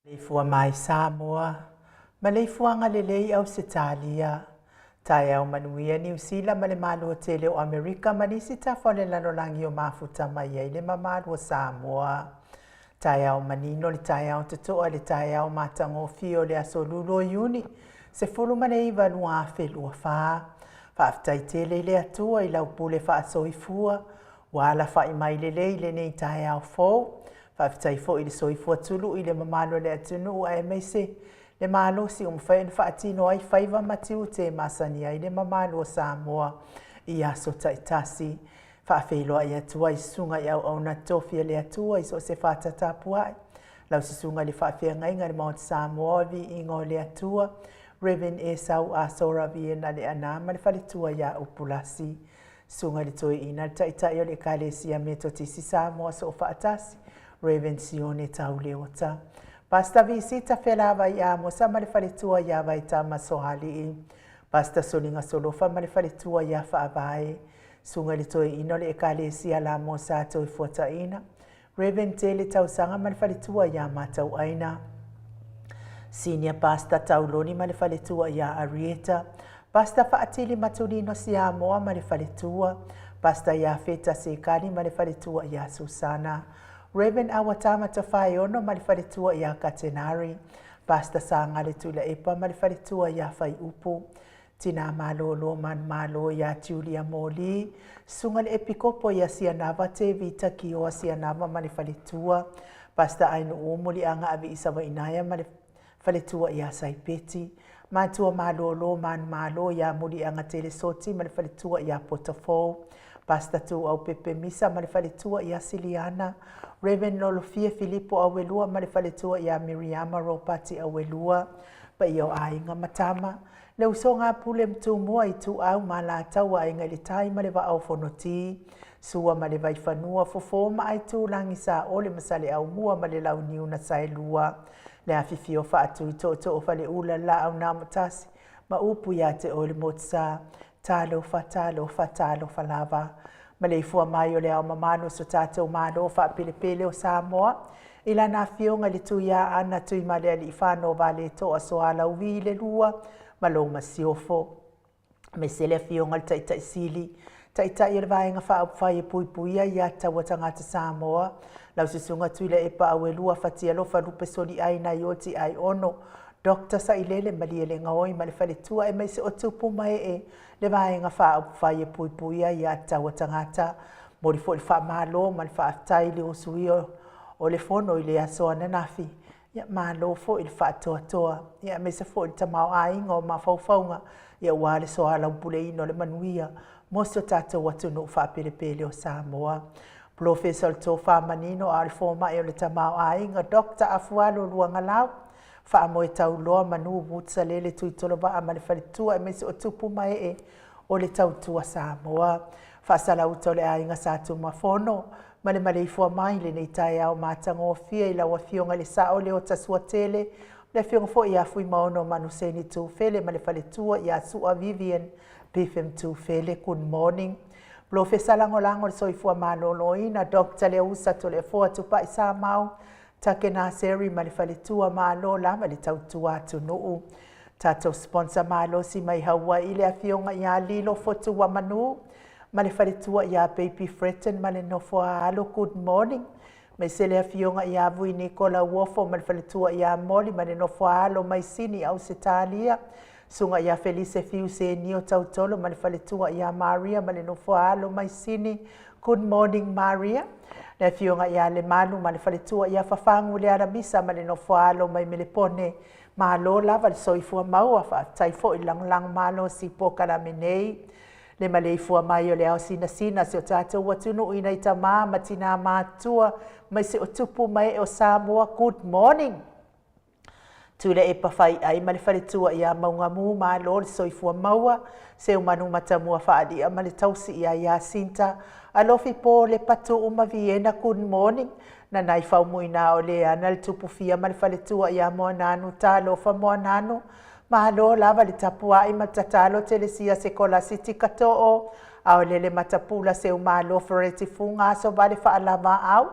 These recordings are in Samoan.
Maleifua mai Samoa, maleifuaga lelei Ausetalia, taeao manuia Niu Sila ma le Malo tele o Amerika ma nisi tafa o le lalolagi o mafuta mai ai le mamalu o Samoa. Taeao manino le taeao totoa le taeao matagofie o le aso Lulu o Iuni, 19 2024. Faafetai tele i le Atua i lau pule faasoifua, ua alafai mai lelei lenei taeao fou. Faafetai foi i le soifua tului i le mamalu o le atunuu aemaise le malosi ua mafai ona faatino ai faiva ma tiute e masani ai le mamalu o Samoa i aso taitasi. Faafeiloai atu ai susuga i auauna tofi a le Atua i so o se fata tapuai. Lau susuga i le faafeagaiga i le Maota Samoa o Viiga o le Atua, Rev. Esau Asora Viena Leaana ma le faletua ia Upulasi. Susuga i le Toeaina, le Taitai o le Ekalesia Metotisi Samoa Soofaatasi, Rev. Sione Tauleota. Pastor Visita Felavai Amosa ma le faletua ia Vaitama Soalii. Pastor Soliga Solofa ma le faletua ia Faavae. Susuga i le Toeaina o le Ekalesia Lamosa Toefuataiina, Rev. Tele Tausaga ma le faletua ia Matauaina. Senior Pastor Tauloni ma le faletua ia Arieta. Pastor Faatili Matulino Siamoa ma le faletua. Pastor Iafeta Sekali ma le faletua ia Susana. Rev. Awatama Tafaeono ma le faletua ia Katenari. Pastor Sangale Tuilaepa ma le faletua ia Faiupu. Tinā malōlō manumalo iā Julia Moli, Susuga i le Epikopo ia Sianava Tevita Kioa Sianava ma le faletua, Pastor Ainuu Muliaga Aviisa Vainaea ma le faletua iā Saipeti, Matua malōlō manumalo iā Muliaga Telesoti ma le faletua iā Potafou, Pastor Tuau Pepe Misa ma le faletua iā Siliana, Rev. Lolofia Filipo Auelua ma le faletua iā Miriama Ropati Auelua, Paia o aiga ma tama, Le usoga a Pule ma Tumua, Ituau ma Alataua, Aiga i le Tai ma le Vaa o Fonoti, Sua ma le Vaifanua, Fofo ma Aitulagi, Saole ma Saleaaumua ma le Launiu na Saelua, Le afifio Faatui Tootoo o Faleula, le Laau na Amotasi, ma upu ia te oe le Motusa. Talofa, talofa, talofa lava. Maleifua mai o le Ao Mamalu o so tatou Malo faapelepele o Samoa, i lana Afioga i le Tuiaana Tuimalealiifano Vaaletoa Sualauvi le Lua ma lou Masiofo. Aemaise le Afioga i le Taitai Sili, Taitai o le Vaega Faaupufai e Puipuia Aia Tatau a Tagata Samoa, lau Susuga Tuilaepa Auelua Fatialofa Lupe Soliai Naioti Aiono, Doctor Sailele Malielegaoi ma le faletua aemaise o tupu ma ee le Vaega Faaupufai e Puipuia Aia Tatau a Tagata. Momoli foi le faamalo ma le faafetai i le usuia o le fono i le aso ananafi. Ia malo foi le faatoatoa, ia aemaise foi le tamaoaiga o mafaufauga, ia aua le soalaupuleina o le manuia mo si o tatou atunuu faapelepele o Samoa. Polofesa o le Tofa Manino a o le Fomai o le Tamaoaiga Doctor Afualo Luagalau, Faamoe Tauloa Manu Woods Alele Tuitolovaa ma le faletua aemaise o tupu ma ee o le tautua Samoa. Faasalauta o le aiga Sa Tumafono ma le maleifua mai i lenei taeao matagofie i lau Afioga i le Sao Leota Suatele, le Afioga foi ia Fuimaono Manuseni Tufele ma le faletua ia Sua Vivian Bifem Tufele. Good morning. Polofesa Lagolago o le Soifua Maloloina Doctor Leausa Toleafoa Tupai Samau Take Naseri ma le faletua, malo lava le tautua atunuu. Tatou sponsor malosi mai Hawaii le afioga ia Lilo Fotuamanu ma le faletua ia Baby Fretton ma le nofo a alo, good morning. Maise le afioga ia Vui Nikola Uofo ma le faletua ia Moli ma le nofo a alo mai Sini Ausetalia. Susuga ia Felise Fiu Senio Tautolo ma le faletua ia Maria ma le nofo a alo mai Sini, good morning Maria. Le afioga ia Lemalu ma le faletua ia Fafagu Lealamisa ma le nofo a alo mai Melepone. Malo lava le soifua maua, faafetai foi le lagolago malosi i polokalame nei. Le maleifua mai o le ao sinasina si o tatou atunuu i nai tamā ma tinā matutua maise o tupu ma ee o Samoa, good morning. Tuilaepa Faiai ma le faletua ia Maugamu, malo le soifua maua, Seumanu Matamua Faalia ma le tausi ia Iasinta, Alofi Po Lepa Tuu ma Viena, good morning. Nanai Faumuina o Leana le Tupufia ma le faletua ia Moananu, talofa Moananu, malo lava le tapuai ma le tatalo Telesia Sekolasi Tikatoo, Aolele Matapula Seumalo Fereti Fuga Aso Vale Faalava Au,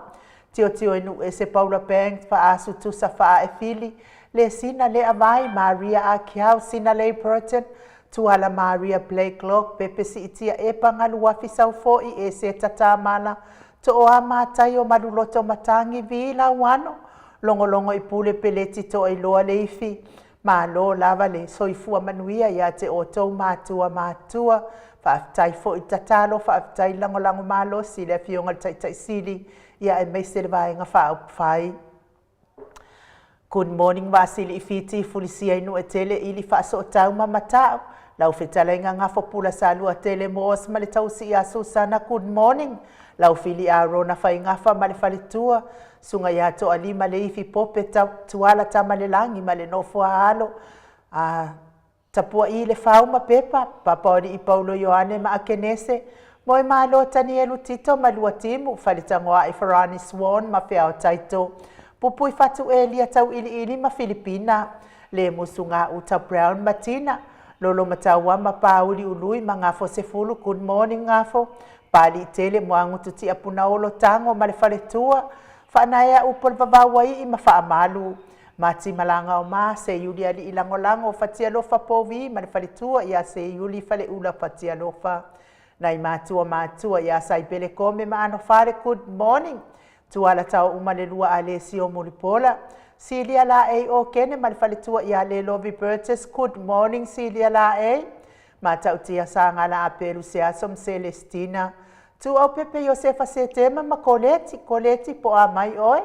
Tiotio i Nuuese Paula Banks Faasu Tusa Faae Fili Le Sina Lea Vai Maria Akiau Sina Lei Burton Tuala Maria Blakelock Pepe Siitia Epa Galuafi Saufo'i Eseta Tamala Tooa Mataio Maluloto Matangi Vi Lauano Logologo i Pule Peleti Toailoa Leifi Malo lava le soifua manuia ia te outou matua matua. Faafetai foi tatalo, faafetai lagolago malosi i le Afioga i le Taitai Sili, ia aemaise le Vaega Faaupufai. Good morning Vaasili i Fiti, Fulisia i Nuuetele, Ili Faasootau ma Matau, lau fetalaiga Gafo Pula Saluatele Moos ma le tausi ia Susana, good morning. Lau Fili Arona Faigafa ma le faletua, Susuga ia Toalima Leifi Pope Tuala Tamalelagi ma le nofo a alo a Tapua'i le Fau ma Pepa, Papaoalii Paulo Ioane ma Akenese, Moemalo Tanielu Tito ma Luatimu, Faletagoa'i Farani Swan ma Feao Taito, Pupui Fatu Elia Tauiliili ma Filipina, Lemusu Gauta Brown ma Tina, Lolo Mataua ma Pauli Ului ma Gafo Sefulu, good morning Gafo, Paaliitele Moagutu Tiapunaolo Tago ma le faletua, Faanaea upu o le vavau ai ma faamalu. Mati Malaga o Ma, Seiuli Alii Lagolago, Fatialofa Povi ma le faletua ia Seiuli Faleula Fatialofa. Nai matua matua ia Saipele Kome ma Anofale, good morning. Tuala Tao uma le lua Alesio Mulipola. Silia Laei Okene ma le faletua ia Lelovi Burgess, good morning Silia Laei. Matautia Sagala Apelu Seaso ma Celestina. Tuuaupepe Iosefa Setema ma Koleti, Koleti po a mai oe.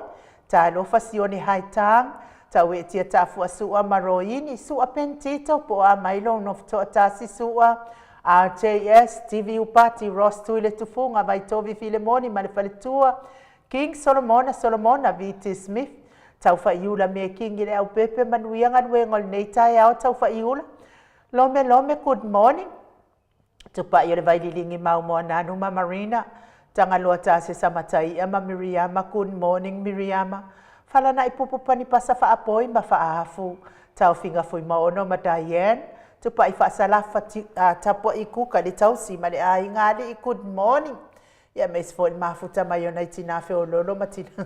Talofa Sione Haitang, Tauetia Tafua Sua ma Roini, Sua Pentito po a mai lou nofotoatasi Sua. RJS, Stevie Upati, Ross Tuiletufuga, Vaitovi Filemoni ma le faletua, King Solomona Solomona, VT Smith, Taufaiula Mekingi le Aupepe, manuia galuega o lenei taeao Taufaiula. Lome Lome, good morning. Tupai o le Vaililigi Mau Moananu ma Marina, Tagaloa Tasesa Mataia ma Miriama, good morning Miriama. Falana'i Pupu Panipasa Faapoi ma Faaafu, Taofiga Fuimaono ma Diane, Tupai Faasalafa Tapuai Kuka le tausi ma le aiga alii, good morning. Ia aemaise foi le mafuta mai o nai tinā feoloolo ma tinā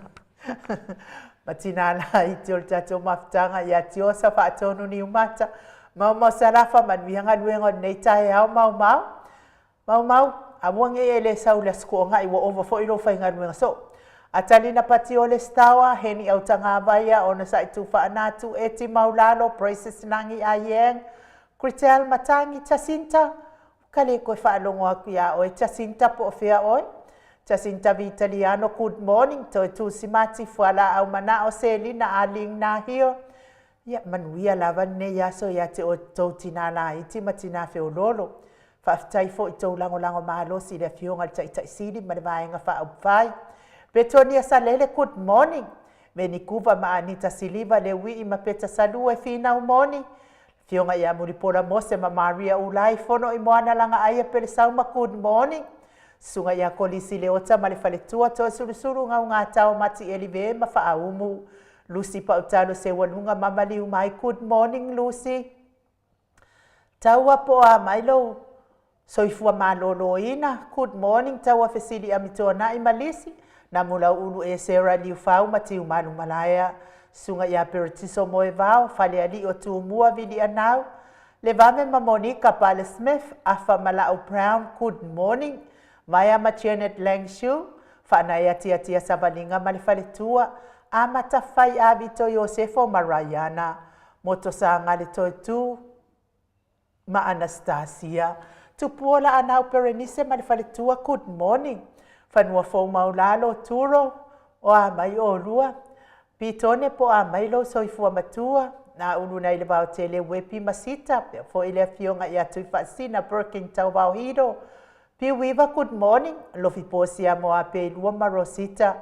ma tinā laiti o le tatou mafutaga ia Tiosa Faatonu Niumata. Maumau Salafa, manuia galuega o lenei taeao. Maumau Maumau, aua nei e le sau i le Aso Toonai ua ova foi lou faigaluega soo. Atalina Patiole Stawa, Heni Autagavaia, Onosai Tufaanatu, Eti Maulalo, Praises Nagi Aieng, Kritel Matangi, Jacinta, ka le toe faalogo atu iā oe Jacinta po o fea oe? Jacinta Vitaliano, good morning, Toe Tusi Mati, Fualaau Manao, Selina Aling Nahio, Ia manuia lava lenei aso ia te outou tinā laiti ma tinā feoloolo. Faafetai foi i tou lagolago malosi i le Afioga i le Taitai Sili ma le Vaega Faaupufai. Petonia Salele, good morning. Venikuva ma Anita Siliva, Leuii ma Peta Salue, Finau Moni, Afioga ia Mulipola Mose ma Maria Ulai, Fono i Moana Lagaaia Pelesauma, good morning. Susuga ia Kolisi Leota ma le faletua, Toesulusulu Gaugatao Mati Elive ma Faaumu, Lucy Pautalo Seualuga ma maliu mai, good morning Lucy. Taua po o a mai lou soifua maloloina, good morning Taua Fesili Amituanai ma Lisi, Namulauulu e Sarah Liufau ma Tiumalu Malaea, Susuga ia Peretiso Moevao, Falealii o Tumua Vilianau, Levame ma Monica Pale Smith, Afa ma Lau Brown, good morning Vaea ma Janet Langshu, Faanae Atiatia Savaliga ma le faletua, Amata Fai Avito Iosefo ma Raiana, Motosagale Toetu ma Anastasia, Tupuola Anau Perenise ma le faletua, good morning Fanua Fou Maulalo, Turo, o a mai olua? Pitone po o a mai lou soifua matua? Na ulu nai le vaotele Wepi ma Sita, pea foi le afioga ia Tuifaasina Birkin Tauvao Hiro, Piuiva, good morning, Lofi Posia Moapeilua ma Rosita,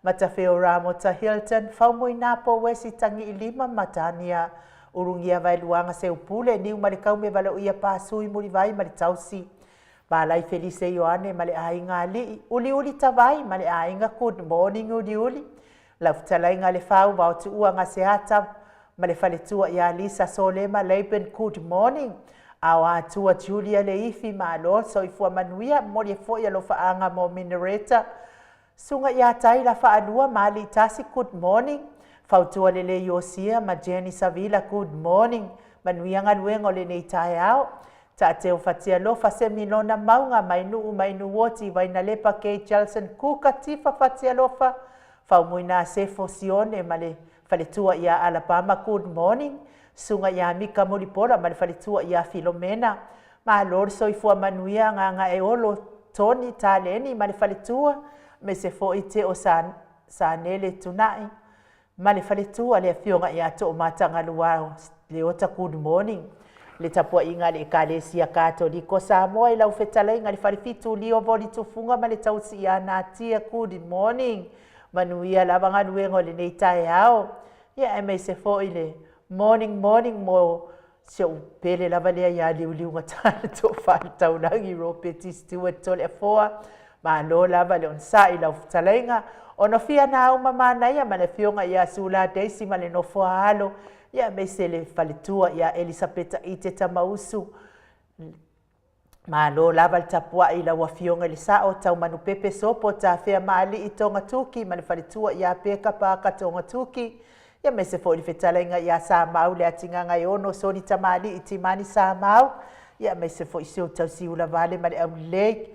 Matafeo Ramota Hilton, Faumuina po Wesi Tagiilima ma Tania, Ulugia Vaeluaga Seupule, Niu ma le Kaume Valaoia Pasui Mulivai ma le Tausi, Malai Felise Ioane ma le aiga Alii, Uliuli Tavai ma le aiga, good morning Uliuli, Lau fetalaiga Lefau Vaotuua Gaseata ma le faletua ia Lisa Solema Laban, good morning. Ao Atua Julia Leifi, malo le soifua manuia, momoli ai foi alofaaga mo Minareta. Susuga ia Taila Faalua ma Alii Tasi, good morning. Fautua Lelei Iosia ma Jenny Savila, good morning. Manuia galuega o lenei taeao. Taateo Fatialofa, Semilona Mauga, Mainuu Mainuoti, Vainalepa Kay Jelson Kuka, Tifa Fatialofa, Faumuina Sefo Sione ma le faletua ia Alabama, good morning. Susuga ia Mika Mulipola ma le faletua ia Filomena. Malo le soifua manuia Gagaeolo Tony Taleni ma le faletua, aemaise foi Teo Sanele Tunai ma le faletua le Afioga ia Toomatagaluao Leota, good morning. Le tapuaiga a le Ekalesia Katoliko Samoa i lau fetalaiga le Falefitu Lio Voli Tufuga ma le tausi ia Natia, good morning. Manuia lava galuega o lenei taeao. Ia aemaise foi le morning morning mo si ou pele lava lea ia Liuliugatā le Tofa i le Taulagi Ropeti Stewart Toleafoa. Malo lava le onosai i lau fetalaiga. Ono fia na uma manaia ma le afioga ia Sula Daisy ma le nofo a alo, ia aemaise le faletua ia Elisapeta Ite Tamausu. Malo lava le tapuai i lau Afioga i le Sao, Taumanupepe Sopo Tafea Maalii Togatuki ma le faletua ia Peka Paaka Togatuki, ia aemaise foi le fetalaiga ia Samau Leatigagaeono Soni Tamalii Timani Samau, ia aemaise foi si ou tausiula vale ma le aulelei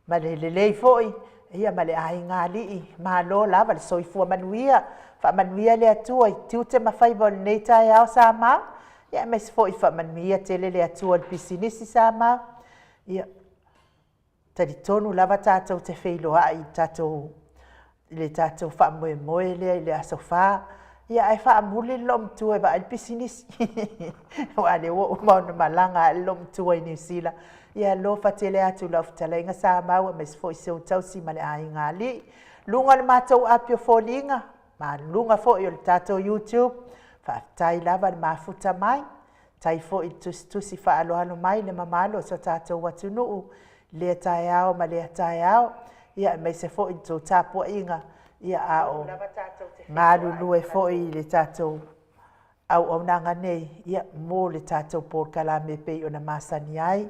ma le lelei foi, ia ma le aiga alii. Malo lava le soifua manuia. Faamanuia le Atua i tiute ma faiva o lenei taeao Samau, ia aemaise foi faamanuia tele le Atua i le pisinisi Samau. Ia, talitonu lava tatou te feiloai i tatou i le tatou faamoemoe lea i le aso Fa, ia ae faamuli le loomatua e vaai le pisinisi aua lea ua uma ona malaga ae le loomatua i Niu Sila. Ia alofa tele atu i lau fetalaiga Samau aemaise foi si ou tausi ma le aiga alii. Luga o le matou api o foliga ma luga foi o le tatou YouTube, faafetai lava le mafuta mai. Tai foi i le tusitusi faaaloalo mai le mamalu o si o tatou atunuu i lea taeao ma lea taeao, ia aemaise foi le tou tapuaiga, ia a o galulue foi i le tatou auaunaga nei, ia, mo le tatou polokalame e pei ona masani ai.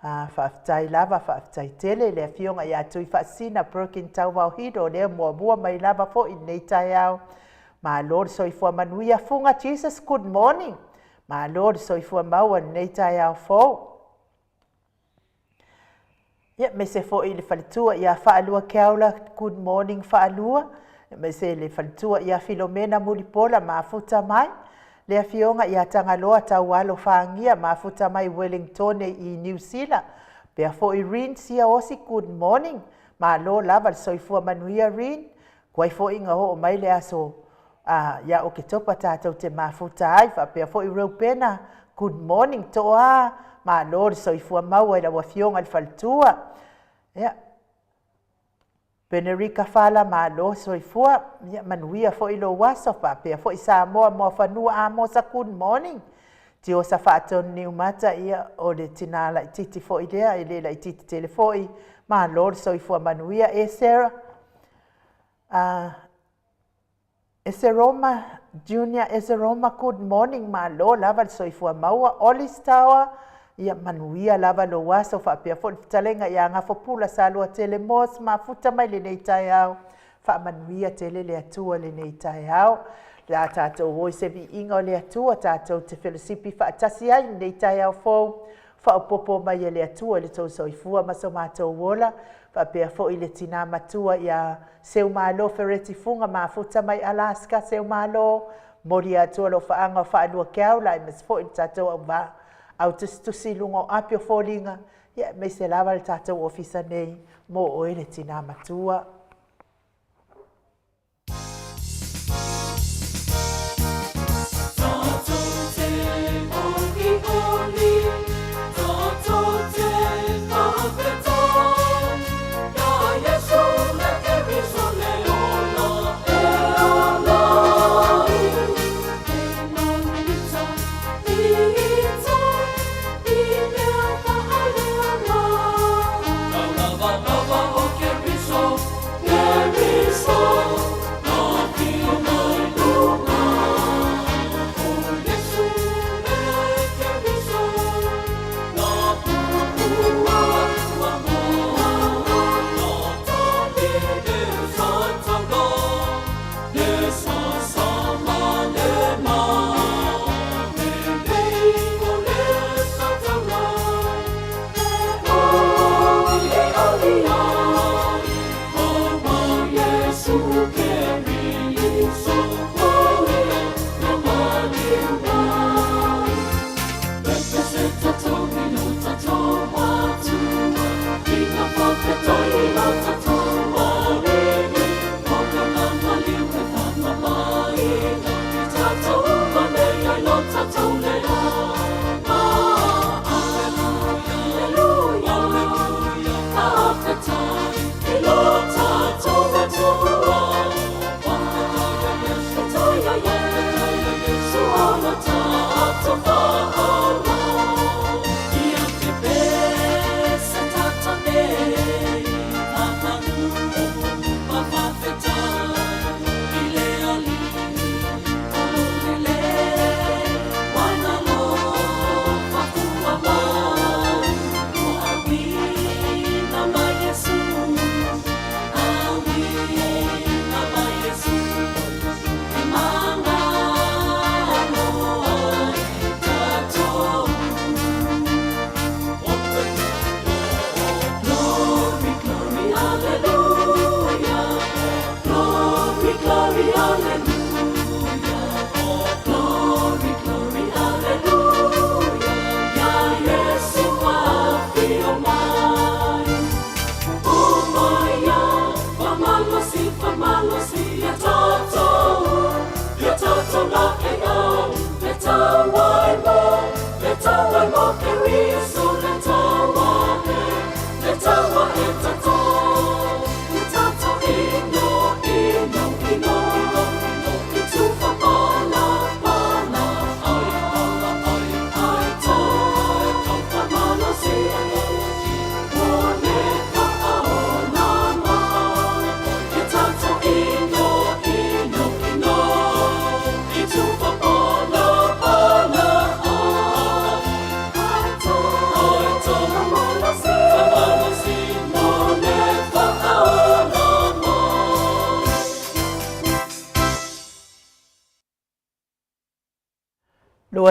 Faafetai lava, faafetai tele i le Afioga ia Tuifaasisina Perkin Tauvao Hito, lea muamua mai lava foi i lenei taeao. Malo le soifua manuia. Fuga Jesus, good morning. Malo le soifua maua i lenei taeao fou. Ia, aemaise foi i le faletua ia Faalua Keaula, good morning Faalua. Aemaise le faletua ia Filomena Mulipola, mafuta mai. Le afioga ia Tagaloa Taualo Fagia, mafuta mai Wellingtone i Niu Sila. Pea foi Rin Siaosi, good morning. Malo lava le soifua manuia Rin. Kuai foi nga oo mai le aso a ia Oketopa tatou te mafuta ai. Faapea foi Reupena, good morning Toa. Malo le soifua maua i lau afioga i le faletua. Ia, Penerika Fala, malo soifua. Ia, manuia foi lou aso. Faapea foi Samoa Moafanua Amosa, good morning. Tiosa Faatonu Niumata, ia, o le tina laititi foi lea, e le laititi tele foi. Malo le soifua manuia. E Sarah, Eseroma Junior Eseroma, good morning. Malo lava le soifua maua. Olis Tower, ia manuia lava lou aso. Faapea foi le fetalaiga ia Gafopula Saloa Tele Mos, mafuta mai lenei taeao. Faamanuia tele le Atua lenei taeao. Le a tatou o i se viiga o le Atua, tatou te felosipi faatasi ai lenei taeao fou. Faaopoopo mai e le Atua i le tou soifua ma so matou ola. Faapea foi le tina matua ia Seumalo Fereti Fuga, mafuta mai Alaska. Seumalo, momoli atu alofaaga o Faalua Keaula, aemaise foi le tatou auvaa au tusitusi i luga o api o foliga, ia aemaise lava le tatou ofisa nei mo oe le tina matua.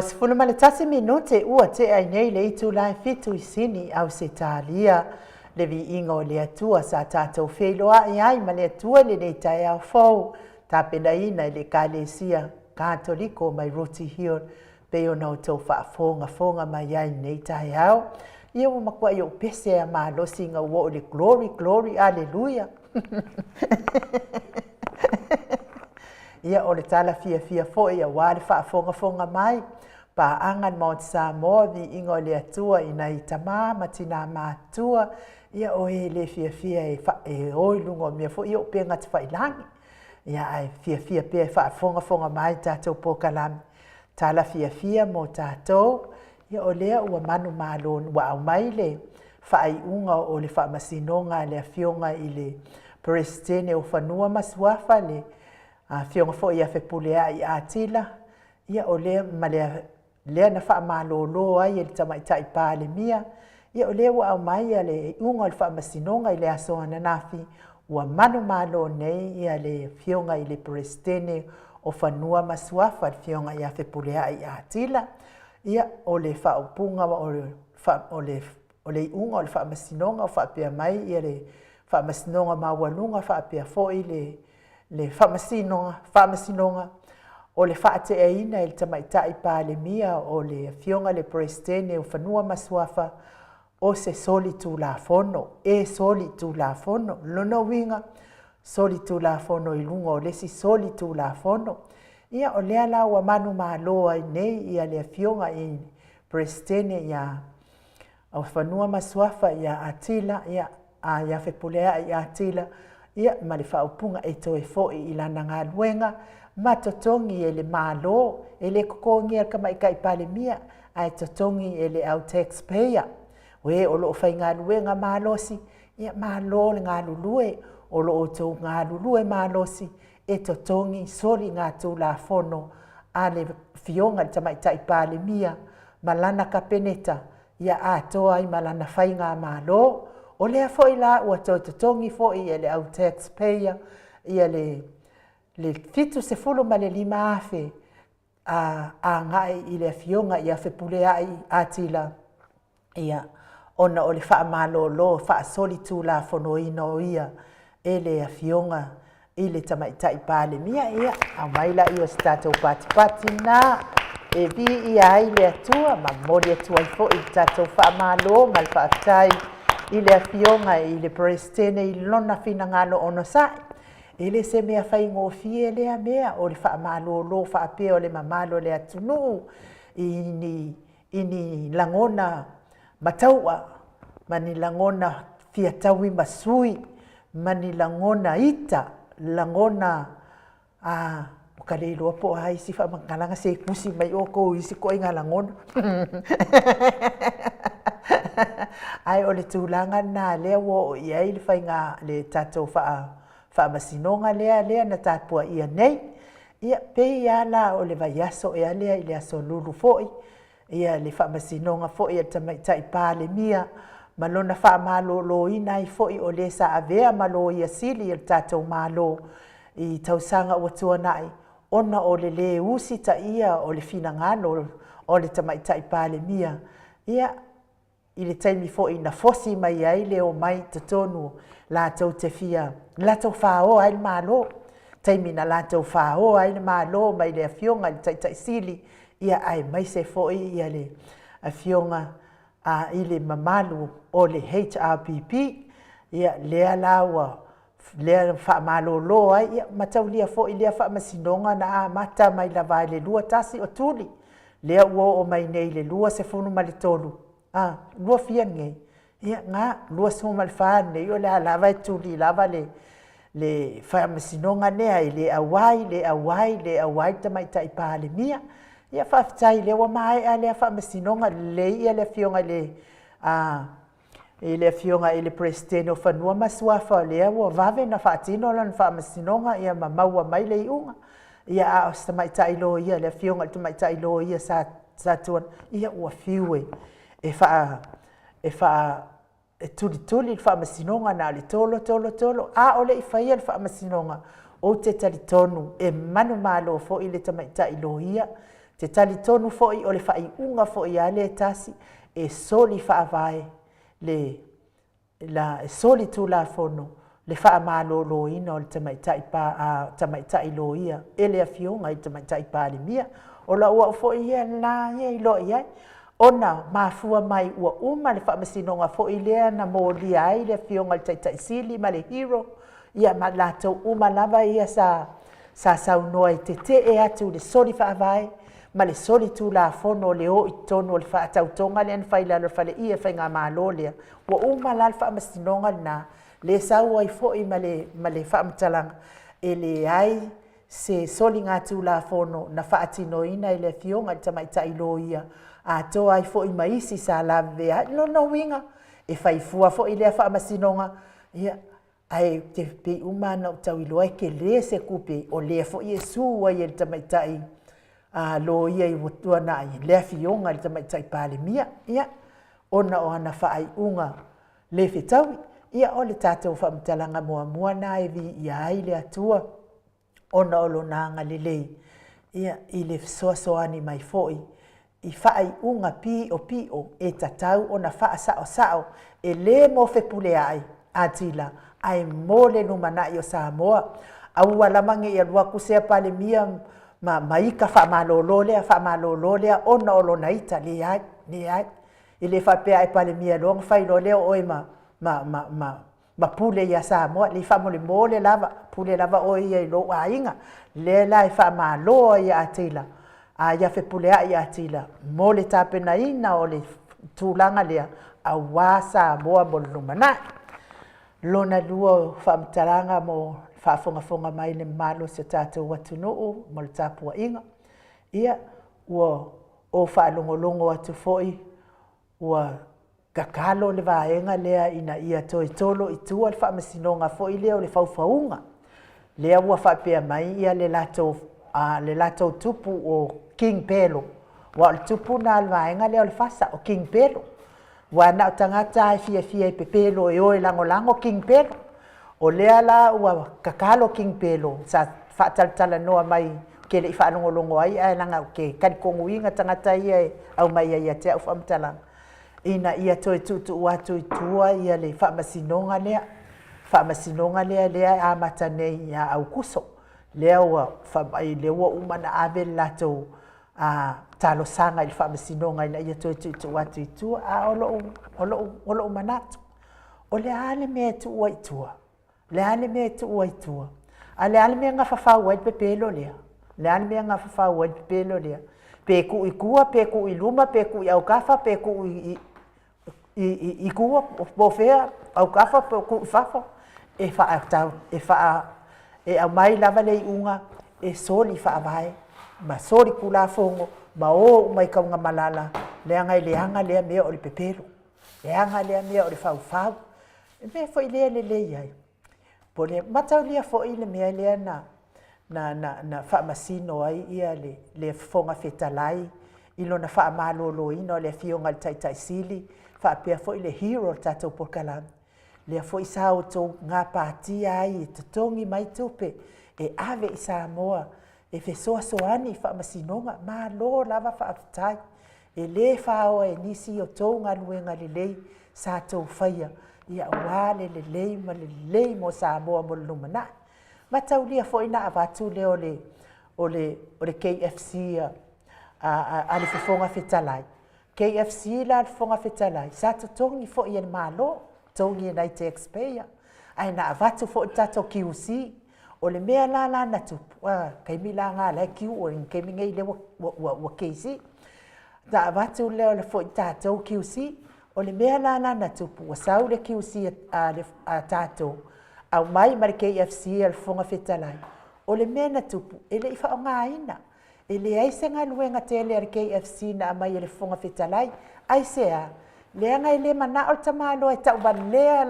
21 minute ua tea ai nei le itula e 7 i Sini, Ausetalia. Le viiga o le Atua sa tatou feiloai ai ma le Atua i lenei taeao fou, tapenaina e le Ekalesia Katoliko mai Rooty Hill, pei ona outou faafogafoga mai ai i lenei taeao. Ia ua matuai ou pese a malosi ina ua oo i le Glory, Glory, Hallelujah. Ia, o le tala fiafia foi aua le faafogafoga mai, paaga a le Maota Samoa, viiga o le Atua i nai tama ma tina matutua, ia o e le fiafia e, e o i luga o mea foi ia o upega tafailagi. Ia, ae fiafia pea e faafogafoga mai tatou polokalame, tala fiafia mo tatou. Ia o lea ua manumalo ua aumai le faaiuga o le faamasinoga a le Afioga i le Peresetene o Fanua ma Suafa, le Afioga foi ia Fepuleai Atilla, ia o lea ma le lea na faamalolo ai e le Tamaitai Palemia. Ia o lea ua aumai le iuga o le faamasinoga i le aso ananafi, ua manumalo nei ia le Afioga i le Peresetene o Fanua ma Suafa, le Afioga ia Fepuleai Atilla. Ia, o le faaupuga o le, o le, o le iuga o le faamasinoga o faapea mai ia le faamasinoga maualuga faapea foi le, le faamasinoga, faamasinoga o le faateaina e le Tamaitai Palemia o le Afioga i le Peresetene o Fanua ma Suafa o se solitulafono, e solitulafono. Lona uiga, solitulafono i luga o le isi solitulafono. Ia, o lea la ua manumalo ai nei ia le Afioga i Peresetene ia o Fanua ma Suafa ia Atila, ia a ia Fepuleai Atila, ia ma le faaupuga e toe foi i lana galuega ma totogi e le Malo, e le totogia e le Tamaitai Palemia, ae totogi e le au taxpayer. O e o lo o faigaluega malosi, ia malo le galulue, o lo o outou galulue malosi e totogi soligatulafono a le Afioga i le Tamaitai Palemia ma lana Kapeneta, ia atoa ai ma lana faigamalo. O lea foi la ua toe totogi foi e le au taxpayer ia le $75,000 a agai i le Afioga ia Fepuleai Atilla, ia, ona o le faamalolo faasolitulafonoina o ia e le Afioga i le Tamaitai Palemia. Ia, aumai laia o se tatou patipati lena e viia ai le Atua ma momoli atu ai foi le tatou faamalo ma le faafetai i le Afioga i le Peresetene i lona finagalo onosai. E le se mea faigofie lea mea o le faamalolo faapea o le mamalu o le atunuu i ni, i ni lagona mataua ma ni lagona fia taui ma sui ma ni lagona ita, lagona a ua ka le iloa po o a isi faamatalaga se tusi mai outou i isi ituaiga lagona. Ae o le tulaga lena lea ua oo i ai le faiga le tatou faa, faamasinoga lea lea na tapuaia nei. Ia, pei lava la o le vaiaso ea lea i le aso Lulu foi, ia le faamasinoga foi a le Tamaitai Palemia ma lona faamaloloina ai foi o le sa avea ma Loia Sili o le tatou Malo i tausaga ua tuanai ona o le lē usitaia o le finagalo o le Tamaitai Palemia. Ia, i le taimi foi na fosi mai ai le omai i totonu latou te fia latou faoa ai le Malo, taimi na latou faoa ai le Malo mai le Afioga i le Taitai Sili, ia aemaise foi ia le Afioga a i le mamalu o le HRPP, ia lea la ua lea faamalolo ai, ia ma taulia foi lea faamasinoga na amata mai lava i le 21 o Tuli, lea ua oo mai nei i le 23, a, lua fia nei, ia, na, 24 nei, o le a lava e tuli lava le, le faamasinoga lea e le auai, le auai, le auai le Tamaitai Palemia. Ia, faafetai lea ua maea lea faamasinoga, lelei ia le Afioga i le, a, i le Afioga i le Peresetene o Fanua ma Suafa, lea ua vave ona faatino lana faamasinoga ia ma maua mai le iuga. Ia, a o se tamaitai loia, le Afioga i le tamaitai loia sa, sa tuan, ia ua fiu e, e faa, e faa, e tulituli le faamasinoga na o le tolo, tolo, tolo, a o le i faia le faamasinoga, ou te talitonu e manumalo foi le tamaitai loia. Te talitonu foi o le faaiuga foi a lea tasi e soli faavae le la e soli tulafono le faamaloloina o le tamaitai pa, a, tamaitai loia e le afioga i le Tamaitai Palemia. O lau au foi ia lena ia iloa i ai, ona mafua mai ua uma le faamasinoga foi lea na molia ai le afioga i le Taitai Sili ma le Hero, ia ma latou uma lava ia sa saunoa e tetee atu i le soli faavae ma le soli tulafono o le o i totonu o le faatautoga lea na fai i lalo o le faleie o le faigamalo lea. Ua uma la le faamasinoga lena, lea sau ai foi ma le faamatalaga, e leai se soligatulafono na faatinoina e le afioga i le tamaitai loia, atoa ai foi ma isi sa lavevea ai. O lona uiga, e fai fua foi lea faamasinoga, ia, ae pei uma lava ona ou tau iloa e tele se tupe o lea foi e sue ai e le tamaitai loia ua tuanai le afioga i le Tamaitai Palemia, ia, ona o ana faaiuga le fetaui. Ia, o le tatou faamatalaga muamua lena e viia ai le Atua ona o Lona agalelei i le fesoasoani mai foi i faaiuga piopio e tatau ona faasaosao, e le mo Fepuleai Atila, ae mo le lumanai o Samoa. Aua lava ne i alu atu sea Palemia ma ita faamalolo lea, faamalolo lea ona o lona ita. Leai, leai. E le faapea a e Palemia loa ona fai loa lea o oe ma pule ia Samoa. Leai, faamolemole lava, pule lava oe ia i lou aiga. Lea la e faamalo ai ia Atila, ia Fepuleai Atila mo le tapenaina o le tulaga lea aua Samoa mo le lumanai. Lona lua o faamatalaga mo le faafogafoga mai le mamalu o si o tatou atunuu mo le tapuaiga, ia, ua ou faalogologo atu foi ua tatalo le vaega lea ina ia toe tolo i tua le faamasinoga foi lea o le faufauga, lea ua faapea mai le latou tupu o King Pelo, aua o le tupu lena o le vaega lea o le FASA, o King Pelo. Aua na o tagata lava e fiafia e pepelo e o e lagolago King Pelo. O lea la ua tatalo King Pelo, sa faatalatalanoa mai ou te le i faalogologo ai, ae leaga ou te talitonuina tagata ia e aumai ai ia te au faamatalaga, ina ia toe tuutuu atu i tua le faamasinoga lea, faamasinoga lea e amata nei ia Aokuso, lea ua fai mai lea ua uma ona ave le latou talosaga i le faamasinoga ina ia toe tuutuu atu i tua. A o lou manatu, o le a le mea e tuu ai i tua? O le a le mea e tuu ai i tua? A o le a le mea na fafau ai le pepelo lea? O le a le mea na fafau ai le pepelo lea? Pe tuu i tua, pe tuu i luma, pe tuu i autafa, pe tuu i tua, po o fea, autafa pe tuu i fafo, e aumai lava le iuga e soli faavae ma soli tulafono ma o uma i Tanugamalala, leaga e leaga lea mea o le pepelo, leaga lea mea o le faufau. O le mea foi lea e lelei ai, po o le mataulia foi le mea lea na faamasino ai le Fofoga Fetalai i lona faamaloloina o le afioga i le Taitai Sili faapea foi le hero o le tatou polokalame, lea foi sa outou gapatia ai e totogi mai tupe e ave i Samoa e fesoasoani i faamasinoga. Malo lava faafetai. E le faoa e nisi o tou galuega lelei sa tou faia, aua le lelei ma le lelei mo Samoa mo le lumanai. Mataulia foi na avatu lea o le KFC a le Fofoga Fetalai. KFC la a le Fofoga Fetalai, sa totogi foi e le Malo, totogi e nai tax payer, ae na avatu foi le tatou QC. O le mea la na tupu, taimi la lena la e Q, o le taimi nei lea ua KC. Na avatu lea foi tatou QC, o le mea la na tupu, ua sau le QC a tatou, aumai ma le KFC a le Fofoga Fetalai. O le mea na tupu, e le i faaaogaina. E leai se galuega tele a le KFC na aumai e le Fofoga Fetalai. Aisea? Leaga e le manao le tamaloa e tauvalea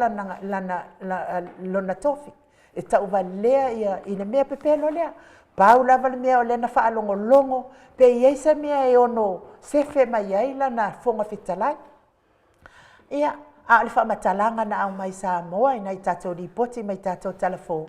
lona tofi, e tauvalea i le mea pepelo lea. Pau lava le mea o lea na faalogologo pe i ai se mea e ono sefe mai ai lana Fofoga Fetalai. Ia, a o le faamatalaga na aumai i Samoa i nai tatou lipoti ma i tatou talafou,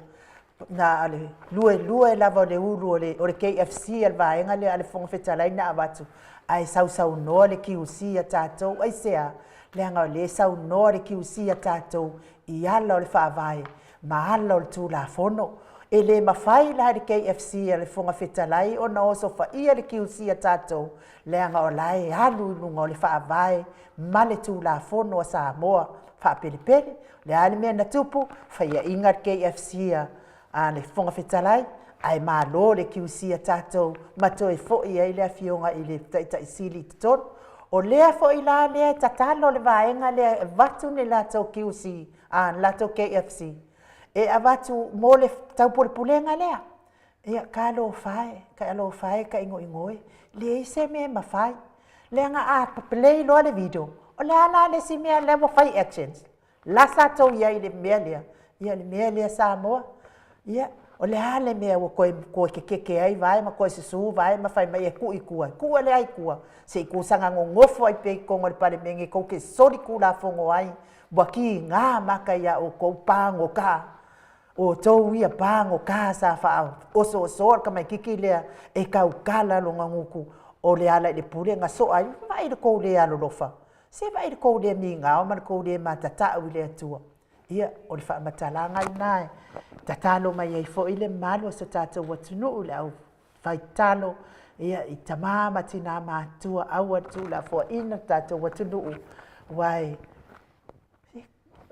Na o le luelue lava o le ulu o le, o le KFC a le vaega lea a le Fofoga Fetalai na avatu, ae sausaunoa le QC a tatou. Aisea? Leaga o lea e saunoa le QC a tatou i ala o le Faavae ma ala o le Tulafono. E le mafai la e le KFC a le Fofoga Fetalai ona osofaia le QC a tatou, leaga o la e alu i luga o le Faavae ma le Tulafono a Samoa faapelepele. O le a le mea na tupu? Faiaina le KFC a le Fofoga Fetalai, ae malo le QC a tatou ma toe foi ai le Afioga i le Taitai Sili i totonu. O lea foi la lea e tatalo le vaega lea e avatu ni latou QC, a ni latou KFC, e avatu mo le taupulepulega lea. Ia, talofa e, talofa e tainoino e, leai se mea e mafai. Leaga a play loa le video, o le a la le isi mea lea ua fai actions? La sa tou i ai i le mea lea? Ia, le mea lea Samoa, ia, o le a le mea ua toe, toe kekeke ai vae ma toe susu vae ma fai mai e tuu i tua? Tuu le a i tua? Se i tusaga nonofo ai pea i totonu o le Palemene tou te solitulafono ai, ua kiga maka iā outou pagota. Outou ia pagota sa faaosoosoa le tamaititi lea e tautala lona gutu o Lealailepule na soa ai. Vaai i le tou le alolofa. Se vaai i le tou le migao ma le tou le matatau i le Atua. Ia, o le faamatalaga lena e tatalo mai ai foi le mamalu o so tatou atunuu i le au faitalo, ia, i tama ma tina matutua, aua le tuulafoaiina le tatou atunuu, aua e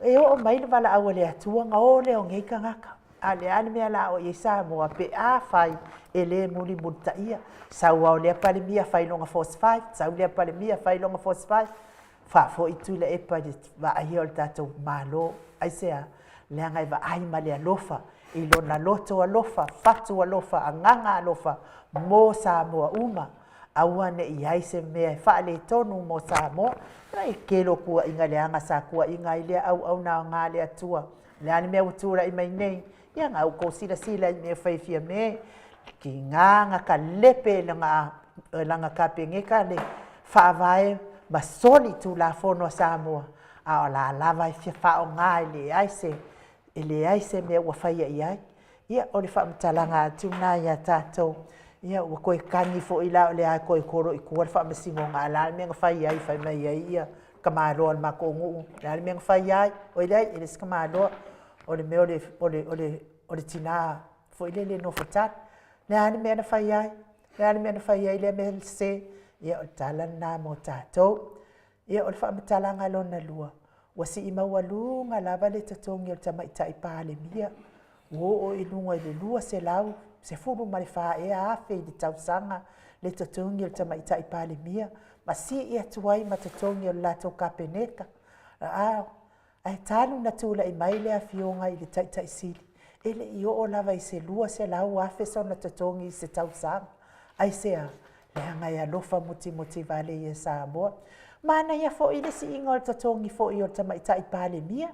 E oo mai le valaau a le Atua ona o lea o nei tagata. A o le a le mea o le a oo i ai Samoa pe afai e le mulimulitaia? Sau lava o lea Palemia fai lona force five, sau lea Palemia fai lona force five, faafoi Tuilaepa i le vaaia o le tatou Malo. Aisea? Leaga e vaai ma le alofa i lona loto alofa, fatu alofa, agaga alofa mo Samoa uma. Aua ne i i ai se mea e faaletonu mo Samoa. E tele o tuuaiga leaga sa tuuaiina ai lea auauna aoga a le Atua. O le a le mea ua tulai mai nei? Ia na outou silasila i mea fai Fiame, tiga na talepe e lana Kapeneta le Faavae ma soli Tulafono a Samoa, a o la lava e fia faaaoga e leai se e leai se mea ua faia i ai. Ia, o le faamatalaga atu lena ia tatou. Ia, ua toe tagi foi la o le a toe tolo i tua le faamasinoga, a o le a le mea na fai ai, fai mai ai ia tamaloa o le matou nuu, o le a le mea na fai ai? Oi leai, e le o se tamaloa, o le mea o le, o le, o le, o le tina foi lele e nofotali. O le a le mea na fai ai? O le a le mea na fai ai lea mea sese? Ia, o le tala lena mo tatou. Ia, o le faamatalaga lona lua, ua sii maualuga lava le totogi o le Tamaitai Palemia, ua oo i luga i le $214 ea afe i le tausaga le totogi o le Tamaitai Palemia, ma sii atu ai ma totogi o le latou Kapeneta. A Ae talu ona tulai mai le Afioga i le Taitai Sili, e le i oo lava i se $200,000 sona totogi i se tausaga. Aisea? Leaga e alofa mutimoti vale ia Samoa. Manaia foi le siiga o le totogi foi o le Tamaitai Palemia.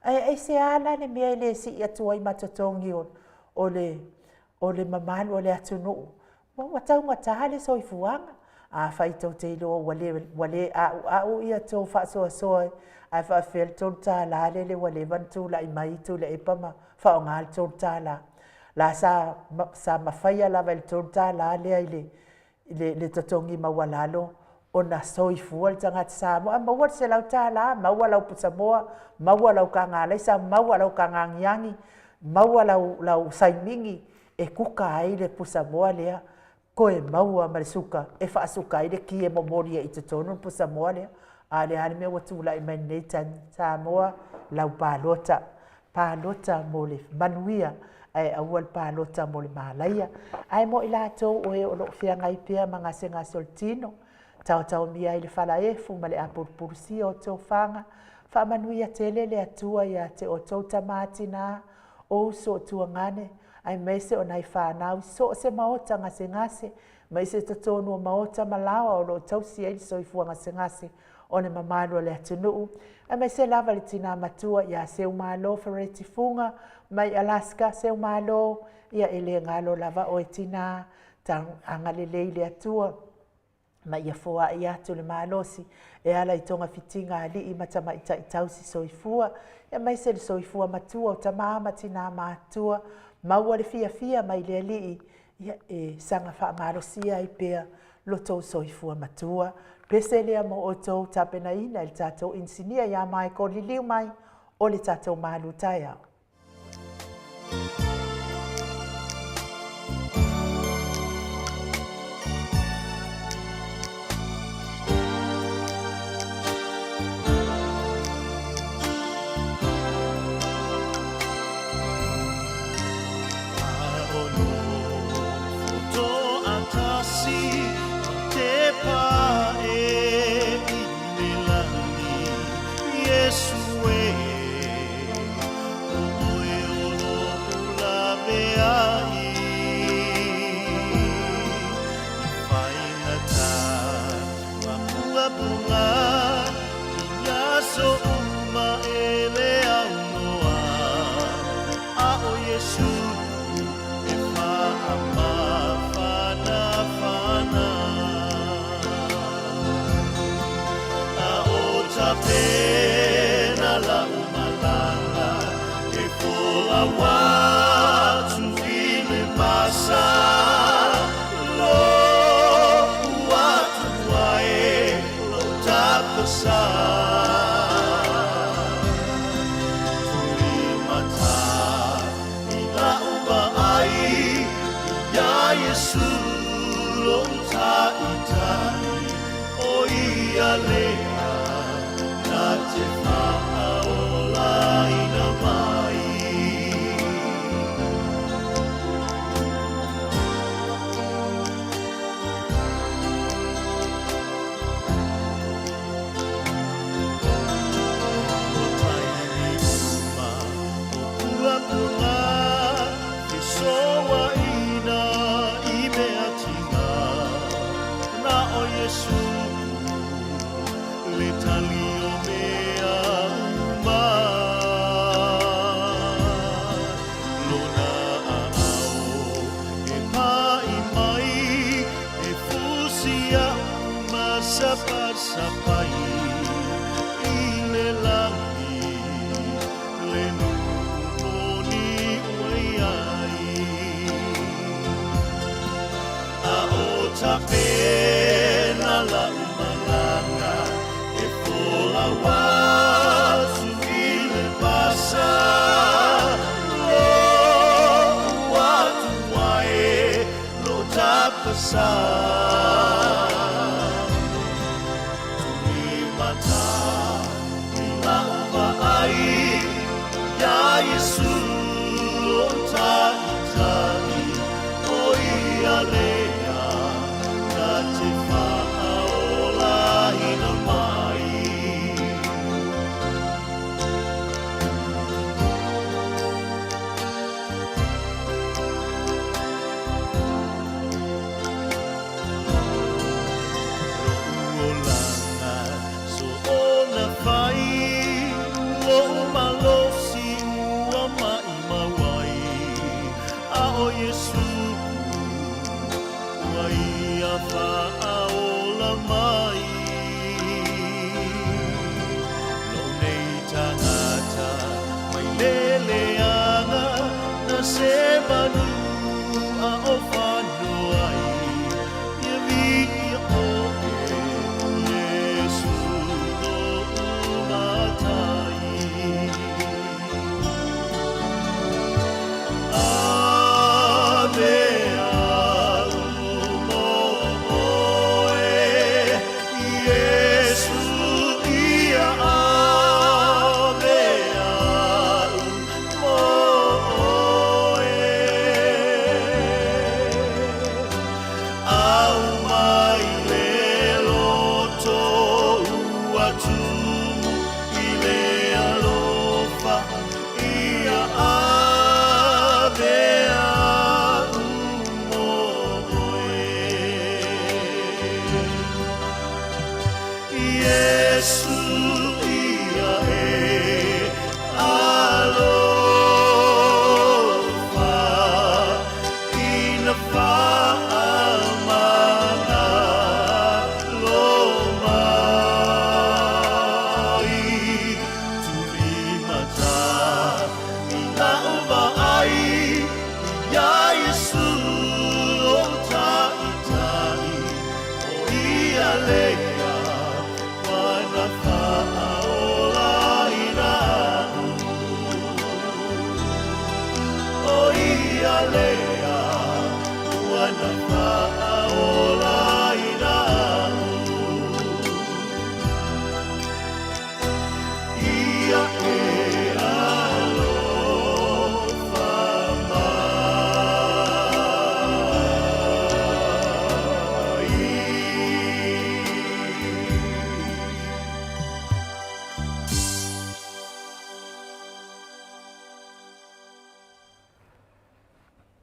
Ae aisea la le mea e le sii atu ai ma totogi o le o le mamalu o le atunuu, ua taugata le soifuaga. Afai tou te iloa ua le, ua le a'ua'u ia tou faasoasoa ae faapefea le $3 lele ua leva ona tulai mai Tuilaepa ma faaaoga le $3. La sa, sa mafaia lava i le $3 lea i le, le, le totogi maualalo ona soifua le tagata Samoa. A maua le $100, maua lau pusamoa, maua lau taga alaisa, maua lau taga agiagi, maua lau, lau saimigi e kuka ai le pusamoa lea, toe maua ma le suka e faasuka ai le ki e momoli ai i totonu le pusamoa lea. A o le a le mea ua tulai mai lenei taimi? Samoa, lau palota. Palota mo le manuia ae aua le palota mo le malaia. Ae mo i latou o e o lo o feagai pea ma gasegase o le tino, taotaomia ai le falaefu ma le apulupulusia o tofaga, faamanuia tele le Atua ia te outou tama tina, o uso o tuagane, aemaise o nai fanau i so o se maota gasegase, mai se totonu o maota ma laoa o lo o tausi ai le soifua gasegase o le mamalu o le atunuu, aemaise lava le tina matua ia Seumalo Fereti Fuga mai Alaska. Seumalo, ia e le galo lava oe tina, agalelei le Atua ma ia foai atu le malosi e ala i togafitiga a alii ma tamaitai tausi soifua, aemaise le soifua matua o tama ma tina matutua. Maua le fiafia mai le Alii, ia e saga faamalosia ai pea lo tou soifua matua. Pese lea mo outou tapenaina e le tatou inisinia ia Michael liliu mai o le tatou malu taeao.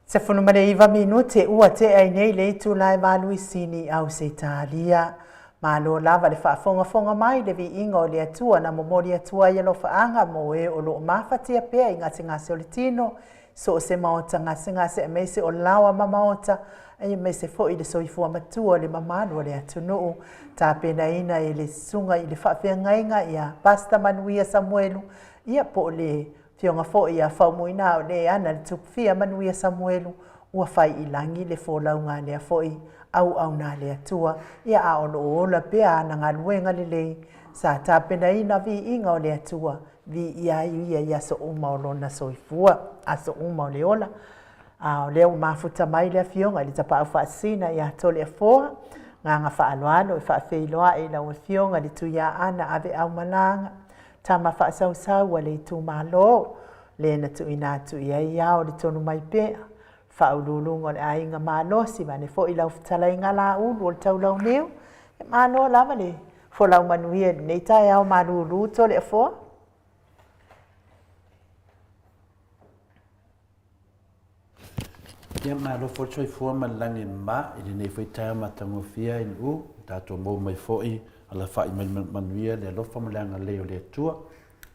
19 minute ua tea ai nei le itula e valu i Sini i Ausetalia. Malo lava le faafogafoga mai i le viiga o le Atua na momoli atu ai alofaaga mo e o lo o mafatia pea i gasegase o le tino, so o se maota gasegase aemaise o laoa ma maota, aemaise foi le soifua matua o le mamalu o le atunuu. Tapenaina e le Susuga i le Faafeagaiga ia Pastor Manuia Samuelu, ia po o le Afioga foi ia Faumuina o le ana le Tupufia Manuia Samuelu, ua fai i lagi le folauga a lea foi auauna a le Atua, ia a o lo o ola pea ana galuega lelei sa tapenaina viiga o le Atua, viia ai ia i aso uma o lona soifua, aso uma o le ola. A o lea ua mafuta mai le Afioga i le Tapaau Faasisina ia Toleafoa, agaga faaaloalo e faafeiloai i lau Afioga i le Tuiaana Aveaumalaga, tama faasausau a le itumalo, le na tuuina atu i ai ao le tonu mai pea, faauluuluga o le aiga malosi, vaeane foi lau fetalaiga Laulu o le Taulauniu. E malo lava le folau manuia i lenei taeao malulu Toleafoa. Ia malo foi le soifua ma le lagi e mama i lenei foi taeao matagofie a NU, ua tatou maua mai foi alafai mai le manuia le alofa ma le agalelei o le Atua.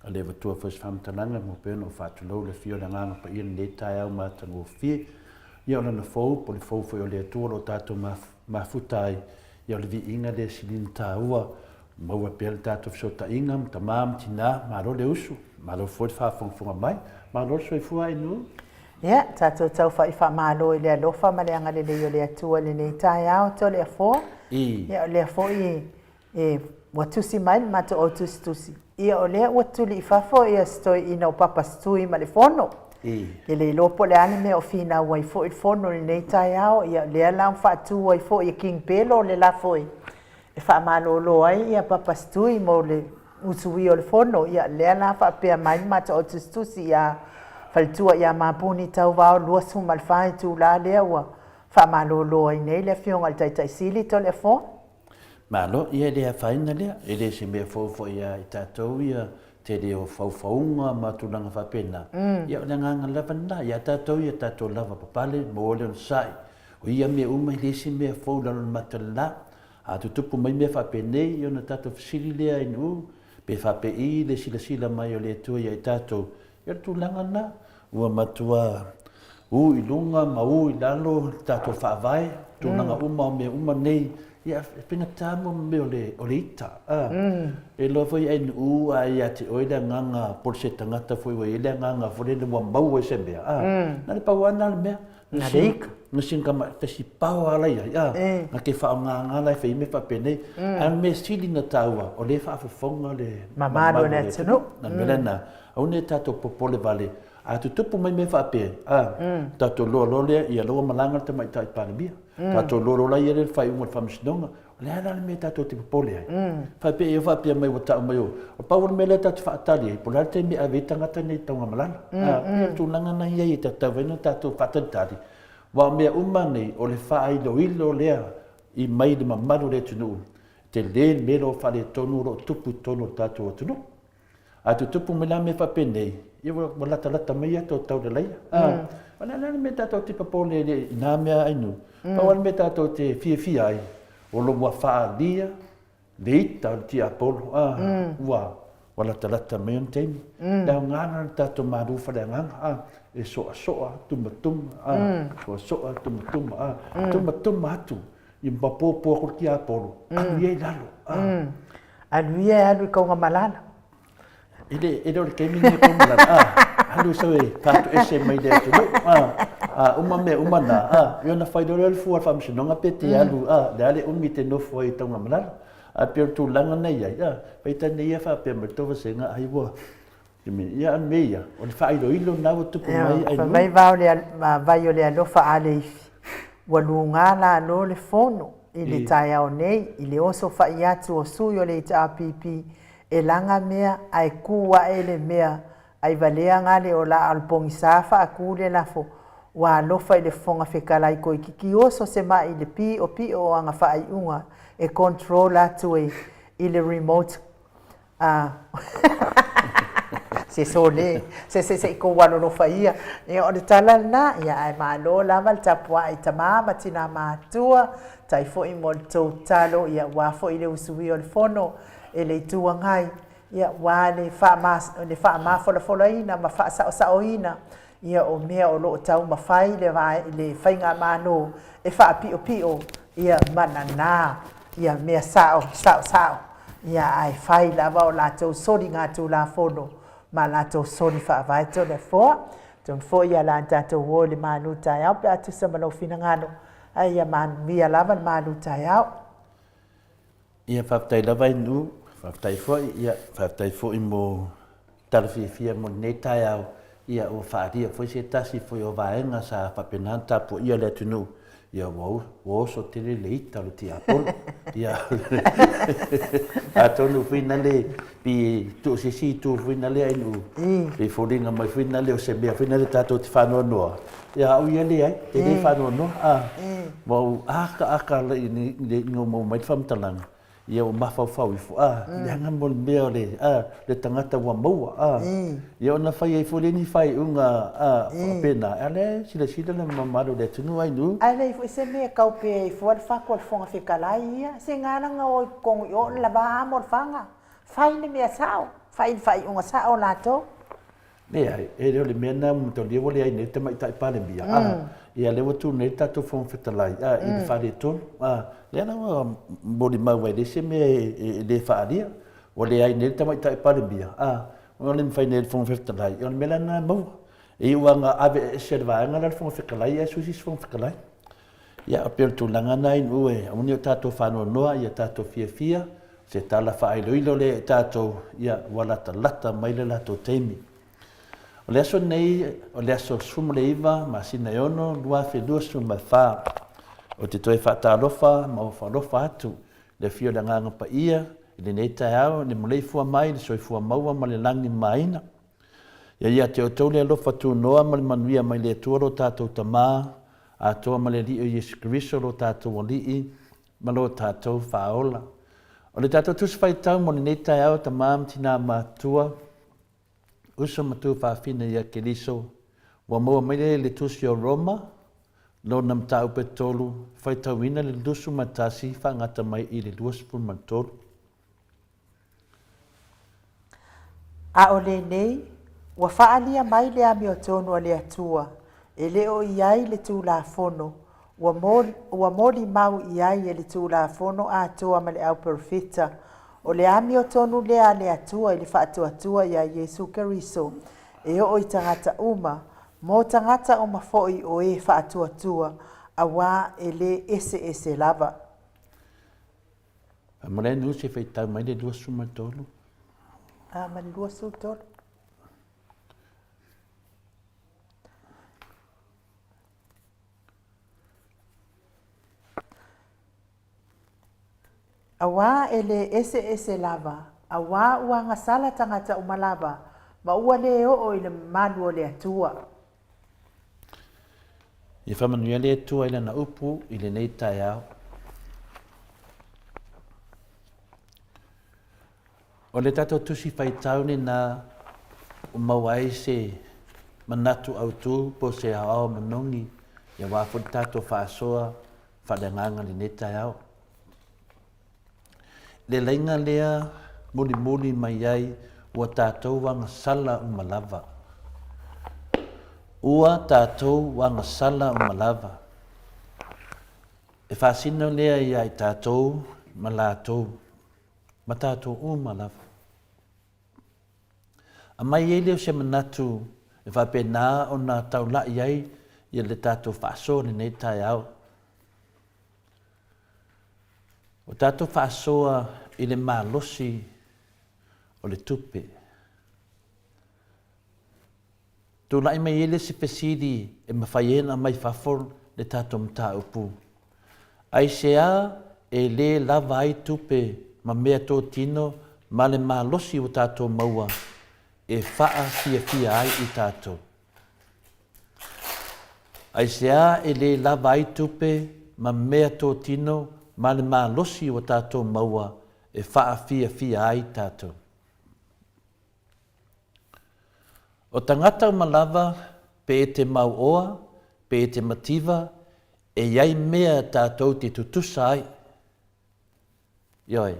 A le avatua foi se faamatalaga mo pea ona ou faatulou le afio o le Agaga Paia i lenei taeao matagofie. Ia o lana fou po o le fou foi o le Atua o lo o tatou mafuta ai, ia o le viiga lea e sili ona taua Maua pea le tatou fesootaiga ma tama ma tina, malo le usu, malo foi le faafogafoga mai, malo le soifua Ainuu. Ia, tatou taufa'i faamalo i le alofa ma le agalelei o le Atua i lenei taeao, Toleafoa. I. Ia, o lea foi e, ua tusi mai le matou au tusitusi. Ia, o lea ua tuli i fafo ia si toeaina o Papasitui ma le fono. I. E le iloa po o le a le mea o finau ai foi le fono i lenei taeao. Ia, o lea la ua faatu ai foi e King Pelo le lafo e e faamalolo ai ia Papasitui mo le usuia o le fono. Ia lea la faapea mai le matou au tusitusi ia Faletua ia Mapuni Tauvao 24 itula lea ua faamalolo ai nei le Afioga i le Taitai Sili Toleafoa. Malo, ia e le afaina lea, e le se mea fou foi ia i tatou ia tele o faufauga ma tulaga faapena. Ia o le agaga lava lena, ia tatou ia tatou lava papale, maua le onosai. O ia mea uma e le se mea fou i lalo o le mata o le la. A tutupu mai mea faapenei, ia ona tatou fesili lea i nuu, pe faapei le silasila mai o le Atua ia i tatou, ia o le tulaga lena, ua matua u i luga ma u i lalo le tatou faavae, tulaga uma o mea uma nei, ia e faigata mo mea o le, o le ita. A, e iloa foi e nuu a ia te oe le agaga po o se tagata foi ua i ai le agaga foi lele ua maua i se mea, a, na o le pau lava lena o le mea. Na le ika. Na sin ka ma te si pao ala ia ia. Na ke whaonga la e whai me whapenei. A me sili na taua o le whaafofonga le mamalu o le atunuu. Na mea na au ne tatou popole vale. A tutupu mai me whaape. A tatou loa loa lea ia loa malanga le tamaitai Palemia. Tatou loa loa la ia le whaiunga o le faamasinoga. O le a la le mea tatou te popole ai? Faapea ia faapea mai ua tau mai o, o pau o le mea lea tatou te faatali ai, po o le a le taimi e ave ai tagata nei i Taugamalala. A, pei o le tulaga na i ai e tatau ai ona tatou faatalitali, aua o mea uma nei, o le faailoilo lea i mai le mamalu o le atunuu, e tele le mea lea o faaletonu o lo o tupu i totonu o le tatou atunuu. A tutupu mai la mea faapenei, ia ua latalata mai ata o tauleleia. O le a la le mea tatou te popole ai i na mea ainu? Pau lava le mea tatou te fiafia ai, o lo ua faaalia le ita o le tiapolo, ua ua latalata mai ona taimi. Le aoga lena o le tatou malu faaleagaga, e soasoa, tumatuma, soasoa, tumatuma, tumatuma atu i mapopo atu le tiapolo, alu ia i lalo. Alu ia e alu i Kaugamalala. E le, e le o le taimi lenei o Kaugamalala. Ah, alu sau e faatoese mai le atunuu. Ah, ah, uma mea uma na. Ah, ia ona fai loa lea o le fua o le faamasinoga pe te alu, ah, le a le umi e te nofo ai i Taugamalala. Ae pei o le tulaga na i ai, ah, faitane ia faapea mai le tou vasega ai ua, Ia, a mea ia, o le faailoilo lena ua tupu mai ai. Fai mai vao le vai o le alofa a Leifi, ua luga lalo le fono i le taeao nei i le oso fai atu o sui o le HRPP e laga mea ae ku ae le mea ai valea gale o la a o le pogisa faatu le lafo ua alofa i le Fofoga Fetalai toeititi oso se mai i le piopio o ana faaiuga e control atu e i le remote A. Se sole, se se se i kou alolofa ia. Ia o le tala lena, ia ae malo lava le tapuai i tama ma tina matua, tai foi mo le tou tatalo, ia aua foi le usuia o le fono e le Itu Agai, ia aua le le faamafolafolaina ma faasaosaoina ia o mea o lo o taumafai le le faigamalo e faapiopio ia ma nana ia mea sao saosao ia ae fai lava o latou soligatulafono ma latou soli faavae Toleafoa. Atonu foi ia la tatou o i le malu taeao pe a tusa ma lou finagalo, ae ia manuia lava le malu taeao. Ia faafetai lava i Nuu, faafetai foi, ia faafetai foi mo tala fiafia mo lenei taeao, ia ua faaalia foi se tasi foi o vaega sa faapena ona tapuaia le atunuu, ia ua ua oso tele le ita o le tiapolo. Ia atonu foi na le pi tuu se isi itu foi na lea i Nuu, pei foliga mai foi na le o se mea foi na le tatou te faanoanoa, ia au ia leai, e le faanoanoa, a. Ua ou akaaka ina ua maua mai le faamatalaga, ia ua mafaufau ifo, a, leaga mo le mea o le, a, le tagata ua maua, a. Ia ona fai ai foi lea ni faaiuga, a, faapena, a o lea e silasila le mamalu o le atunuu Ainuu. Ae leai foi se mea e tau pea ai fua le fatu a le Fofoga Fetalai ia, se galaga o i totonu i o le lava a mo le faga. Fai le mea sao, fai le faaiuga sao latou. Leai, e le o le mea lena ua matalia ua leai nei le Tamaitai Palemia, a, ia lea ua tu nei le tatou Fofoga Fetalai, a, i le faaletonu, a, lea la ua molimau ai e leai se mea e le faaalia, ua leai nei le Tamaitai Palemia, a, ona le mafai nei e le Fofoga Fetalai, o le mea la lena e maua. E iu lava ina aveese e le vaega lea le Fofoga Fetalai ae sui se isi Fofoga Fetalai. Ia, e pei o le tulaga lena i nuu e aua ne i o tatou faanoanoa, ia tatou fiafia, se tala faailoilo lea i tatou, ia, ua latalata mai le latou taimi. O le aso lenei, o le aso 19 masina e 6, 2024, ou te toe faatalofa ma ofa alofa atu i le afio o le Agaga Paia i lenei taeao i le maleifua mai i le soifua maua ma le lagi mamaina. Ia ia te outou le alofa tunoa ma le manuia mai le Atua lo tatou Tama, atoa ma le Alii o Iesu Keriso lo tatou Alii ma lo tatou Faaola. O le tatou Tusi Faitau mo lenei taeao, tama ma tina matutua, uso ma tuafafine ia Keriso, ua maua mai lea i le Tusi o Roma, lona mataupu e tolu, faitauina le 21 faagata mai i le 23. A o lenei, ua faaalia mai le amiotonu a le Atua, e le o i ai le Tulafono, ua, ua molimau i ai e le Tulafono atoa ma le au perofeta, o le amiotonu lea a le Atua i le faatuatua iā Iesu Keriso, e oo i tagata uma, mo tagata uma foi o e faatuatua, auā e lē eseese lava. A ma le nu se faitau mai le 23. A ma le 23. Auā e lē eseese lava, auā ua agasala tagata uma lava, ma ua lē oo i le mamalu o le Atua. Ia faamanuia le Atua i Lana upu i lenei taeao. O le tatou tusi faitau lena ua maua ai se manatu autu po o se aoao manogi aua foi le tatou faasoa faaleagaga i lenei taeao. Le laina lea mulimuli mai ai ua tatou agasala uma lava. Ua tatou agasala uma lava. E faasino lea ia i tatou ma latou, ma tatou uma lava. Aumai ai lea o se manatu e faapena ona taulai ai ia le tatou faasoa i lenei taeao. Ua tatou faasoa i le malosi o le tupe. Tulai mai ai le isi fesili e mafai ai ona aumai fafo le tatou mataupu, Aisea e lē lava ai tupe ma meatotino ma le malosi ua tatou maua e faafiafia ai i tatou? Aisea e lē lava ai tupe ma meatotino ma le malosi ua tatou maua e faafiafia ai tatou? O tagata uma lava, pe e te mauoa, pe e te mativa, e i ai mea tatou te tutusa ai. Ioe,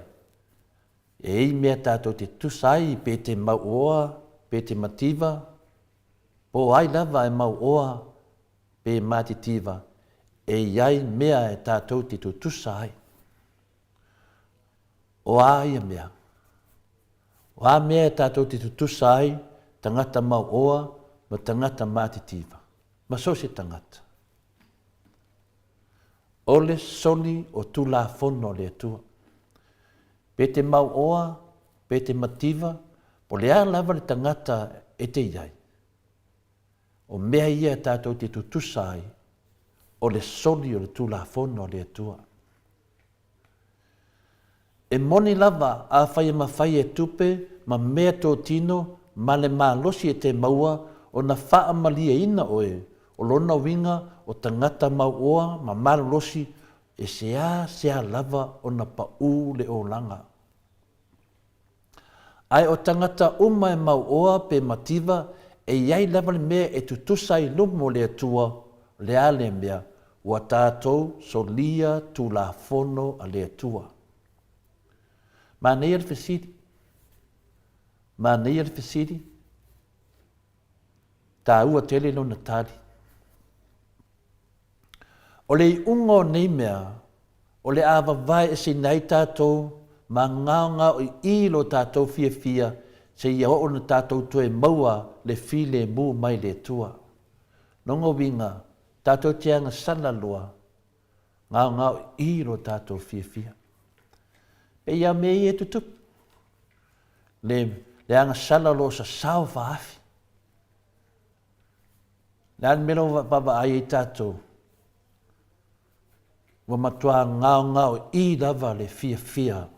e i ai mea tatou te tutusa ai pe e te mauoa, pe e te mativa, po o ai lava e mauoa pe matitiva, e i ai mea e tatou te tutusa ai. O a ia mea? O a mea e tatou te tutusa ai tagata mauoa ma tagata matitiva, ma so o se tagata? O le soli o Tulafono a le Atua. Pe te mauoa, pe te mativa, po o le a lava le tagata e te i ai, o mea ia tatou te tutusa ai, o le soli o le Tulafono a le Atua. E moni lava afai e mafai e tupe ma mea totino ma le malosi e te maua ona faamalieina oe, o lona uiga o tagata mauoa ma malolosi e seasea lava ona paʻū le olaga. Ae o tagata uma e mauoa pe mativa, e i ai lava le mea e tutusa ai luma o le Atua, o le a lea mea, ua tatou solia Tulafono a le Atua. Manaia le fesili. Manaia le fesili. Taua tele lona tali. O le iuga o nei mea, o le a vavae eseina ai tatou ma gaogaoiʻī lo tatou fiafia seia oo ina tatou toe maua le filemu mai le Atua. Lona uiga, tatou te agasala loa, gaogaoiʻī lo tatou fiafia. Pei a mea ia e tutupu, le, le agasala o lo o sasao faafi. Le a le mea lea ua vaavaai ai tatou? Ua matua gaogaoiʻī lava le fiafia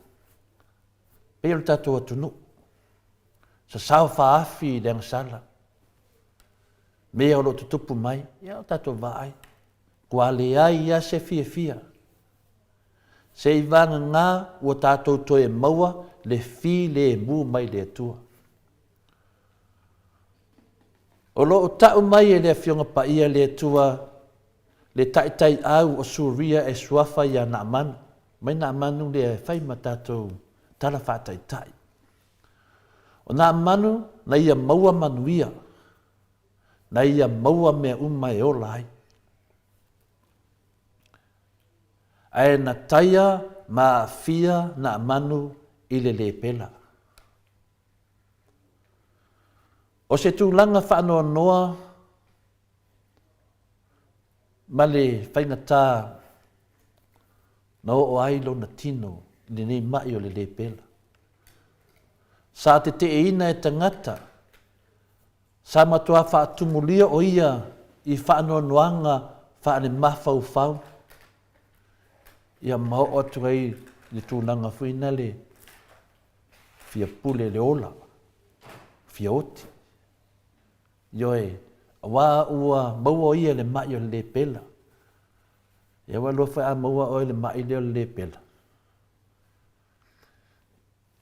pei o le tatou atunuu. Sasao faaafi i le agasala. Mea o lo o tutupu mai, ia o tatou vaai. Ua leai lava se fiafia. Seivagana ua tatou toe maua le filemu mai le Atua. O lo o tau mai e le Afioga Paia le Atua le taitaiau o Suria e suafa iā Naamanu, mai Naamanu lea e fai ma tatou tala faataitai. O Naamanu na ia maua manuia, na ia maua mea uma e ola ai. Ae na taia ma aafia Naamanu i le lepela. O se tulaga faanoanoa ma le faigata na oo ai lona tino i lenei maʻi o le lepela. Sa teteeina e tagata, sa matuā faatumulia o ia i faanoanoaga faalemafaufau, ia ma oo atu ai le tulaga foi nale fia pule le ola, fia oti. Ioe, auā ua maua o ia i le maʻi o le lepela. Ia ua iloa foi a maua oe i le maʻi lea o le lepela.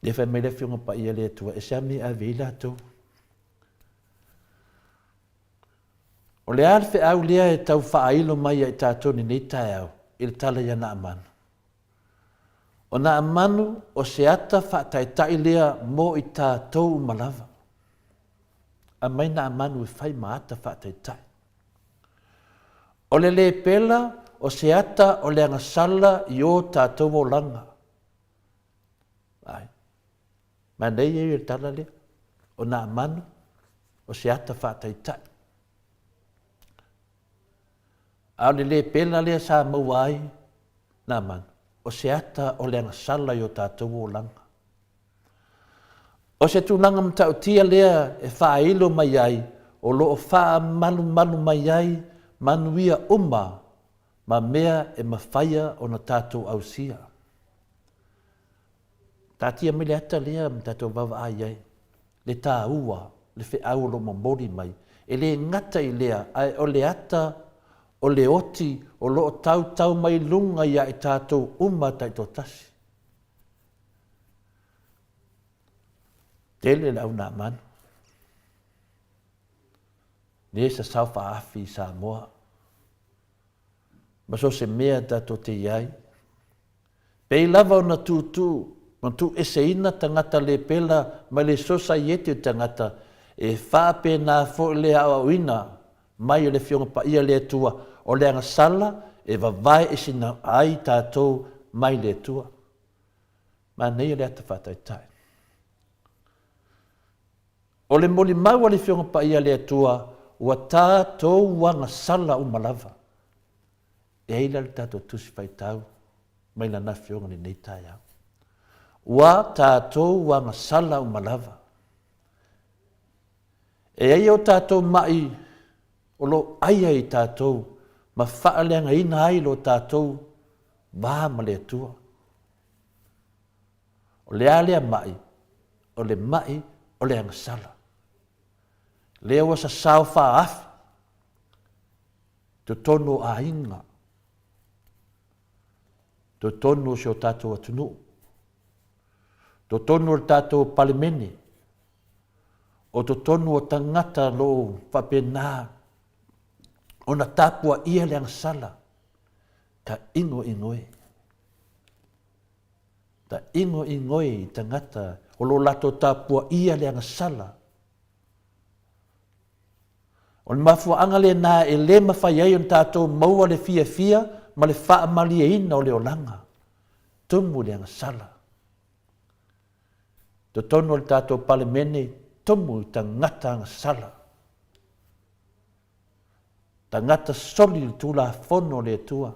Lea fai mai le Afioga Paia le Atua, e se a mea e ave ai latou. O le a le feau lea e tau faailo mai ia i tatou i lenei taeao i le tala ia Naamanu? O Naamanu o se ata faataitai lea mo i tatou uma lava. Aumai Naamanu e fai ma ata faataitai. O le lepela o se ata o le agasala i o tatou olaga. Ai. Manaia ia le tala lea. O Naamanu o se ata faataitai. A o le lepela lea sa maua ai Naamanu, o se ata o le agasala i o tatou olaga. O se tulaga matautia lea e faailo mai ai o lo o faamalumalu mai ai manuia uma ma mea e mafaia ona tatou ausia. Taatia mai le ata lea ma tatou vaavaai ai, le taua, le feau o lo o momoli mai. E le gata i lea, ae o le ata o le oti o lo o tautau mai luga ia i tatou uma taitoatasi. Tele le au Naamanu. Lea e sasao faaafi i Samoa. Ma so o se mea tatou te i ai. Pei lava ona tuutuu ma tuueseina tagata le pela mai le sosaiete o tagata, e faapena foi le aoaoina mai o le Afioga Paia le Atua, o le agasala e vavae esina ai tatou mai le Atua. Manaia le ata faataitai. O le molimau a le Afioga Paia le Atua, ua tatou agasala uma lava. E ai la le tatou Tusi Faitau mai Lana Afioga i lenei taeao. Ua tatou agasala uma lava. E ai o tatou maʻi o lo o ai ai i tatou ma faaleagaina ai lo tatou va ma le Atua. O le a lea maʻi? O le maʻi o le agasala. Lea ua sasao faaafi totonu o aiga, totonu o si o tatou atunuu, totonu o le tatou Palemene, o totonu o tagata o lo o faapena ona tapuaia le agasala, tainoinoe. Tainoinoe i tagata o lo o latou tapuaia le agasala. O le mafuaaga lena e le mafai ai ona tatou maua le fiafia ma le faamalieina o le olaga. Tumu le agasala. Totonu o le tatou Palemene, tumu i tagata agasala. Tagata soli le Tulafono a le Atua.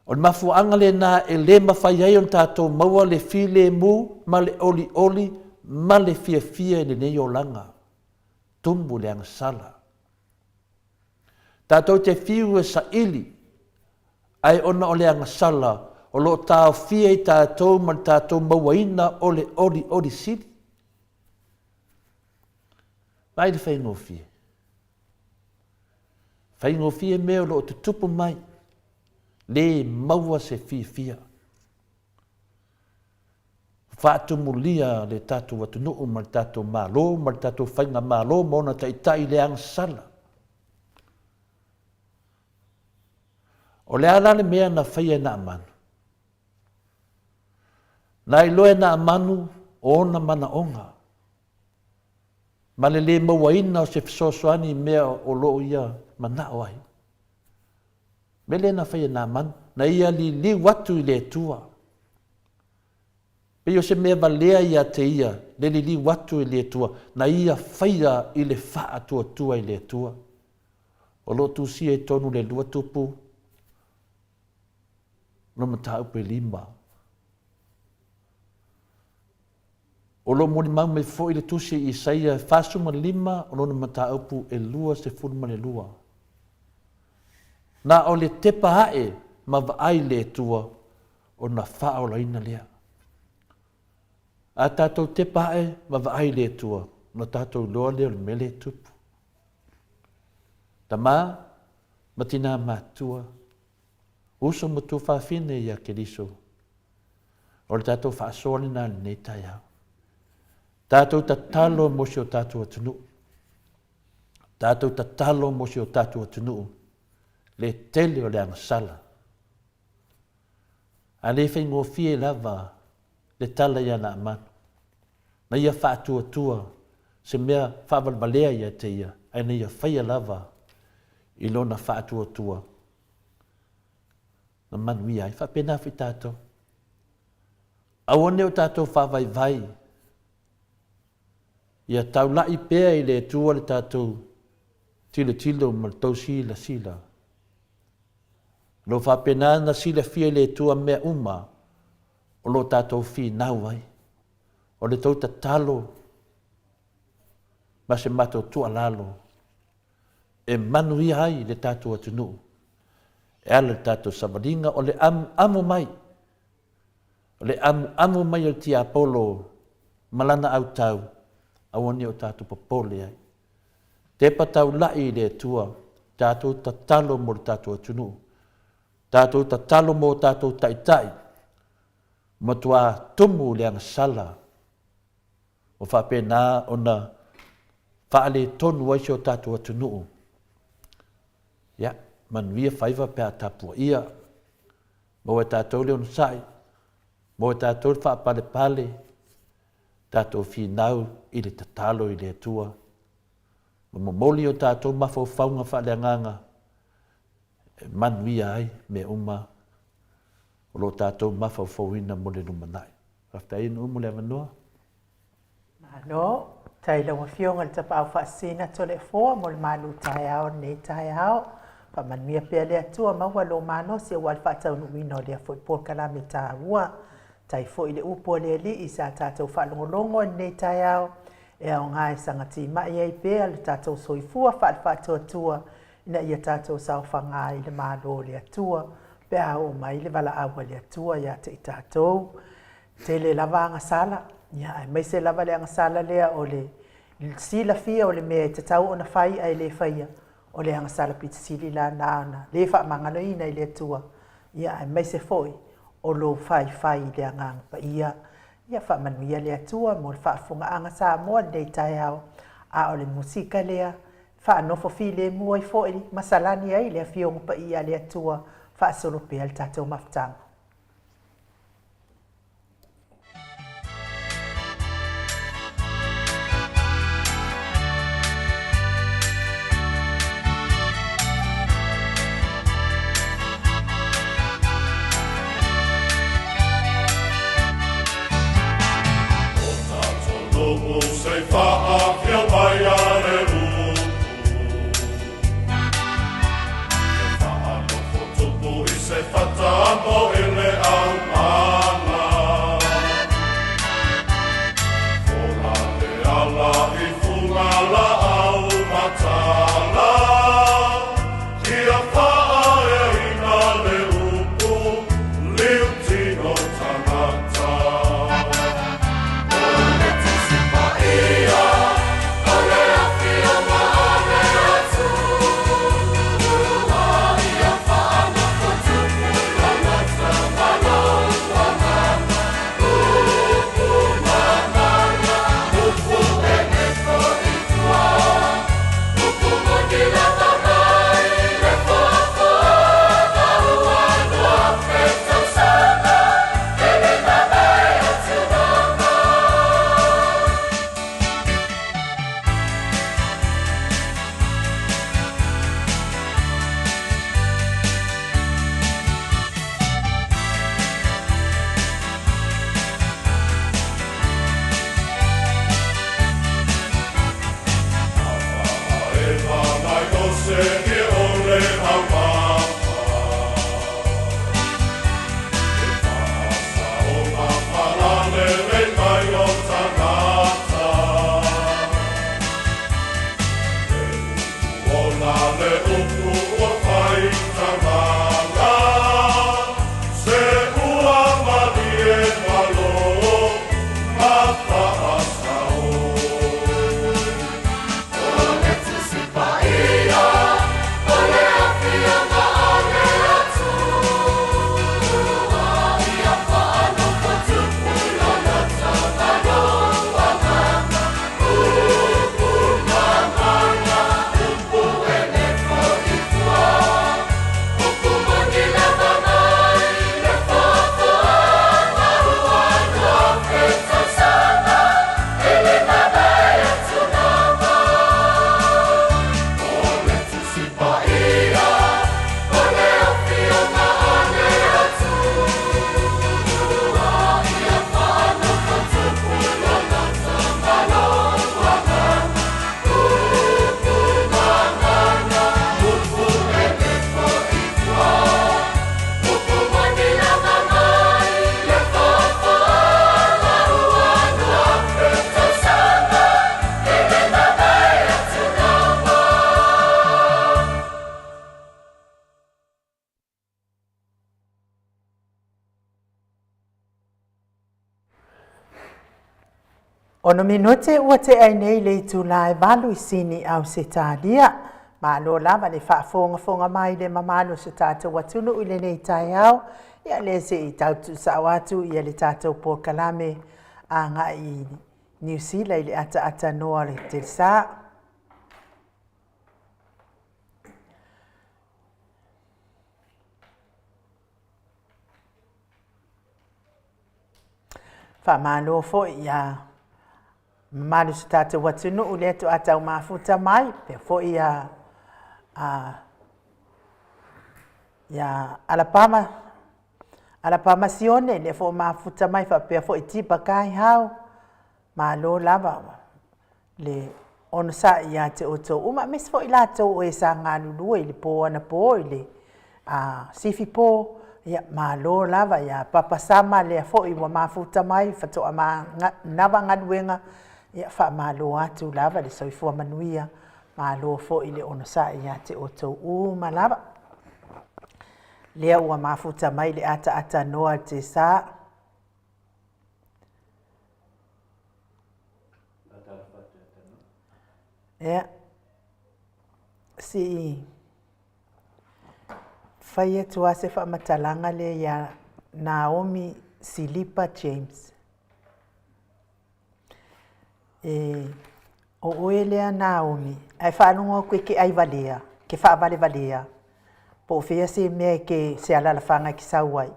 O le mafuaaga lena e le mafai ai ona tatou maua le filemu ma le olioli ma le fiafia i lenei olaga. Tumu le agasala. Tatou te fiu e saili, ae ona o le agasala o lo o taofia i tatou ma le tatou mauaina o le olioli sili. Vaai le faigofie. Faigofie mea o lo o tutupu mai, lē maua se fiafia. Faatumulia le tatou atunuu ma le tatou Malo ma le tatou Faigamalo ma ona taitai i le agasala. O le a la le mea na faia e Naamanu? Na iloa e Naamanu o ona manaoga ma le lē mauaina o se fesoasoani i mea o lo o ia manao ai. Mea lea na faia e Naamanu, na ia liliu atu i le Atua. Pei o se mea valea ia te ia le liliu atu i le Atua, na ia faia i le faatuatua i le Atua. O lo o tusia i totonu le lua tupu no mataupu e lima. O lo o molimau mai foi le tusi i Isaia 45 o lona mataupu e 22. Na o le tepa ae ma vaai le Atua ona faaolaina lea. A tatou tepa ae ma vaai le Atua, ona tatou iloa lea o le mea lea e tupu. Tama ma tinā matutua, uso ma tuafafine ia Keriso, O le tatou faasoa lena i lenei taeao. Tatou tatalo mo si o tatou atunuu. Tatou tatalo mo si o tatou atunuu le tele o le agasala. A le faigofie lava le tala ia Naamanu, na ia faatuatua se mea faavalevalea ia te ia, ae na ia faia lava i lona faatuatua na manuia ai. Faapena foi tatou. Aua ne o tatou faavaivai ia taulai pea i le Atua le tatou tilotilo ma le tou silasila. O lo o faapena ona silafia e le Atua mea uma o lo o tatou finau ai. O le tou tatalo ma se matou tuualalo e manuia ai le tatou atunuu e ala i le tatou savaliga o le amuamu mai, o le amuamu mai o le tiapolo ma lana autau, aua ne i o tatou popole ai. Tepa taulai i le Atua, tatou tatalo mo le tatou atunuu, tatou tatalo mo tatou taitai, matua tumu le agasala ua faapena ona. faaletonu ai si o tatou atunuu. Ia, manuia faiva pe a tapuaia. Maua e tatou le onosai, maua e tatou le faapalepale, tatou finau i le tatalo i le Atua, ma momoli o tatou mafaufauga faaleagaga e manuia ai mea uma o lo o tatou mafaufauina mo le lumanai. Faafetai Nu'u mo le avanoa. Malo, faafetai i lau Afioga i le Tapaau Faasisina Toleafoa mo le malu taeao i lenei taeao. Faamanuia pea le Atua maua lou malosi aua le faataunuuina o lea foi polokalame taua. Faafetai foi i le upu a le Alii sa tatou faalogologo i lenei taeao e aoga e sagatimai ai pea le tatou soifua faale-faatuatua ina ia tatou saofaga ai i le Malo o le Atua pe a oo mai le valaau a le Atua ia te i tatou. Tele lava agasala, ia, aemaise lava le agasala lea o le silafia o le mea e tatau ona fai ae le faia, o le agasala pito sili la na ona le faamagaloina i le Atua, ia, aemaise foi o lou faifai i le Agaga Paia. Ia faamanuia le Atua mo le faafofogaaga Samoa i lenei taeao, a o le musika lea faanofo filemu ai foi ma salani ai le Afioga Paia a le Atua, faasolo pea le tatou mafutaga. Ono minute ua tea ai nei le itula e 8 i Sini, Ausetalia. Malo lava le faafogafoga mai le mamalu o so tatou atunuu i lenei taeao. Ia lea se i tau tuusao atu ia le tatou polokalame agai i Niu Sila i le ataata noa o le Telesa. Faamalo foi ia mamalu o si tatou atunuu lea toa tau mafuta mai, pea foi ia a ia Alapama, Alapama Sione lea foi mafuta mai faapea foi Tipa Kai Hao, malo lava le onosai ia te outou uma, aemaise foi latou o e sa galulue i le po anapo i le a sifi po, ia malo lava ia Papa Sama lea foi ua mafuta mai faatoa manava galuega, ia faamalo atu lava le soifua manuia, malo foi le onosai ia te outou uma lava. Lea ua mafuta mai le ataata noa a le Tesa. Ia, sii fai atu lava se faamatalaga lea ia Naomi Silipa James. E, o oe lea Naomi, ae faalogo atu e ke ai valea, ke faavalevalea, po o fea se mea e ke, se alalafaga e ke sau ai.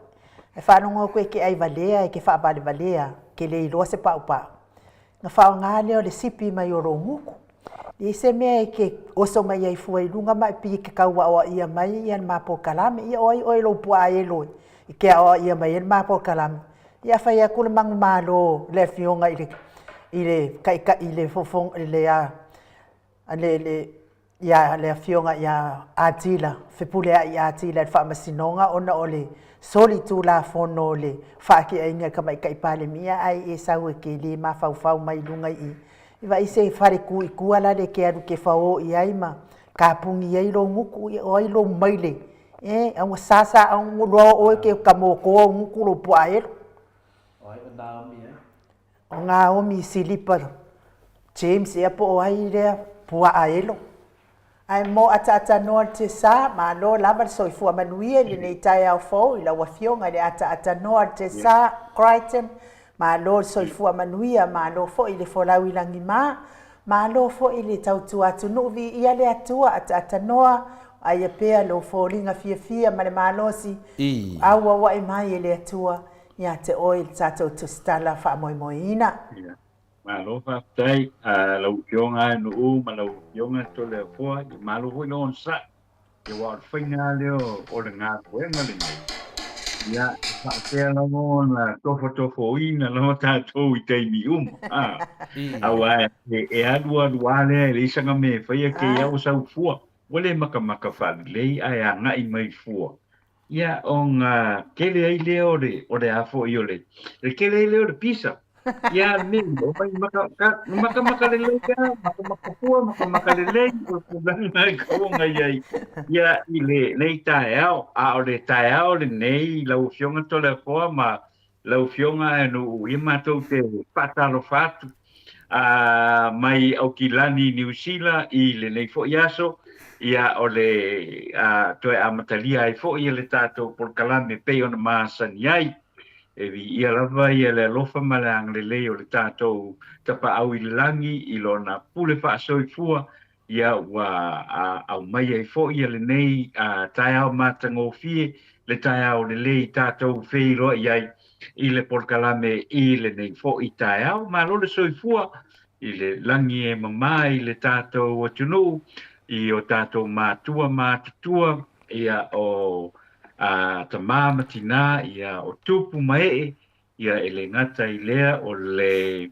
Ae faalogo atu e ke ai valea, e ke faavalevalea, ke le iloa se paupau. Na faaaoga lea o le sipi mai o lou gutu. E i ai se mea e te oso mai ai fua i luga ma e pei e te tau aoaia mai ia le ma polokalame. Ia o ai oe i lou puaa elo e te aoaia mai ai le ma polokalame. Ia a fai atu le manumalo le afioga i le i le taitai i le fofoga i le a le le ia le Afioga ia Atila, Fepuleai Atila i le Faamasinoga ona o le solitulafono o le faateaina e le Tamaitai Palemia ae e sau e te le mafaufau mai luga i i. I vaai se fale tu i tua la le e te alu e te fao i ai ma tapuni ai lou gutu, ia o ai lou maile, e, a ua sa sa loa oe e te tamotoa ou gutu lou puaa elo. O ai o Naomi e? O Naomi Silipa James ea po o ai lea puaa elo. Ae mo ataatanoa le Tesa, malo lava le soifua manuia i lenei taeao fou i lau Afioga i le ataatanoa le Tesa Crichton, malo le soifua manuia, malo foi le folau i lagima, malo foi le tautua atunuu, viia le Atua, ataatanoa, aia pea lou foliga fiafia ma le malosi, auauai mai e le Atua ia te oe le tatou tusitala faamoemoeina. Ia, malo faafetai lau Afioga Nuu ma lau Afioga Toleafoa, ia malo foi le onosai, ia aua o le faiga lava lea o le galuega lenei, ia e faapea lava ona tofotofoina lava tatou i taimi uma, a, aua e alu alu lava lea e leai sana mea e faia kei ua sau fua, ua le makamaka faalelei ae agai mai fua Ia, ona tele ai lea o le, o le a foi o le, le tele ai lea o le pisa. Ia, me, o mai maka, ka, makamaka lelei lava, makamaka fua, makamaka lelei, o le tulaga e tatau ona i ai. Ia, i lenei taeao, a o le taeao lenei lau Afioga Toleafoa ma Lau Afioga e nuu ia matou te faatalofa atu a mai Aukilani Niu Sila i lenei foi aso, ia o le a, toe amatalia ai foi le tatou polokalame pei ona masani ai. E viia lava ia le alofa ma le agalelei o le tatou Tapaau i le Lagi i lona pule faasoifua Ia ua aumai ai foi ia lenei taeao matagofie, le taeao lelei tatou feiloai ai i le polokalame i lenei foi taeao. Malo le soifua i le lagi e mama i le tatou atunuu, i o tatou matua matutua, ia o tama ma tina, ia o tupu ma ee, Ia, e le gata i lea, o le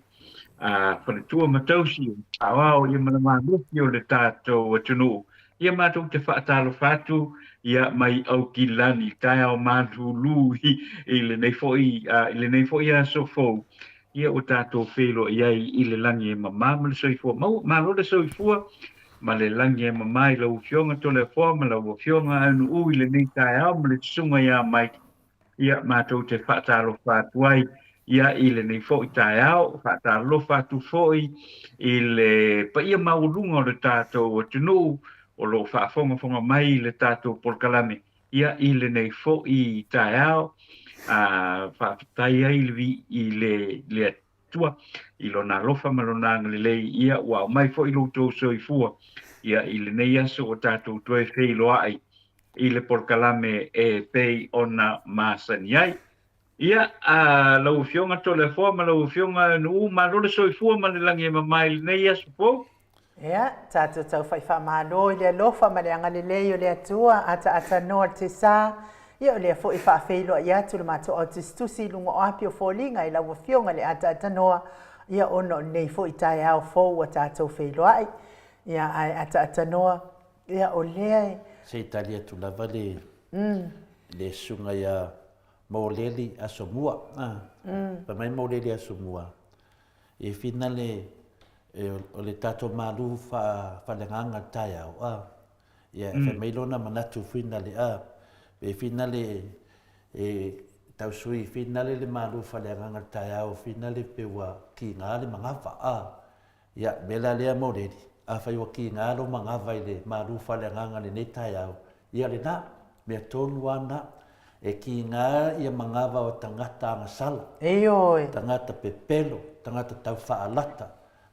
faletua ma tausi, o le saoao ia ma le malosi o le tatou atunuu. Ia matou te faatalofa atu ia mai Aukilani, taeao malulu i lenei foi i lenei foi aso fou. Ia ua tatou feiloai ai i le lagi e mama ma le soifua maua. Malo le soifua ma le lagi e mama i lau Afioga Toleafoa ma lau Afioga Aunuu i lenei taeao ma le Susuga ia Mike Ia, matou te faatalofa atu ai ia i lenei foi taeao, faatalofa atu foi i le paia maualuga o le tatou atunuu o lo o faafogafoga mai i le tatou polokalame ia i lenei foi taeao. A, faafetai ai i le, le Atua i lona alofa ma lona agalelei ia ua aumai foi lo outou soifua ia i lenei aso ua tatou toe feiloai i le polokalame e pei ona masani ai. Ia, a lau Afioga Toleafoa ma lau Afioga Nu'u, malo le soifua ma le lagi e mama i lenei aso fou. Ia, tatou taufai faamalo i le alofa ma le agalelei o le Atua, ataatanoa le tesa, ia o lea foi e faafeiloai atu le matou au tusitusi i luga o api o foliga i lau Afioga i le ataatanoa, ia ona o lenei foi taeao fou ua tatou feiloai. Ia, ae ataatanoa, ia o lea e. Se i tali atu lava le, le susuga ia Moleli Asomua. Fai mai Moleli Asomua, e finale o le tatou malu faaleagaga le taeao, a. Ia, e fai mai lona manatu finale, a. E finale e tau sui finale le malu faaleagaga le taeao, finale pe ua kiga le manava, a. Ia, mea la lea Moleli, afai ua kiga lou manava i le malu faaleagaga i lenei taeao, ia lena, mea tonu lava na, e kiga ia manava o tagata agasala, Ioe. tagata pepelo, tagata tau faalata,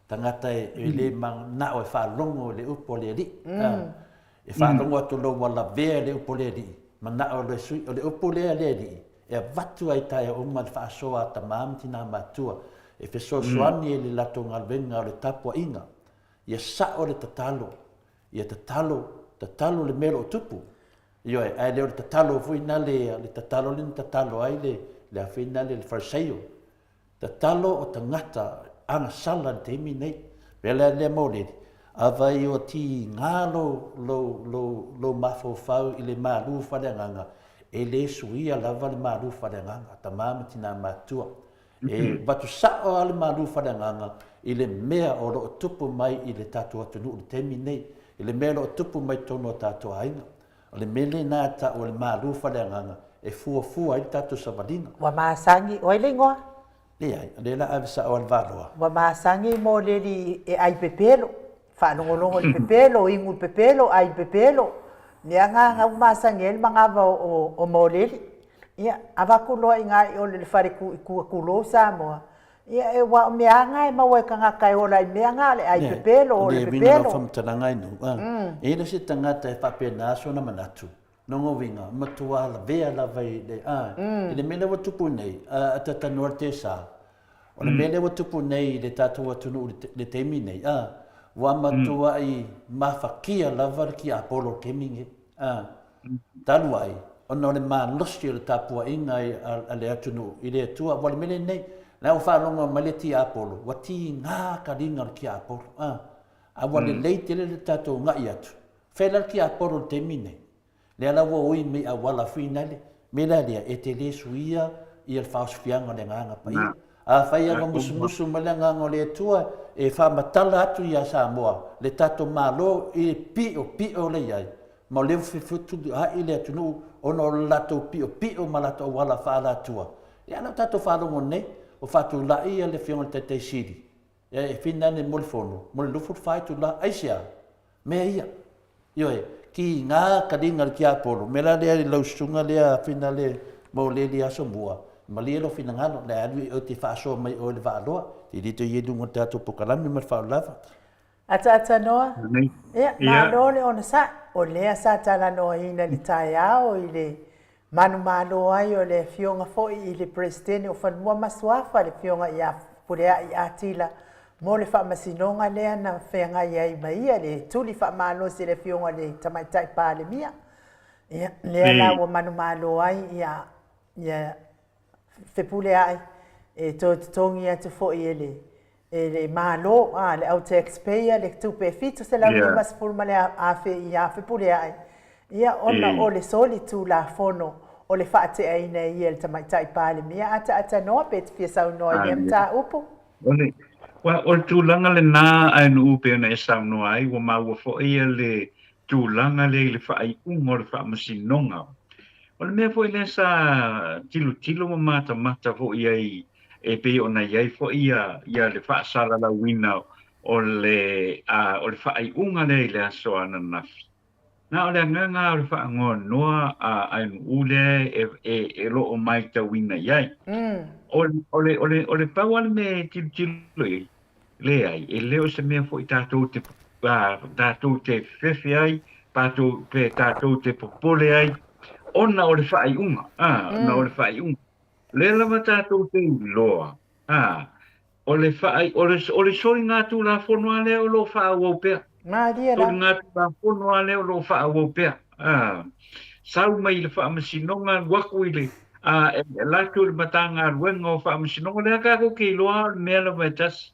tagata e le manao e faalogo i le upu a le Alii. E faalogo atu loa ua lavea i le upu a le Alii, manao loa e sui. O le upu lea a le Alii, e avatu ai taeao uma le faasoa a tama ma tina matua, e fesoasoani i le latou galuega o le tapuaiga. Ia sao le tatalo, ia tatalo, tatalo le mea o lo o tupu. Ioe, ae le o le tatalo foi na le, le tatalo lea na tatalo ai le, le a foi na le, le Fariseio. Tatalo o tagata agasala i le taimi nei. Mea la lea Moleli, afai ua tiga lou, lou, lou, lou mafaufau i le malu faaleagaga, e le suia lava le malu faaleagaga, tama ma tina matutua. E avatu sao lava le malu faaleagaga i le mea o lo o tupu mai i le tatou atunuu i le taimi nei, i le mea o lo o tupu mai i totonu o tatou aiga. O le mea lena e tau o le malu faaleagaga e fuafua ai le tatou savaliga. Ua masani, o ai le igoa? Leai, o lea la ave sao lava le Valoa. Ua masani Moleli e ai pepelo, faalogologo i le pepelo, inu i le pepelo, ai i le pepelo. Lea na ua masani ai le manava o Moleli. Ia, avatu loa i ina i o le fale i tua tulou Samoa, Ia, aua o mea lava na e maua e tagata e ola ai mea na, o le ai pepelo, o le pepelo. O le uiga o lau faamatalaga e Nuu, e i ai se tagata e faapena sona manatu, lona uiga, matua lavea lava i le, i le mea lea ua tupu nei, a talanoa le tesa, o le mea lea ua tupu nei i le tatou atunuu i le taimi nei, ua matuai mafatia lava le tiapolo i le taimi nei. A, talu ai, ona o le malosi o le tapuaiga a le atunuu i le Atua. Ua le mea lenei, la ua faalogo mai le tiapolo, ua tiga taliga o le tiapolo. A, a ua lelei tele le tatou una'i atu. Fea la le tiapolo i le taimi nei? Lea la ua ui mai auala finale, mea la lea, e te le suia ia le faaosofiaga o le Agaga Paia. Afai lava musumusu mai le Agaga o le Atua e faamatala atu ia Samoa, le tatou Malo i le piopio lea i ai, ma o lea ua fefutua'i le atunuu ona o le latou piopio ma latou auala faaalatua, ia a la ua tatou faalogo nei, ua faatula'i le Afioga i le Taitai Sili e finane mo le Fono mo le 24 itula. Aisea? Mea ia. Ioe, kiga taliga le tiapolo, mea la lea i lau susuga lea finale Mauleli Asomua, malie lou finagalo, le alu i oe te faasoa mai oe le Vaaloa, te le toe i ai luga o le tatou pokalame ma le faaolava. Ataata noa, ia, malo le onosai, o lea sa talanoaina i le taeao i le Manumalo ai o le Afioga foi i le Peresetene o Fanua ma Suafa, le Afioga ia Fepuleai Atila, mo le faamasinoga lea na feagai ai ma ia le tuli faamalosi e le Afioga i le Tamaitai Palemia. Ia, lea la ua manumalo ai ia, ia Fepuleai e toe totogi atu foi e le e le Malo, a, le au tax payer, le tupe e 750 ma le afe ia Fepuleai, ia, ona o le solitulafono o le faateaina e ia e le Tamaitai Palemia. Ataatanoa pe e te fia saunoa i lea mataupu. O le, o le tulaga lena a Nuu pei ona e saunoa ai, ua maua foi le tulaga lea i le faaiuga o le faamasinoga. O le mea foi lea sa tilotilo ma matamata foi i ai e pei ona i ai foi ia, ia le faasalalauina o le, a, o le faaiuga lea i le aso ananafi. Na o le agaga o le faanoanoa a Ainuu lea e, e, e lo o maitauina i ai. O, o le, o le, o le pau lava le mea e tilotilo i ai, leai, e le o se mea foi tatou te, a, tatou te fefe ai, tatou, pe tatou te popole ai, ona o le faaiuga, a, ona o le faaiuga. Lea lava tatou te iloa, ā, o le faai, o le, o le soligatulafono lava lea o lo o faaauau pea. Malie lava. Soligatulafono lava lea o lo o faaauau pea. Ā, sau mai i le Faamasinoga alu atu i le, ā, e alu atu i le Matagaluega o Faamasinoga, lea tatou te iloa o le mea lava e tasi.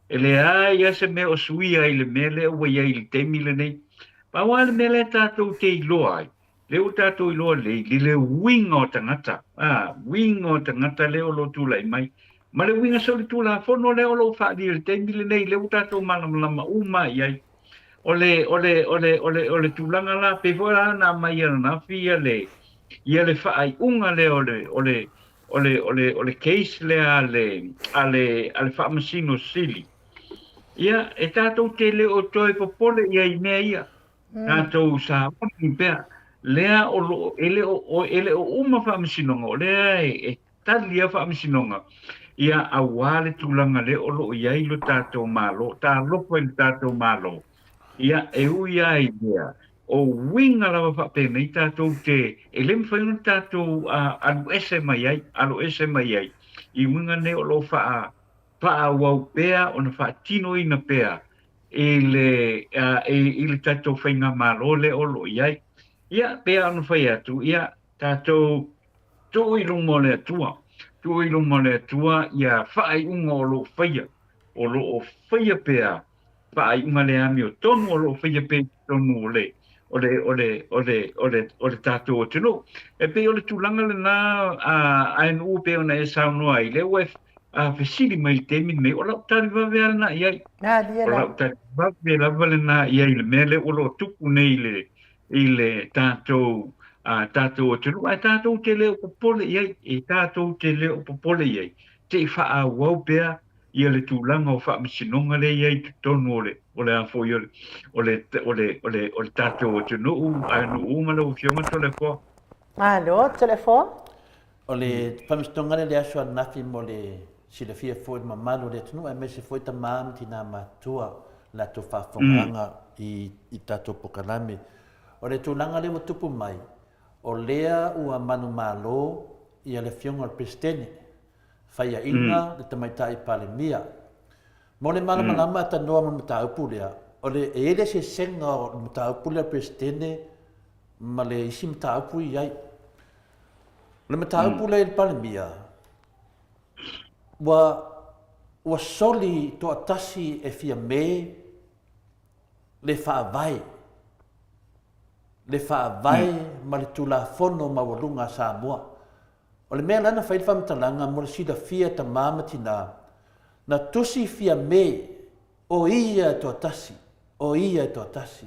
E leai lava se mea o suia i le mea lea ua i ai i le taimi lenei. Pau lava le mea lea tatou te iloa ai, lea ua tatou iloa lelei i le uiga o tagata, a, uiga o tagata lea o lo o tulai mai, ma le uiga solitulafono lea o lo o faaalia i le taimi lenei, lea ua tatou malamalama uma i ai. O le, o le, o le, o le, o le tulaga la, pei foi la na aumai ananafi ia le, ia le faaiuga lea o le, o le, o le, o le, o le case lea a le, a le, a le Faamasino Sili. Ia, e tatou te le o toe popole i ai i mea ia. Tatou sauni pea, lea o lo o, e le o, e le o uma Faamasinoga, o lea e, e tali lava Faamasinoga, ia, auā le tulaga lea o lo o i ai lo tatou Malo. Talofa i lo tatou Malo. Ia, e ui lava i lea, o uiga lava faapenei tatou te, e le mafai ona tatou alu ese mai ai, alo ese mai ai i uiga nei o lo o faa, faaauau pea ona faatinoina pea i le, i le tatou faigamalo lea o lo o i ai. Ia, pei lava ona fai atu, ia, tatou tuu i luma o le Atua, tuu i luma o le Atua ia faaiuga o lo o faia, o lo o faia pea faaiuga le amiotonu o lo o faia pea i totonu o le o le o le o le o le o le tatou atunuu. E pei o le tulaga lena a ANU e pei ona e saunoa ai, lea ua e fesili mai i le taimi lenei, o lau tali vave lava lena i ai. O lau tali vave lava lena i ai i le mea lea o lo o tupu nei i le i le tatou a tatou atunuu, ae tatou te le o popole i ai, e tatou te le o popole i ai, se i faaauau pea ia le tulaga o faamasinoga lea e i ai i totonu o le o le a foi o le o le o le o le o le tatou atunuu ae nuu uma lau Afioga Toleafoa. Malo Toleafoa. O le faamasinoga lea i le aso ananafi mo le silafia foi i le mamalu o le atunuu aemaise foi tama ma tina matutua i latou faafofogaaga i i tatou polokalame. O le tulaga lea ua tupu mai, o lea ua manumalo ia le Afioga i le Peresetene Faiaina le Tamaitai Palemia. Mo le malamalama a tanoa ma le mataupu lea, o le, e i ai le eseesega o le mataupu lea a le Peresetene ma le isi mataupu i ai. O le mataupu lea i le Palemia, ua, ua soli toatasi e Fiame le Faavae, le Faavae ma le Tulafono maualuga a Samoa. O le mea la na fai le faamatalaga mo le silafia e tama ma tina, na tusi Fiame o ia e toatasi, o ia e toatasi.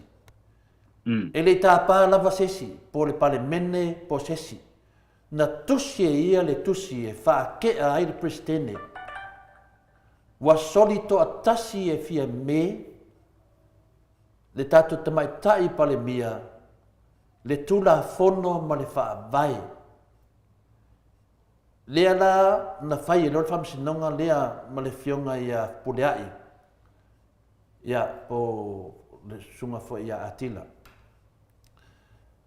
E le i tapa lava se isi, po o le Palemene po o se isi. Na tusi e ia le tusi e faake'a ai le Peresetene. Ua soli toatasi e Fiame le tatou Tamaitai Palemia le Tulafono ma le Faavae. Lea la na fai ai loa le faamasinoga lea ma le Afioga ia Fepuleai, ia, po o le Susuga foi ia Atila.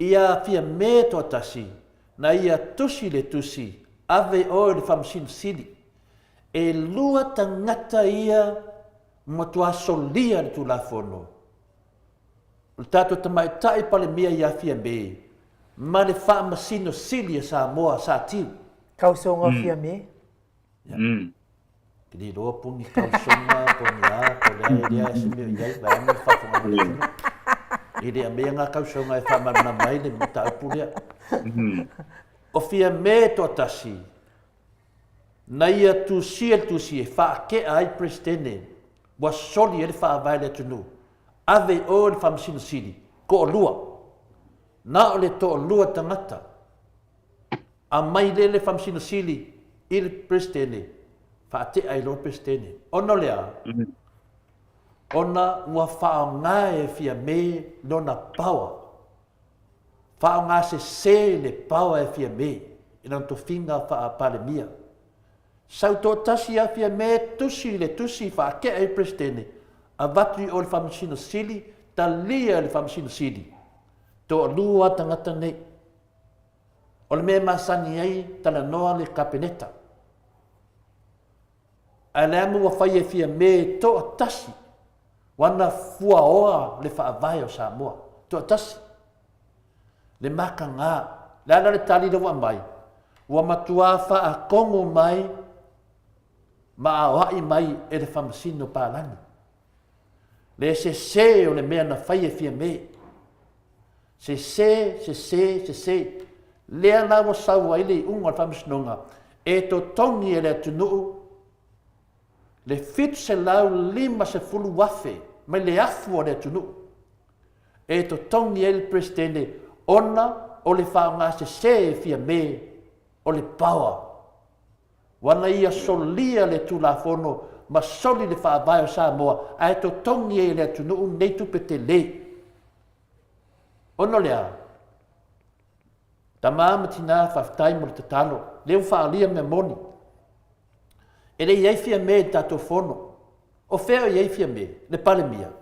Ia Fiame toatasi, na ia tusi le tusi, ave oe i le Faamasino Sili. E lua tagata ia matua solia le Tulafono. O le tatou tamaitai Palemia ia Fiame ma le Faamasino Sili a Samoa sa tiu. Kausoga o Fiame. Ia. Te le iloa po o ni kausoga po o ni a, po o le a e leai se mea o i ai, vaeane le faafofoga mai a le atunuu. E le ameia ngā kausoga e faamalamalama ai le mataupu lea. O Fiame toatasi, Na ia tusia le tusi e faake'a ai Peresetene ua soli ai le faavae i le atunuu, ave i o i le Faamasino Sili, toalua. Na o le toalua tagata. Aumai lea le Faamasino Sili i le Peresetene, faate'a ai loa le Peresetene. Ona o le a? Ona ua faaaoga e Fiame lona power. Faaaoga sese le power e Fiame i lana tofiga faa-Palemia. Sau toatasi ia Fiame tusi le tusi faakea i Peresetene, avatu i o le Faamasino Sili, talia e le Faamasino Sili. Toalua tagata nei. O le mea e masani ai, talanoa le Kapeneta. Ae le a mea ua fai e Fiame toatasi ua na fuaoa le faavae o Samoa. Toatasi. Le makaga. Le a la le tali lea ua aumai? Ua matua faakogo mai ma aoai mai e le Faamasino Palagi. Le sese o le mea na fai e Fiame. Sese, sese, sese. Lea la ua sau ai le iuga o le Faamasinoga e totogi e le atunuu le $750,000 mai le afu a le atunuu e totogi ai le Peresetene ona o le faaaoga sese e Fiame o le power. Ua na ia solia le Tulafono ma soli le Faavae o Samoa ae totogi ai e le atunuu nei tupe tele. Ona o le a? Tama ma tina faafetai mo le tatalo. Lea ua faaalia mea moni. E le i ai Fiame i le tatou fono. O fea o i ai Fiame? Le Palemia.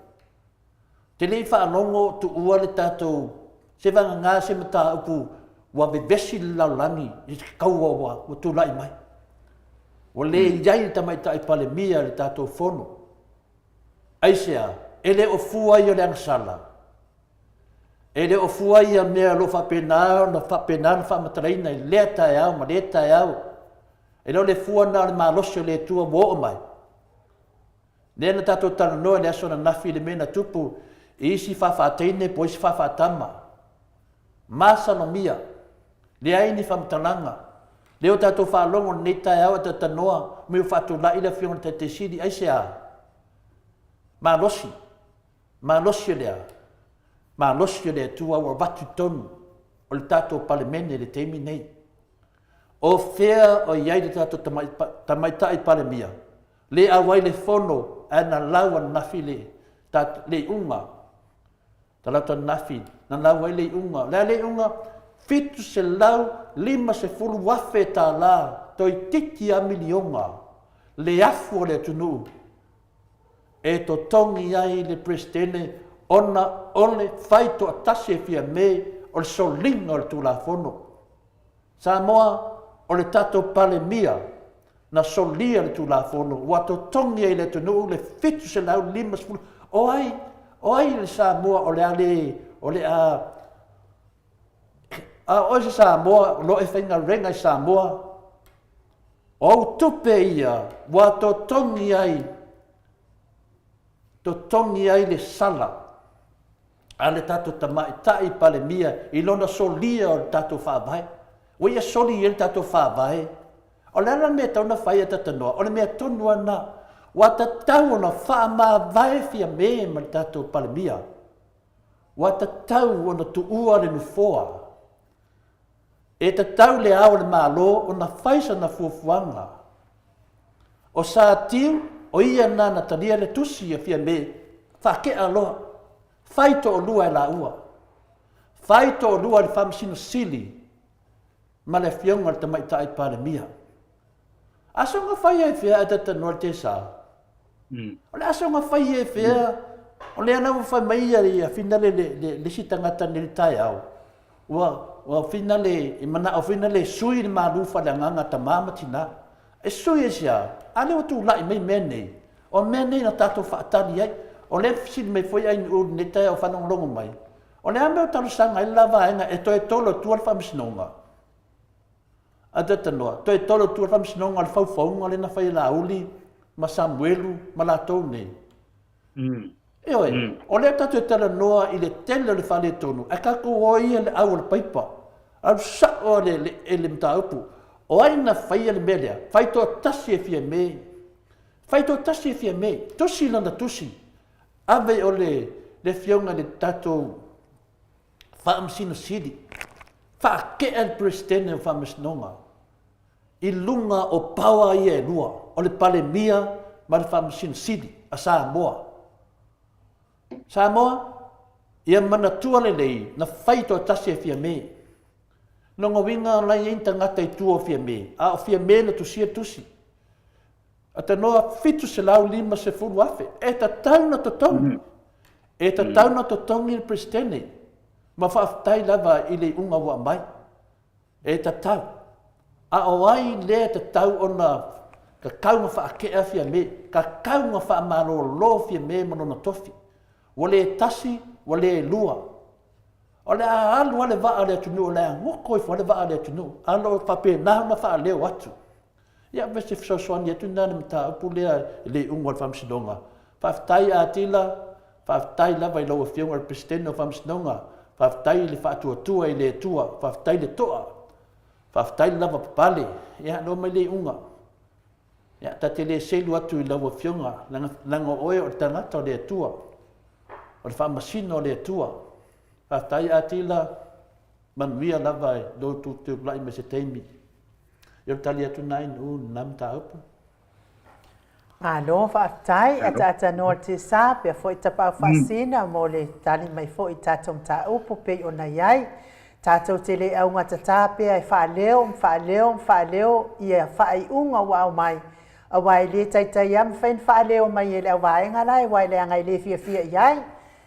Te le i faalogo tuua le tatou se vagana se mataupu ua vevesi le lalolagi i se kaua ua, ua tulai mai. Ua le i ai le tamaitai Palemia i le tatou fono. Aisea? E le o fua ia o le agasala. E le o fua ia mea o lo o faapena ona faapena ona faamatalaina i lea taeao ma lea taeao. E le o le fua lena o le malosi o le Atua ua oo mai. Lea na tatou talanoa i le aso ananafi i le mea na tupu i isi faafaataine po o isi faafaatama. Masalomia, leai ni faamatalaga. Lea ua tatou faalogo i lenei taeao a talanoa mai ua faatulai le Afioga i le Taitai Sili, aisea? Malosi, malosi o le a? Malosi o le Atua ua avatu i totonu o le tatou Palemene i le taimi nei. O fea o i ai le tatou Tamaitai Palemia? Le auai le fono ae na lau ananafi le, le iuga. Talata ananafi, na lau ai le iuga. O le a le iuga? $750,000 tala, toeitiiti lava miliona le afu o le atunuu e totogi ai le Peresetene ona o le fai toatasi e Fiame o le soliga o le Tulafono. Samoa, o le tatou Palemia na solia le Tulafono ua totogi ai e le atunuu le 750, o ai, o ai le Samoa o le a le, o le a, a o oe se Samoa o lo o e faigaluega i Samoa, o au tupe ia ua totogi ai, totogi ai le sala a le tatou Tamaitai Palemia i lona solia o le tatou Faavae. Ua ia soli ai le tatou Faavae. O le a la le mea e tatau ona fai e Tatanoa? O le mea tonu lava lena. Ua tatau ona faamavae Fiame ma le tatou Palemia. Ua tatau ona tuua le nofoa. E tatau le Ao o le Malo ona fai sana fuafuaga. O Satiu, o ia lena na talia le tusi a Fiame, faakea loa, fai toalua e laua. Fai toalua e le Faamasino Sili ma le Afioga i le Tamaitai Palemia. A soga fai ai fea ae talanoa le tesa? O le a soga fai ai fea? O lea la ua fai mai ia, ia finale le, le, le isi tagata nei le taeao, ua, ua finale, e manao finale e sui le malu faaleagaga tama ma tina. E sui aisea? A lea ua tulai mai mea nei, o mea nei na tatou faatali ai. O lea e fesili mai foi Ainuu i lenei taeao o faalogologo mai, o le a mea o talosaga ai le la vaega e toe tolo atua le faamasinoga? A talanoa, toe tolo atu le faamasinoga o le faufauga lea na fai e Laauli ma Samuelu ma latou nei. Ioe, o lea tatou te talanoa i le tele o le faaletonu, ae tatou o ia i le au o le paipa, alu sao lava le, le, le mataupu. O ai na faia le mea lea? Fai toatasi e Fiame. Fai toatasi e Fiame. Tusi lana tusi. Ave o le, le afioga i le tatou Faamasino Sili, faakea le Peresetene o Faamasinoga i luga o power ia e lua, o le Palemia ma le Faamasino Sili a Samoa. Samoa, ia manatua lelei na fai toatasi e Fiame. Lona uiga la e i ai ni tagata i tua o Fiame, a o Fiame na tusia tusi. Atanoa 750,000 e tatau na totogi. E tatau na totogi le Peresetene. Ma faafetai lava i le iuga ua aumai. E tatau. A o ai lea e tatau ona kakau ma faakea Fiame, kakau ma faamalolo Fiame ma lona tofi? Ua le tasi, ua le lua. O le a alu lava le vaa o le atunuu, o le a goko ifo lava le vaa o le atunuu, a o lo o faapena ona faaleo atu. Ia, ma se fesoasoani atu lena i le mataupu lea i le iuga o le Faamasinoga. Faafetai Atila, faafetai lava i lau Afioga i le Peresetene o Faamasinoga, faafetai i le faatuatua i le Atua, faafetai le toa, faafetai le lavapapale. Ia, leo mai le iuga. Ia, ta te le selu atu i lau Afioga, leaga o oe o le tagata o le Atua, o le faamasino o le Atua. Faafetai Atila, manuia lava i lou tulai mai se taimi. Ia o le tali atu lena i nuu lena mataupu. Malo faafetai ataatanoa le Tesa pea foi Tapaau Faasina mo le tali mai foi i tatou mataupu pei ona i ai. Tatou te le augatata pea e faaleo ma faaleo ma faaleo ia faaiuga ua aumai aua e le taitai lava mafai ona faaleo mai e le auvaega la aua leaga e le fiafia i ai.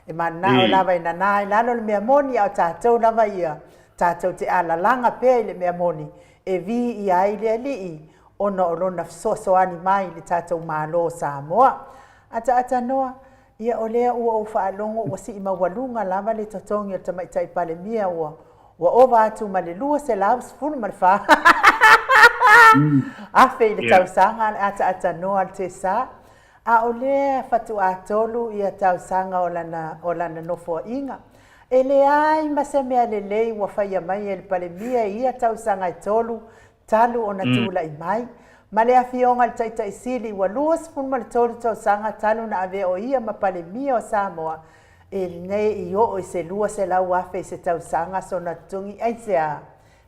E mananao lava e nana i lalo le mea moni a o tatou lava ia tatou te alalaga pea i le mea moni e viia ai le Alii ona o Lona fesoasoani mai i le tatou Malo o Samoa. Ataatanoa, ia o lea ua ou faalogo ua sii maualuga lava le totogi o le Tamaitai Palemia ua ua ova atu ma le 214 afe i le tausaga le ataatanoa le Tesa. A o lea faatoa tolu ia tausaga o lana, o lana nofoaiga. E leai ma se mea lelei ua faia mai e le Palemia i ia tausaga e tolu talu ona tulai mai, ma le Afioga i le Taitai Sili ua 23 tausaga talu na avea o ia ma Palemia o Samoa, e nei i oo i se 200,000 i se tausaga sona totogi aisea?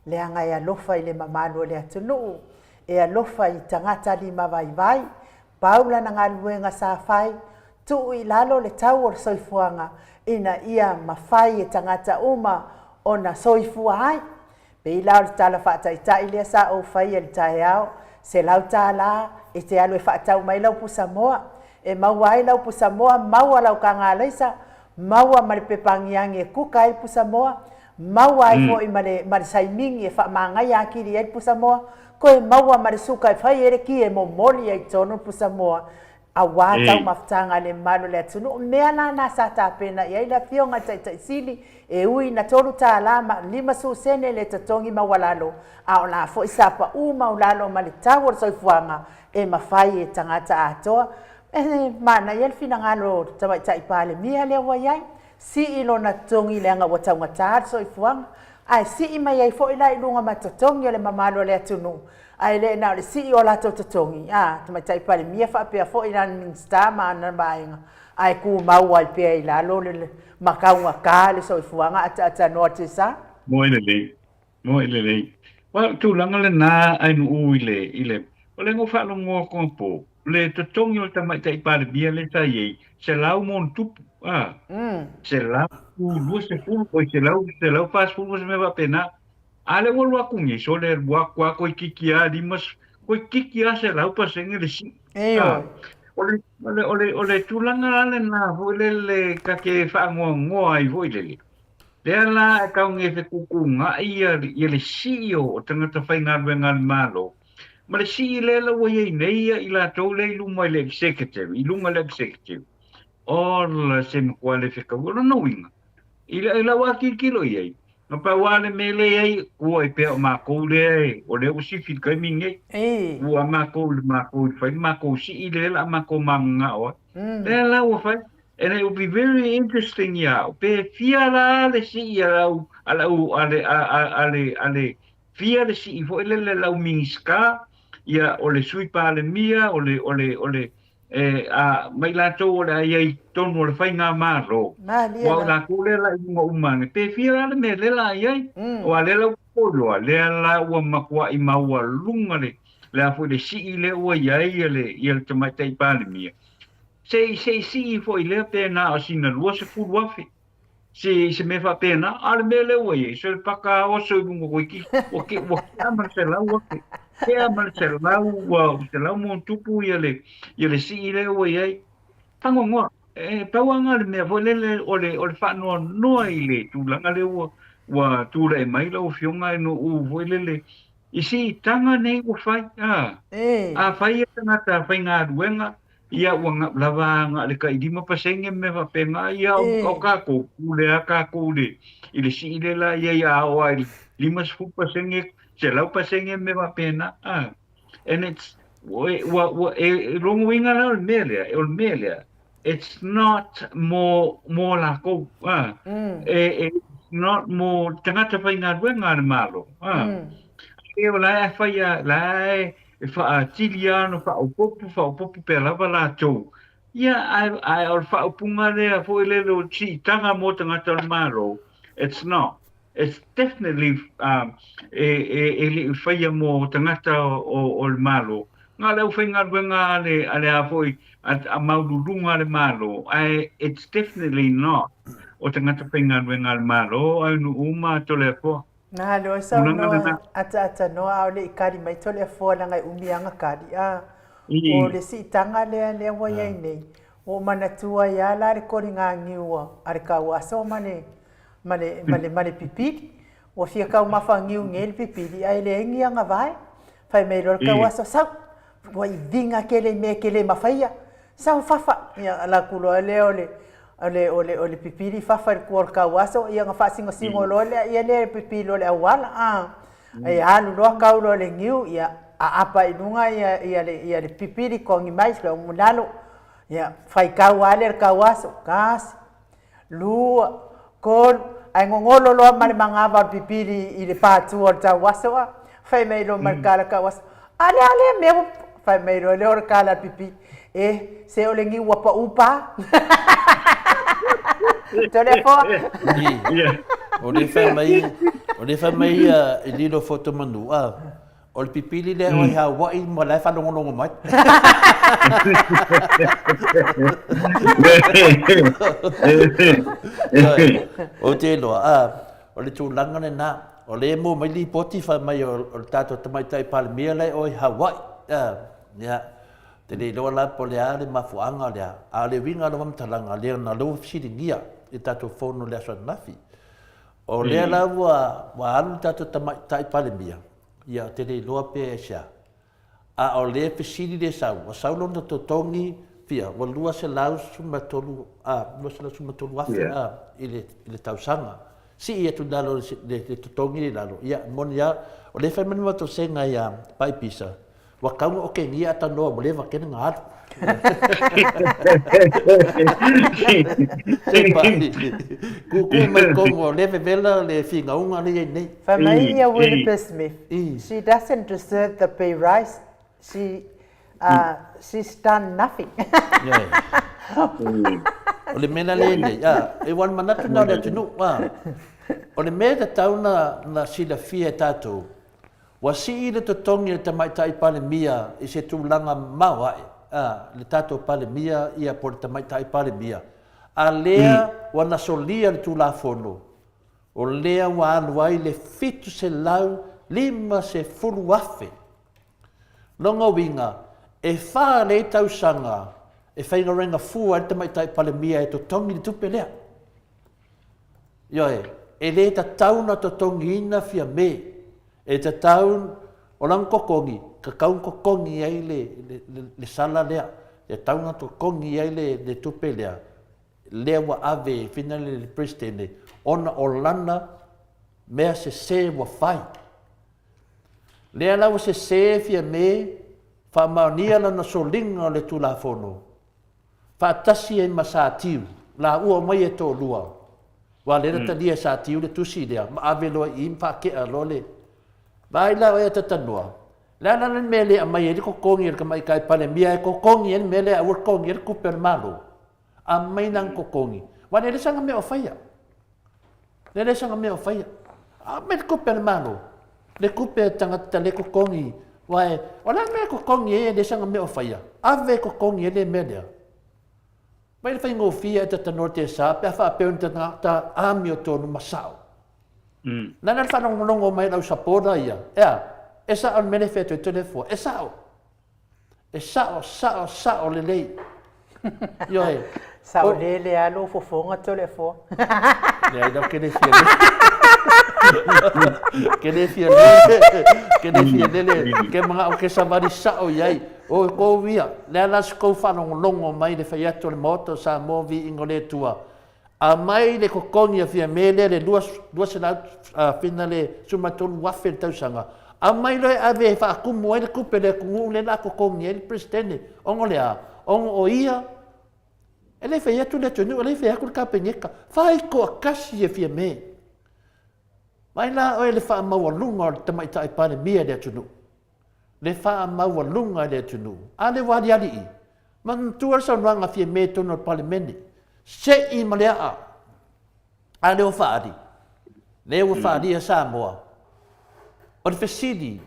Leaga e alofa i le mamalu o le atunuu, e alofa i tagata limavaivai, Pau lana galuega sa fai, tuu i lalo le tau o le soifuaga ina ia mafai e tagata uma ona soifua ai. Pei la o le tala faataitai lea sa ou faia i le taeao, $100 e te alu e faatau mai lau pusamoa. E maua ai lau pusamoa, maua lau kagalaisa, maua ma le pepa agiagi e kuka ai le pusamoa, maua ai foi ma le, ma le saimigi e faamagaia atili ai le pusamoa, Toe maua ma le suka e fai ai le ki e momoli ai i totonu le pusamoa aua taumafataga a le mamalu o le atunuu. O mea la na sa tapena i ai le Afioga i le Taitai Sili, e ui ina $3 ma 50 sene le totogi maualalo, a o la foi sa pau maulalo ma le tau o le soifuaga e mafai e tagata atoa. E manaia le finagalo o le Tamaitai Palemia lea ua i ai. Sii lona totogi leaga ua taugata le soifuaga, ae sii mai ai foi la i luga ma totogi o le mamalu o le atunuu, ae le na o le sii o latou totogi, a Tamaitai Palemia faapea foi lana Minisita ma ana vaega, ae tumau ai pea i lalo le ma taugata le soifuaga ataatanoa Tesa. Moe lelei. Moe lelei. Aua o le tulaga lena a nuu i le, i le, o lea na ou faalogo atu anapo, le totogi o le tamaitai Palemia lea sa i ai, 100+, a, 120, oi, 140 ma se mea faapena. A lea ua alu atu nei, sole alu atu lava toeitiiti lava 50, toeitiiti lava 100% le sii. A, o le, o le, o le, o le tulaga lava lena foi lele ta te faanoanoa ai foi lele, Lea la e tau nei fetuutuunai ia le sii o tagata faigaluega a le Malo, ma le sii lea la ua i ai nei i latou lea i luma i le executive, i luga i le executive. Ola se matua le fetaui. O lona uiga, i lau lava tilotilo i ai, na pau lava le mea lea i ai, ua e pea o matou lea o lea ua sifi i le taimi lenei. Ua matou i le matou i fai le matou sii lea o le a matou mananao ai. Lea la ua fai, And it will be very interesting ia au, pe fia la le sii a lau, a lau, a le, a, a, a le, a le, fia le sii foi lele lau Minisita, ia, o le Sui Palemia, o le, o le, o le, e, a, ma i latou o le a i ai i totonu o le Faigamalo. Malie Aua o la. latou lea la i luga uma ane, pe fia la le mea lea la i ai. Aua lea la ua iloa, lea la ua matuai maualuga le, le a foi le sii lea ua i ai ia le, ia le Tamaitai Palemia. Se i, se i sii foi lea pe na o sina 20,000, se, se mea faapena, a o le mea lea ua i ai, so le paka oso i luga toeitiiti, ua ke, ua kea ma le 100,000, kea ma le selau, ua selau ma ona tupu ia le, ia le sii lea ua i ai. Faanoanoa, e pau lava lena o le mea foi lele o le, o le faanoanoa i le tulaga lea ua, ua tulai mai lau Afioga e nuu foi lele i siitaga nei ua fai, a. Afai e tagata faigaluega, ia ua lava na o le tai 5% ma mea faapena, ia o tatou, pule lava tatou i le sii lea la i ai a oo lava i le 50%, 100% ma mea faapena, a. And it's, ua, ua, e lona uiga la o le mea lea, o le mea lea, it's not mo, mo lakou, a. E, it's not mo tagata faigaluega a le Malo, a. E o la e fai a, la e e whaatili lava ona faaopoopo, faaopoopo pea lava latou. Ia, ae, ae o le faaupuga lea foi lele o le siitaga mo tagata o le Malo, it's not. It's definitely um, e, e, e le i faia mo tagata o, o le Malo. Na o le aufaigaluega a le, a le a foi, a, a maualuluga a le Malo, ae it's definitely not o tagata faigaluega a le Malo, au nuu ma Toleafoa. Nalo e saunoa ataatanoa a o le i kali mai Toleafoa leaga e umi lava na kali a o le siitaga lea lea ua i ai nei ua ou manatua ai lava la le koliga niu a le tauaso ma le ma le ma le ma le pipili. Ua fia taumafa niu nei le pipili ae leai ni ana vae. Fai mai loa le tauaso, sau, ua i viga tele i mea e te le mafaia. Sau fafa, ia alu atu loa lea o le o le o le o le pipili fafa i le tua o le tauaso, ia ona faasinosino loa lea, ia lea e pipili loa i le auala, a. E alu loa tau loa i le niu, ia aapa i luga ia ia le ia le pipili togi mai, lalo, ia faitau lava lea i le tauaso, tasi, lua, tolu, ae gogolo loa ma le manava o le pipili i le pātua o le tauaso a. Fai mai loa ma le tala tauaso, A le a lea mea ua. Fai mai loa lea o le tala a le pipili, E, se o le niu ua paʻū pā. Toleafoa. O le fai mai, o le fai mai ia i lilo foto manu, a. O le pipili lea o i Hawaii ma la e faalogologo mai. Ou te iloa, a, o le tulaga lena, o lea e maua mai lipoti fai mai o le tatou tamaitai Palemia la e o i Hawaii. A, ia, te le iloa la po o le a le mafuaaga lea, a o le uiga o le faamatalaga, lea na lea ua fesiligia i le tatou fono i le aso ananafi. O lea la ua, ua alu le tatou tamaitai Palemia, ia ou te le iloa pe aisea. A o lea fesili lea sau, ua sau lona totogi fia, ua 213, a, 213 afe, a, i le, i le tausaga. Sii atu i lalo le, le, le totogi lea i lalo, ia, moni lava, o lea e fai mai le matou sega ia Paipisa, Ua tau na okegia a tanoa ua leva tele na alu. Kūkū mai tonu o lea vevela le finauga lea i ai nei. Fai mai ia Wilbur Smith, she doesn't deserve the pay rise, she uh, she's done nothing. O le mea la lea nei, a, e ua manatu na o le atunuu, a. O le mea e tatau na, na silafia e tatou, Ua sii le totogi o le Tamaitai Palemia i se tulaga mamao ae, a, le tatou Palemia ia po o le Tamaitai Palemia, a lea ua na solia le Tulafono, o lea ua alu ai le 750,000. Lona uiga, e fa lelei tausaga e faigaluega fua ai le Tamaitai Palemia e totogi le tupe lea. Ioe, e le tatau ona totogiina Fiame. E tatau, o lana totogi, tatau ona totogi ai le, le, le, le sala lea. E tatau ona totogi ai le, le tupe lea, lea ua ave e fina le, le Peresetene, ona o lana mea sese ua fai. Lea la ua sese Fiame, faamaonia lana soliga o le Tulafono, faatasi ai ma Satiu, laua omai e toalua, aua lea na talia e Satiu le tusi lea, ma ave loa i i ma faatea loa le Vaai la oe Atatanoa, le a la le mea e le aumai ai le totogi a le tamaitai Palemia e totogi ai le mea lea aua le totogi ai le tupe a le Malo? Aumai lana totogi, aua e leai sana mea o faia. E leai sana mea o faia. Aumai le tupe a le Malo, le tupe a tagata le totogi, aua e, o le a le mea e totogi ai e leai sana mea o faia? Ave e totogi ai le mea lea. Mai le faigofie ae tatanoa te sa pe a faapea o ni tagata amiotonu ma sao. Nana le faalogologo mai lau supporter ia, ea, e sao le mea lea e fai atu ai Toleafoa, e sao. E sao, sao, sao lelei. Ioe. Saolele lava lou fofoga Toleafoa. Leai lau ke le fia lele. Ke le fia lele. Ke le fia lele. Ke manao ke savali sao i ai. O kou ia, le a la se kou faalogologo mai le fai atu o le Maota o Samoa viiga o le Atua. Aumai le kokogi a Fiame lea le 200 fina le 13,000 i le tausaga. Aumai loa e ave e faatumu ai le tupe a le atunuu lea o le a totogi ai le Peresetene. Ona o le a? Ona o ia e le fai atu le atunuu, e le fai atu le Kapeneta. Fai toatasi e Fiame. Vaai la oe i le faamaualuga o le Tamaitai Palemia i le atunuu. Le faamaualuga i le atunuu. A lea ua aliali i i. Manatua le saunoaga a Fiame i totonu o le Palemene. Sei ma le aa. A lea ua faaali. Lea ua faalia Samoa. O le fesili,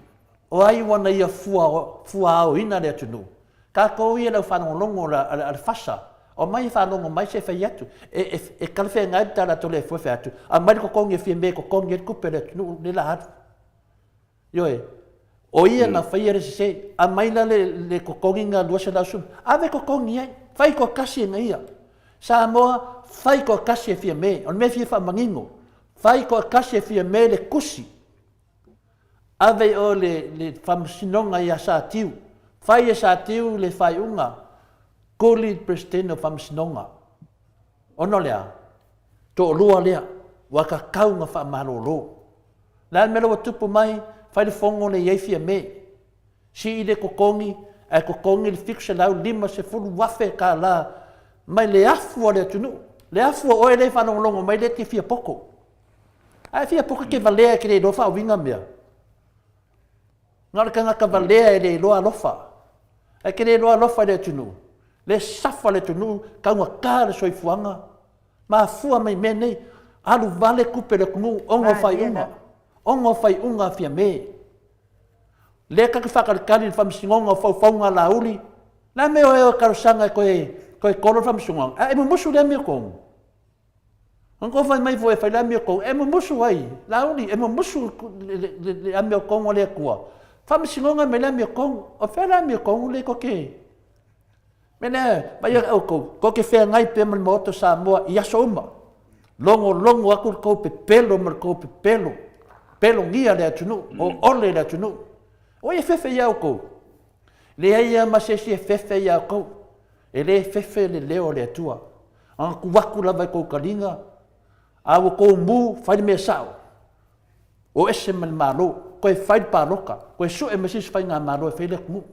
o ai ua na ia fua, fuaaoina le atunuu? Tatou ia le au faalogologo a le FASA, omai e faalogo mai se fai atu. E, e, e talafeagai le tala a Toleafoa e fai atu, aumai le totogi e Fiame e totogi ai le tupe a le atunuu lea o le a alu. Ioe. O ia na faia le sese, aumai la le, le totogiga 210, ave totogi ai, fai toatasi e na ia. Samoa, fai toatasi e Fiame. O le mea e fia faamanino, fai toatasi e Fiame le tusi. Ave i o le, le faamasinoga ia Satiu. Fai e Satiu le faaiuga, tuli le Peresetene o Faamasinoga. Ona o le a? Toalua lea, ua tatau ona faamalolo. O le a le mea la ua tupu mai, fai le fono lea i ai Fiame. Sii le totogi, ae totogi le $750,000 tala mai le afu a le atunuu. Le afu a oe lea e faalogologo mai lea e te fia poto. Ae fia poto e te valea e te le iloa faauiga mea. Na o le tagata valea e le iloa alofa. Ae te le iloa alofa i le atunuu. Le safa le atunuu, taugata le soifuaga. Mafua mai mea nei, alu vale tupe le atunuu ona o faaiuga. Ona o faaiuga a Fiame. Lea ta te faatalitali i le faamasinoga o faufauga a Laauli, le a mea o e o e talosaga e toe, toe tolo le faamasinoga? Ae e mumusu le amiotonu. Ona tou fai mai foi e fai le amiotonu, e mumusu ai, Laauli, e mumusu le, le, le, le amiotonu a le Atua. Faamasinoga mai le amiotonu. O fea le amiotonu lea tou te... Mea lea, mai ia outou, tou te feagai pea ma le Maota o Samoa i aso uma. Logologo atu le tou pepelo ma le tou pepelo, pelogia le atunuu, o ole le atunuu. O ai e fefe ia outou? Leai lava ma se isi e fefe ia outou. E le fefe le leo o le Atua. Ana tuu atu lava i tou taliga, a ua tou mu, fai le mea sao. O ese ma le Malo, toe fai le palota, toe sue ma se isi faigamalo e fai le atunuu.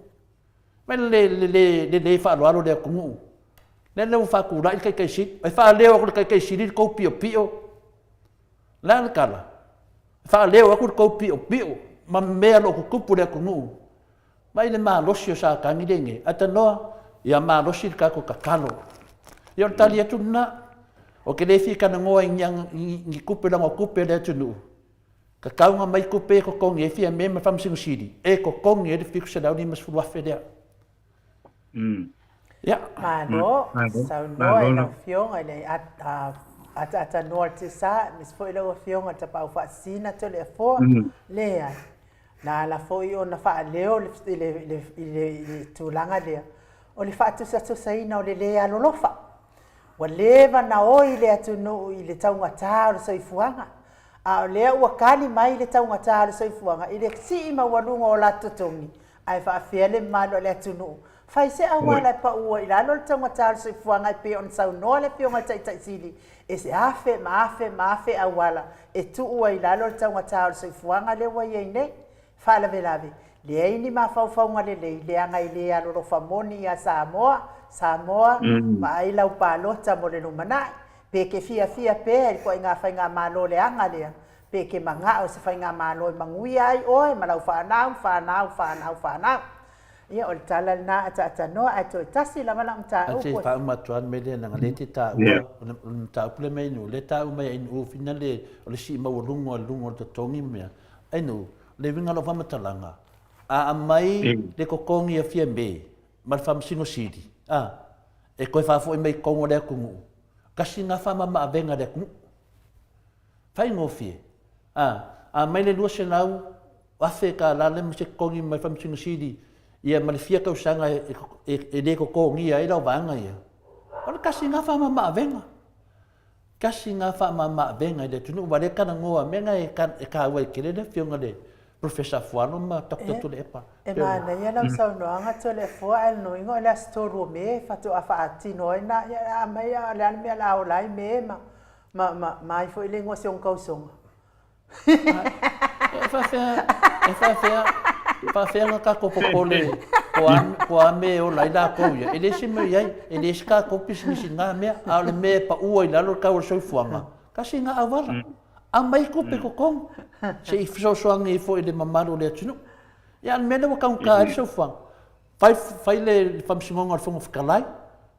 Mai le, le, le, le, le faaaloalo le atunuu. Lea lea ua faatulai le taitai sili. E faaleo atu le taitai sili le tou piopio. Le a le tala? E faaleo atu le tou piopio ma mea o lo o tutupu i le atunuu. Mai le malosi o Satani lenei, ae tanoa, ia malosi le tatou tatalo. Ia o le tali atu lena. Ou te le fia talanoa i ni, ni tupe leaga o tupe a le atunuu. Tatau ona aumai tupe e totogi ai Fiame ma le Faamasino Sili, e totogi ai le $750,000 lea. Ia. Malo, saunoa i lau Afioga i le ataatanoa o le tiasa, aemaise foi lau Afioga i le Tapaau Faasisina Toleafoa. Leai, na ala foi ona faaleo i le tulaga lea, o le faatusatusaina o le le alolofa. Ua leva na oi le atunuu i le taugata o le soifuaga, a o lea ua kali mai le taugata o le soifuaga i le sii maualuga o latou totogi, ae faafefea le mamalu o le atunuu? Fai se auala e pau ai i lalo le taugata o le soifuaga e pei ona saunoa le Afioga i le Taitai Sili, e se afe ma afe ma afe auala e tuu ai i lalo le taugata o le soifuaga lea ua i ai nei. Faalavelave, leai ni mafaufauga lelei leaga e le alolofa moni ia Samoa, Samoa, vaai lau palota mo le lumanai. Pe ke fiafia pea i le ituaiga faigamalo leaga lea, pe ke manao i se faigamalo e manuia ai oe ma lau fanau, fanau, fanau, fanau. Ia, o le tala lena a Taatanoa, ae toe tasi lava lau mataupu. Ae se i faauma atu lava le mea lea, leaga o lea e te taua, o le mataupu lea mai Ainuu, o lea e taua mai e Ainuu fina le, o le sii maualuga i luga o le totogi ma mea. Ainuu, o le uiga o lau faamatalaga, a aumai le totogi a Fiame ma le Faamasino Sili, a, e toe faafoi mai i totonu o le atunuu, tasi lena faamamaavega i le atunuu. Faigofie. A, a aumai le $200,000 lea ma se totogi mai le Faamasino Sili, ia ma le fia tausaga e le totogia ai lau vaega ia. O le kasi nga faamamaavega. Kasi nga faamamaavega i le atunuu aua lea e talanoa mea na e taua ai tele le afioga i le Professor Afualo ma Doctor Tuilaepa. E manaia lau saunoaga Toleafoa ae o le noiga o le aso 3 o Me faatoa faatino ai na ia aumai a o le a le mea o le a ola ai Me ma ma ma ai foi le igoa o si ona tausoga. E faafefea, e faafefea, faafefea ona tatou popole po a, po a mea e ola ai latou ia. E leai se mea o i ai, e leai se tatou pisinisi i na mea, a o le mea e pau ai i lalo le tau o le soifuaga, tasi na auala. Aumai tupe i totonu, se i fesoasoani ai foi i le mamalu o le atunuu. Ia a o le mea lea ua taugata ai le soifuaga, fai, fai le Faamasinoga o le Fofoga Fetalai,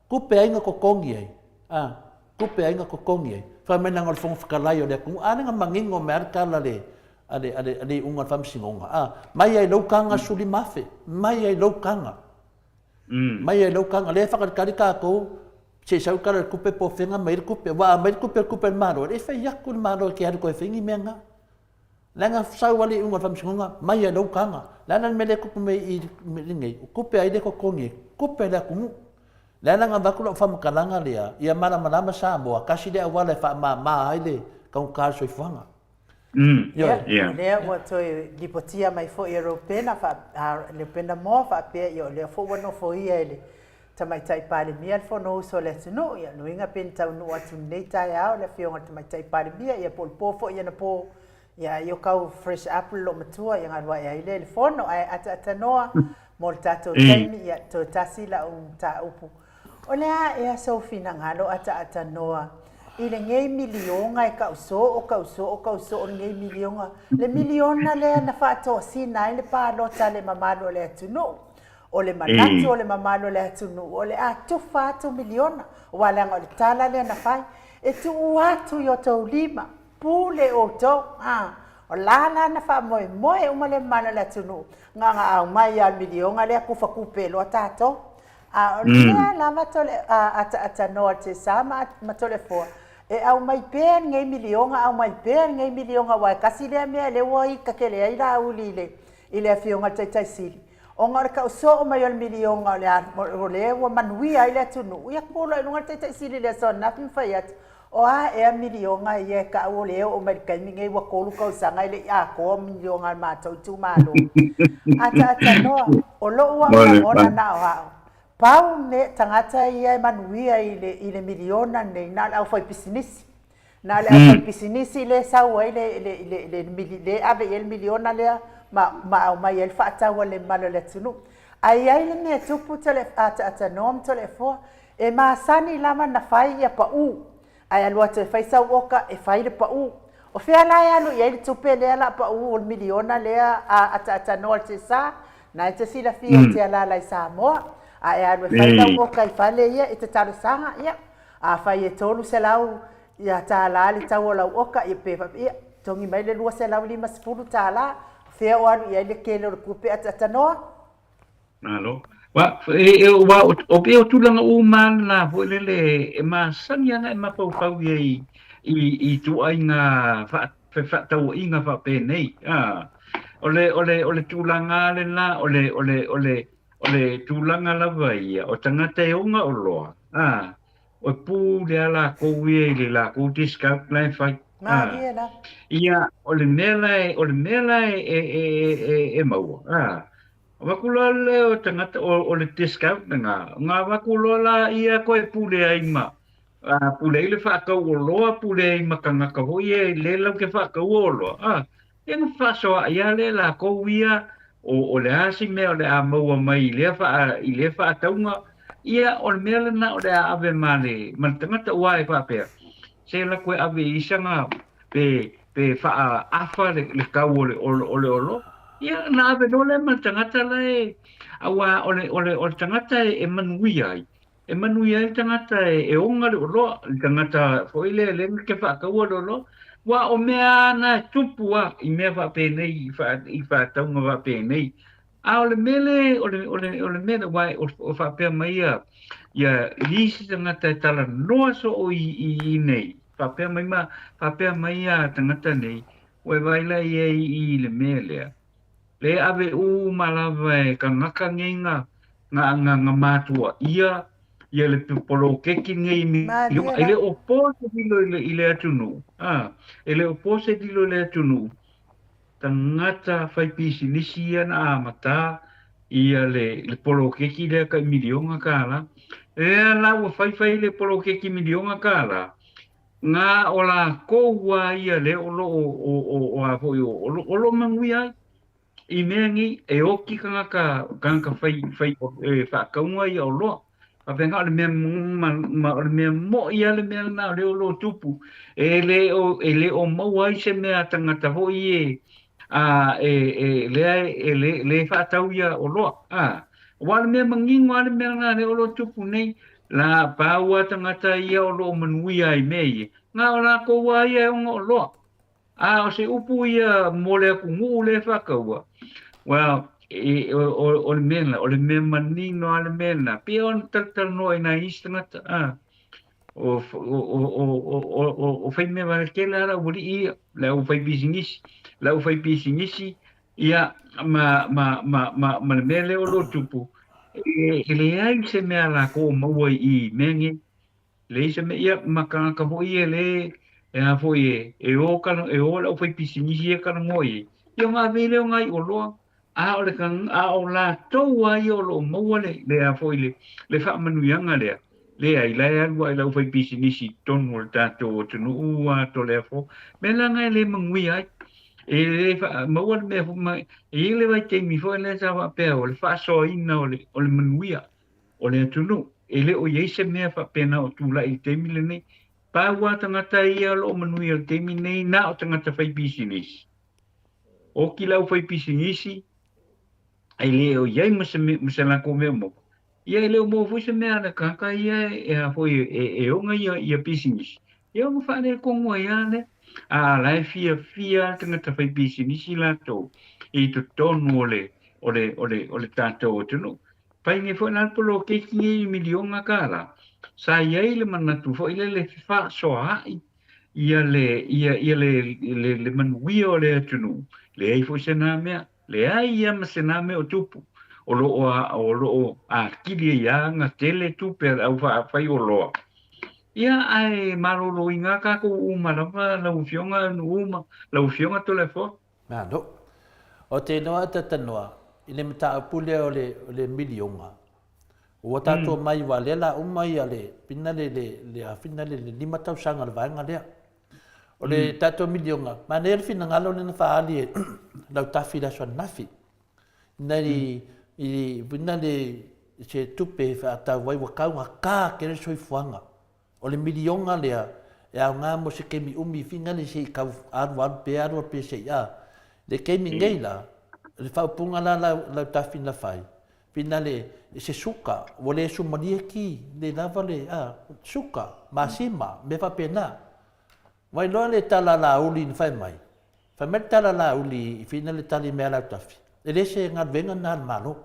Tupe ai na totogi ai, a, tupe ai na totogi ai. Fai mai leaga o le Fofoga Fetalai o le atunuu, a lea na manino mai lava le tala a le, a le, a le, a le iuga o le Faamasinoga, a, mai ai lou taga 15,000, mai ai lou taga. Mai ai lou taga. Lea e faatalitali tatou se i sau le Tala o le Tupe po o fea na aumai ai le tupe. Aua a aumai le tupe o le tupe a le Malo, e le i fai atu le Malo e te alu toe fai ni mea na. Leaga sau a le iuga o le faamasinoga, mai ai lou taga. Le a la le mea lea e tupu mai i lenei, o tupe ai lea e totogi ai, tupe a le atunuu. Le ala na avatu lau faamatalaga lea, ia malamalama Samoa, tasi lea auala e faamama ai le taugata o le soifuaga. Ioe. Ia, o lea ua toe lipotia mai foi e Reupena, Reupena Moa faapea, ia o lea foi ua nofoia e le Tamaitai Palemia le Fonousu a le atunuu. Ia, lona uiga pe na taunuu atu i lenei taeao le Afioga i le Tamaitai Palemia, ia po o le po foi anapo, ia ai o kau fresh up le loomatua, ia ona alu ae ai lea i le Fono. Ae ataatanoa mo le tatou taimi, ia toe tasi lau mataupu. O le a ea sou finagalo ataatanoa i lenei milioga e kau soo, kau soo, kau soo lenei milioga, le miliona lea na faatosina ai le palota a le mamalu o le atunuu. O le manatu o le mamalu o le atunuu, o le a tufa atu miliona, aua leaga o le tala lea na fai, e tuu atu i o outou lima, pule outou, a. O la la na faamoemoe uma le mamalu o le atunuu, na ona aumai lava o le miliona lea tufa tupe loa tatou. A o lea lava tole, ataatanoa le Tesa ma, ma Toleafoa, e aumai pea lenei miliona, aumai pea lenei miliona, aua e tasi lea mea lea ua ita tele ai Laauli i le, i le Afioga i le Taitai Sili, Ona o le tau soo mai o le miliona o le a, o lea ua manuia ai le atunuu, ia tu loa i luga le Taitai Sili i le aso ananafi ma fai atu, O a ea miliona ia e tau o lea e oo mai i le taimi nei ua tolu tausaga e le i atoa miliona a le matou itumalo? Ataatanoa, o lou au lagona na o au, pau mea tagata ia e manuia i le, i le miliona lenei, na o le aufaipisinisi. Na o le aufaipisinisi lea e sau ai le, le, le, le, le, le ave i ai le miliona lea ma, ma aumai ai le faatau a le mamalu o le atunuu. Ae i ai le mea e tupu tole, ataatanoa ma Toleafoa, e masani lava na fai ia pau, ae alu atu e fai sau oka e fai le pau. O fea la e alu i ai le tupe lea la pau o le miliona lea a ataatanoa le Tesa? Na e te silafia e te alaala i Samoa. A e alu e fai lau oka i fale ia e te talosaga, ia, Afai e $300 ia tālā le tau o lau oka, ia pe faapea, ia, togi mai le $250 tālā, o fea o alu i ai le tele o le tupe ataatanoa? Malo. Wa, e, e, wa, o, o, e o tulaga uma lena foi lele e masani ana e mafaufau i ai i, i ituaiga fa, fefaatauaiga faapenei. A, o le, o le, o le tulaga lena, o le, o le, o le, O le tulaga lava ia, o tagata e oga oloa, a, o pule a lakou ia i le lakou discount la e fai. Malie la. Ia, o le mea la e, o le mea la e, e, e, e, e maua, a, avatu loa le o tagata, o, o le discount lena, ona avatu loa la ia koe pule ai ma, a, pule ai le faatau oloa, pule ai ma tagata foi ia le lau te faataua oloa, a, Ia na fefaasoaai lava lea e lakou ia, o, o le a se mea o le a maua mai i lea faa, i lea faatauga, ia o le mea lena o le a ave ma le, ma le tagata aua e faapea, se latou e ave i isaga pe, pe faaafa le, le tau o le, o le, o le oloa, ia na ave loa lea ma le tagata la e, aua o le, o le, o le tagata e, e manuia ai, E manuia ai le tagata e oga le oloa, le tagata foi lea lea na te faataua le oloa, aua o mea lava na e tupu lava i mea faapenei, i faatauga faapenei. A o le mea le, o le, o le, o le mea lea, aua o faapea mai ia, ia isi tagata e talanoa soo i, i, i nei, faapea mai ma, faapea mai ia tagata nei, ua e vaai la i ai i le mea lea, Le ave uma lava e kanaka nei nga, nga, nga, nga matua ia Ia le poloketi lenei miliona. E le o po se lilo i le atunuu, a, e le o po se lilo i le atunuu, tagata faipisinisi ia na amata ia le poloketi lea tai miliona tala. Lea la ua faifai le poloketi miliona tala, na o latou lava ia lea o lo o a foi o lo o manuia ai. I mea nei, e oti tagata, tagata fai, fai, e faatauga ia oloa. Faapena o le mea, ma, o le mea moi lava le mea lena o lea o lo o tupu. E le o, e le o maua ai se mea a tagata foi e, a, e, e, lea e le, le faatau ia oloa. A, aua o le mea manino lava le mea lena lea o lo o tupu nei, la pau lava tagata ia o lo o manuia ai i mea ia, na o latou lava ia e ona oloa. A o se upu ia mo le atunuu lea e faataua, well, e, o, o, o le mea lena, o le mea manino lava le mea lena. Pei ona talatalanoa i nai isi tagata, a, o, o, o, o, o, o, o fai mea vale tele lava le aualii ia, le au fai pisinisi, le au fai pisinisi, ia, ma, ma, ma, ma, ma le mea lea o lo o tupu, e, e leai se mea a latou o maua i mea nei. Leai se mea, ia, ma tagata foi ia le, e a foi e, e o kala, e o le aufaipisinisi ia talanoa i ai, ia ona ave ai lea o nai oloa, a o le a o latou lava ia o lo o maua le, le a foi le, le faamanuiaga lea, leai, la e alu lava i le aufaipisinisi i totonu o le tatou atunuu a Toleafoa, mea la na e le manuia ai. E le faa, maua le mea foi, ma, e i ai le vaitaimi foi lea sa faapea o le faasoaina o le, o le manuia. o le atunuu. E le o i ai se mea faapena o tulai i le taimi lenei. Pau lava tagata ia o lo o manuia i le taimi lenei, na o tagata faipisinisi. Oki le aufaipisinisi, e le o i ai ma se, ma se latou mea o maua. Ia e le o maua foi se mea a le tagata ia e, a foi e, e ona ia, ia pisinisi. Ia ona faaletonu ai lava lea. A la e fiafia lava le tagata faipisinisi latou i totonu o le, o le, o le, o le tatou atunuu. Fai nei foi la le poloketi nei i miliona tala, sa i ai le manatu foi lele e fefaasoaai ia le, ia, ia le, le, le manuia o le atunuu, leai foi se na mea, leai ia ma se na mea o tupu, o lo o, o lo o atili ai lava ona tele tupe a le au faafaioloa. Ia, ae maloloina lava tatou uma lava lau Afioga Nuuma, lau Afioga Toleafoa. Malo. O te noa e tatanoa, i le mataupu lea o le, o le miliona, ua tatou mai ua lea la uma ia le pina le, le, le afina le, le lima tausaga o le vaega lea. O le tatou miliona, manaia le finagalo lea na faaali e Lautafi i le aso ananafi. Ina i, i, ina le, se tupe e faatau ai ua taugata tele le soifuaga. O le miliona lea e aoga mo se kemi umi fingali se i kau alualu pe alualu pe se i a. Le kemi nei la, le faaupuga la Lautafi na fai, finale se suka, ua le sumalie ki, le lava le a, suka, masima, mea faapena. Wai loa le tala Laauli na fai mai, fai mai le tala Laauli i finale tali mai a Lautafi, e le se galuega lena a le Malo.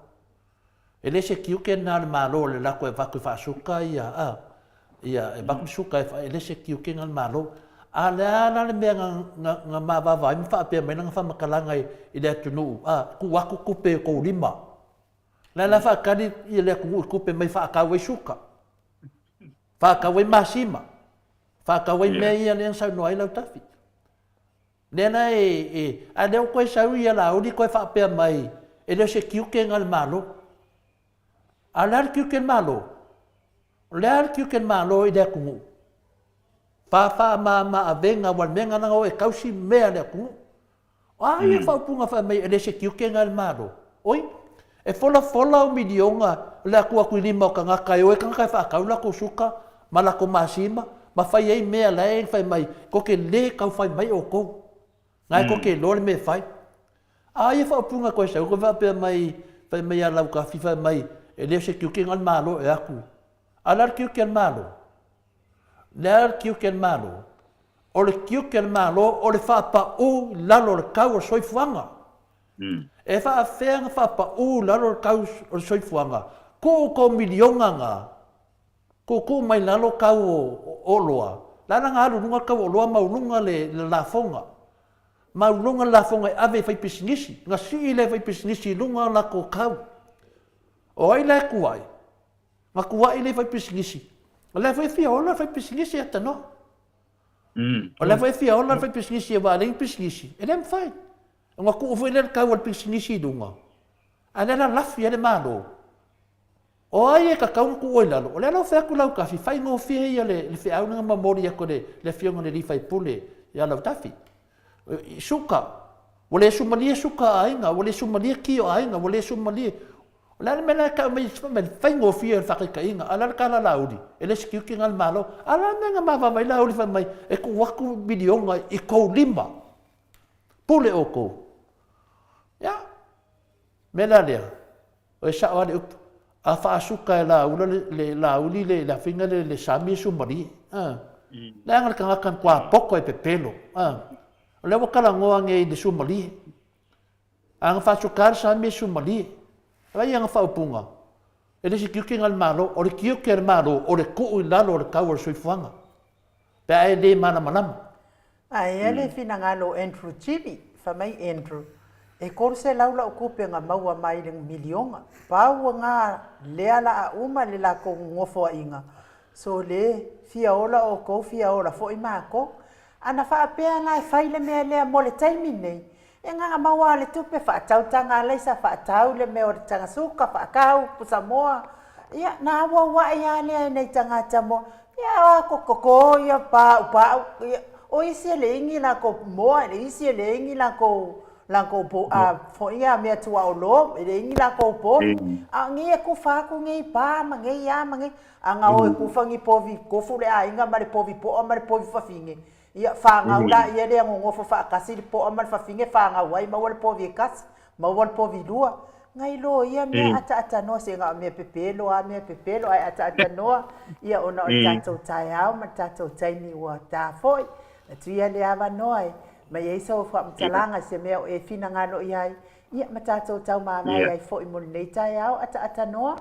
E le se tiute lena a le Malo o le lako e avatu e faasuka ia, a, ia, e avatu le suka e, e le se tiute lena a le Malo. A le a la le mea na, na, na mavava ai ma faapea mai lana faamatalaga i, i le atunuu, a, tuu atu tupe i tou lima. La la faatali ia le atunuu i tupe mai faatau ai suka, faatau ai masima, faatau ai mea ia lea na saunoa ai Lautafi. Lea la e, e, a lea ua toe sau ia Laauli toe faapea mai, e le o se tiute na le Malo. A o le a le tiute le Malo? O le a le tiute le Malo i le atunuu? Faafaa-ma-ma avega aua le mea na o e tausi mea a le atunuu. O a ia faaupuga fai mai e le o se tiute na le Malo? Oi, e folafola au miliona o le atu atu i lima o tagata e o ai tagata e faatau latou suka ma latou masima ma fai ai mea la e fai mai tou te le tau fai mai outou. Na e tou te iloa le mea e fai. A ia faaupuga koe sau koe faapea mai fai mai ia Lautafi fai mai e le o se tiute na le Malo e atu. A o le a le tiute a le Malo? Le a le tiute a le Malo? O le tiute a le Malo o le faapau i lalo o le tau o le soifuaga. E faafefea ona faapau i lalo le tau o le soifuaga? Tuu tou miliona na, tuutuu mai lalo tau o oloa, la na alu i luga le tau o oloa maualuga le lafoga. Maualuga le lafoga e ave i faipisinisi, na sii lea e faipisinisi i luga o latou tau. O ai la e tuai? Ga kuaʻi le faipisinisi. O la foi e fia ola le faipisinisi e atanoa. O la foi e fia ola le faipisinisi aua a leai ni pisinisi, e le mafai. Ona tuu foi lea le tau o le pisinisi i luga, a o lea la lafi ai le Malo. O ai e tatau ona tuu ai i lalo? O lea la ua fai atu Lautafi, faigofie ia le feau lea na momoli atu e le Afioga i le alii faipule ia Lautafi. Suka, ua le sumalie suka a aiga, ua le sumalie ti o aiga, ua le sumalie. O le a le mea la e tau mai fai mai le faigofie o le faataitaiga, a o le a le tala a Laauli? E le o se tiute lena o le Malo. A o le a le mea na mavaava ai Laauli fai mai e tuu atu miliona i tou lima, pule outou. Ia, mea la lea, E sao lava le upu, a faasuka e Laaula le Laauli le le afiga le le sami e sumalie. A. Leaga le tagata na matua poto e pepelo. A. O lea ua talanoa nei i le sumalie. A na faasuka lava le sami e sumalie. Vaai ana faaupuga, e le o se tiute na o le Malo, o le tiute a le Malo o le tuu i lalo o le tau o le soifuaga pe a e le malamalama. Aea le finagalo o Andrew Jimmy, fai mai Andrew, e 300 lau tupe na maua mai le miliona, pau na lea la a uma le lakou nofoaiga, so le fia ola outou fia ola foi matou. Ana faapea la e fai le mea lea mo le taimi lenei, E ngana maua le tupe faatau taga alaisa faatau le mea o le taga suka faatau pusamoa ia na auauai a lea e nei tagata mo ia a koko ia pau pau ia o isi e leai ni lakou moa e leai isi e leai ni lakou lakou po a foi ia mea tuaolo e leai ni lakou povi a o nei e kufa atu nei pa ma nei a ma nei a na o e kufa ni povi kofu le aiga ma le povi poa ma le povi fafine Ia, fanau laia lea nonofo faatasi le poa ma le fafine, fanau ai, maua le povi e tasi, maua le povi lua. Nai lo ia mea ataatānoa, se na o mea pepelo a mea pepelo, ae ataatānoa, ia ona o le tatou taeao ma le tatou taimi ua ta foi. Atu ia le avanoa e mai ai sou faamatalaga i se mea o e finagalo i ai, ia ma tatou taumavae ai foi mo lenei taeao ataatānoa.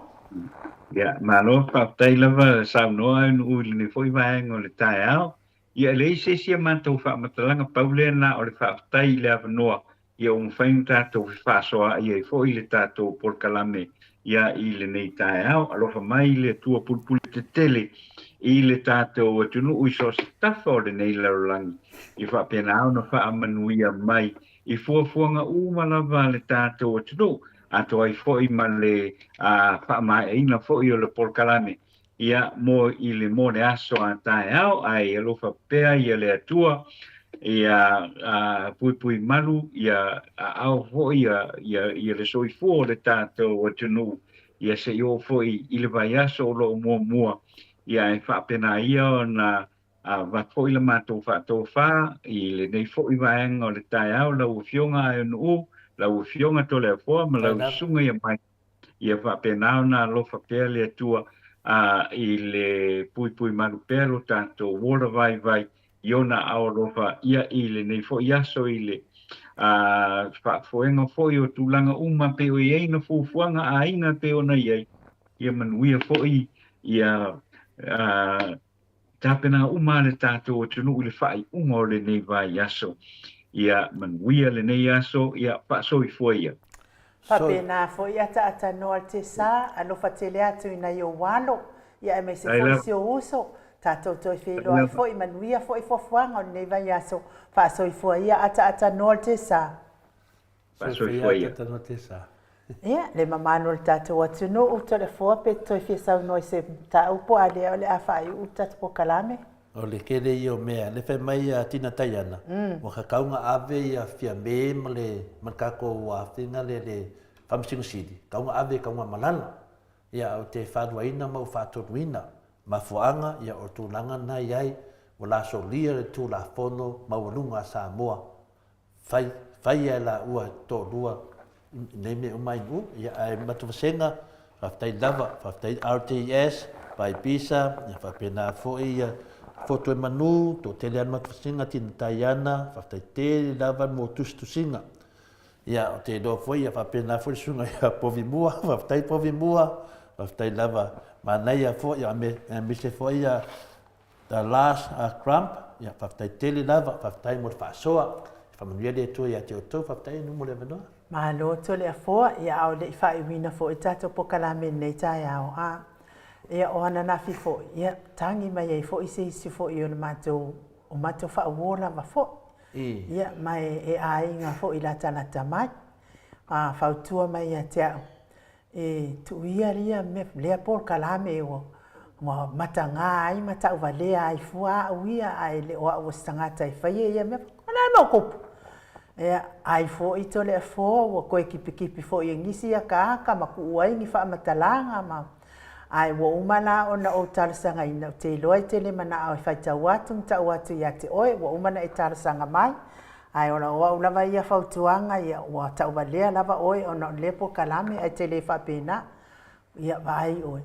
Ia, malo, faafetai lava saunoa Nuu i lenei foi vaega o le taeao. Ia e leai se isi a matou faamatalaga, pau lea na o le faafetai i le avanoa ia ua mafai ona tatou fefaasoaai ai foi le tatou polokalame ia i lenei taeao. Alofa mai le Atua Pulupule Tetele i le tatou atunuu i so o se tafa o lenei lalolagi, ia faapena ona faamanuia mai i fuafuaga uma lava a le tatou atunuu, atoa ai foi ma le faamaeaina foi o le polokalame Ia, mo i le, mo le aso a taeao, ae alofa pea ia le Atua, ia a, puipui malu, ia aao foi ia, ia, ia le soifua o le tatou atunuu, ia se i oo foi i le vaiaso o lo o muamua, ia ae faapena ia ona avatu foi la matou faatofa i lenei foi vaega o le taeao, lau Afioga Aeonuu, lau Afioga Toleafoa ma lau Susuga ia Mike. Ia faapena ona alofa pea le Atua a i le puipui malu pea lo tatou ola vaivai i ona aao alofa ia i lenei foi aso i le a faafoega foi o tulaga uma pei o i ai na fuafuaga a aiga pei ona i ai ia manuia foi ia a Tapena uma le tatou atunuu i le faaiuga o lenei vaiaso. Ia manuia lenei aso, ia faasoifua ia. Faapena foi ataatānoa le Tesa, alofa tele atu i nai ou alo, ia aemaise foi si ou uso, tatou toe feiloai foi, manuia foi fuafuaga o lenei vaiaso, faasoifua ia ataatānoa le Tesa. Faasoifua ia. Ia, le mamalu o le tatou atunuu, Toleafoa pe toe fia saunoa i se mataupu a lea o le a faaiu le tatou polokalame. O le tele ia o mea, lea fai mai a Tina Taiana, ua tatau ona ave ia Fiame ma le ma le tatou afega lea le Faamasino Sili, tatau ona ave i Tanugamalala. Ia ou te faaluaina ma ou faatonuina mafuaaga, ia o le tulaga lena e i ai, ua lasolia le Tulafono maualuga a Samoa Fai, faia e laua toalua nei mea uma ai nuu, ia ae matou vasega, faafetai lava, faafetai RTS, Vai Pisa, ia faapena foi ia Fotu e Manu, toatele lava matou vasega, Tina Taiana, faafetai tele lava mo tusitusiga. Ia, ou te iloa foi, ia faapena foi le susuga ia Povi Mua, faafetai Povi Mua, faafetai lava, manaia foi, aemaise foi ia The Last Crump, ia faafetai tele lava, faafetai mo le faasoa, faamanuia le Atua ia te outou, faafetai Anu mo le avanoa. Malo Toleafoa, ia a o le i faaiuina foi le tatou polokalame i lenei taeao, a. Ia, o ananafi foi, ia, tagi mai ai foi se isi foi o le matou, o matou faauo lava foi. Ia, ma e aiga foi latalata mai. A fautua mai ia te au, e tuu ia ia mea, lea polokalame ua, ua mataga ai ma tauvalea ai fua au ia, ae le o au o se tagata e faia ia mea. O le a le mea o tupu? Ia, ai foi Toleafoa ua toe kipikipi foi e nisi akaaka ma tuu ai ni faamatalaga ma Ae ua uma la ona ou talosagaina, ou te iloa e te le manao e faitau atu ma tau atu ia te oe, ua uma ona e talosaga mai. Ae o au lava ia fautuaga, ia, ua tauvalea lava oe ona o lea polokalame ae te le faapena. Ia, vaai oe.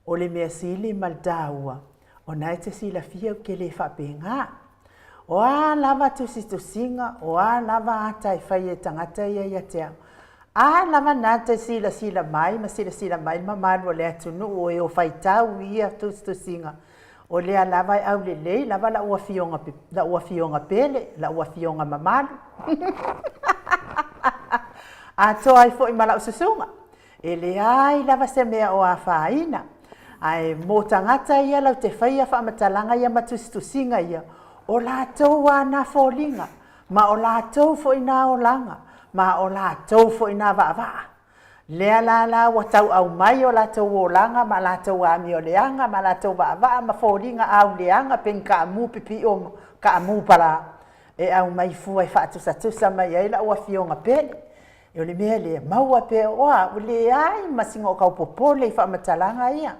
O le mea sili ma le taua, o na e te silafia ou te le faapena. O a lava tusitusiga, o a lava ata e fai e tagata ia ia te au, a lava na te silasila mai ma silasila mai le mamalu o le atunuu o e o faitau i ia tusitusiga, o lea lava e aulelei lava lau afioga, lau afioga pele, lau afioga mamalu. Atoa ai foi ma lau susuga. E leai lava se mea o afaina, ae mo tagata ia lau te faia faamatalaga ia ma tusitusiga ia, o latou a na foliga, ma o latou foi na olaga, ma o latou foi na vaavaa. Lea la la ua tau aumai o latou olaga ma latou amioleaga ma latou vaavaa ma foliga auleaga pei ni kaamu pipio ma kaamu palā, e aumai fua e faatusatusa mai ai lau afioga pele. O le mea lea, maua pea o au, ua leai ma sina o kau popole i faamatalaga ia.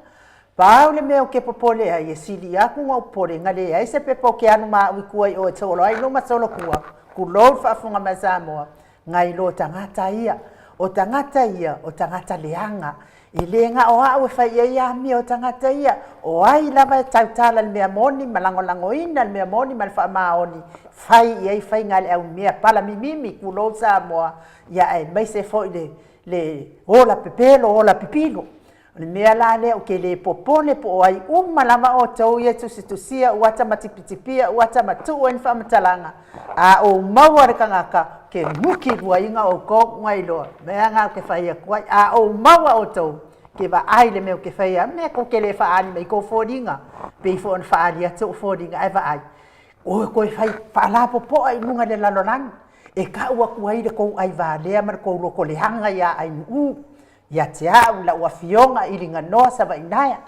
Pau le mea ou te popole ai, e sili atu ona ou popole, na leai se pepa ou te alu ma au i tua i o e solo ai luma solo tua, tulou le faafofoga mai a Samoa, nai lo tagata ia. O tagata ia, o tagata leaga. E le na o au e fai i ai amio o tagata ia, o ai lava e tautala i le mea moni ma lagolagoina le mea moni ma le faamaoni, fai i ai faiga a le aumea palamimimi, tulou Samoa, ia aemaise foi le, le ola pepelo, ola pipilo. O le mea la lea ou te le popole po o ai uma lava outou ia e tusitusia uata ma tipitipia uata ma tuu ai ni faamatalaga, a ou maua le tagata, ke nuki luaina outou ua iloa, mea na ou te fai atu ai, a ou maua outou, ke vaai i le mea ou te faia, mea tou te le faaali mai kou foliga, pei foi ona faaali atu ou foliga, ae vaai, oe toe fai faalapopoa i luga i le lalolagi, e tau atu ai le tou aivalea ma le tou loto leaga iā Ainuʻu, ia te au, lau afioga i Liganoa Savainaea,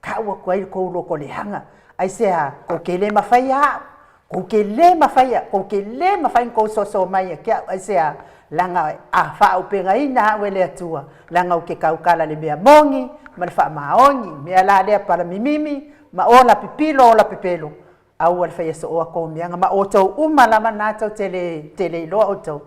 Tau atu ai le kou loko leaga. Aisea, kou ke le mawhai a au. Kou ke le mawhai a, kou ke le mawhai kou soso mai a ke au. Aisea, langa a whaaupengaina au e le Atua, langa u ke kaukala le mea mongi ma le whaamaongi, mea la lea palamimimi, ma ola pipilo ola pepelo. Aua le faia sooa kou meaga ma outou uma lava na tou te le, te le iloa outou.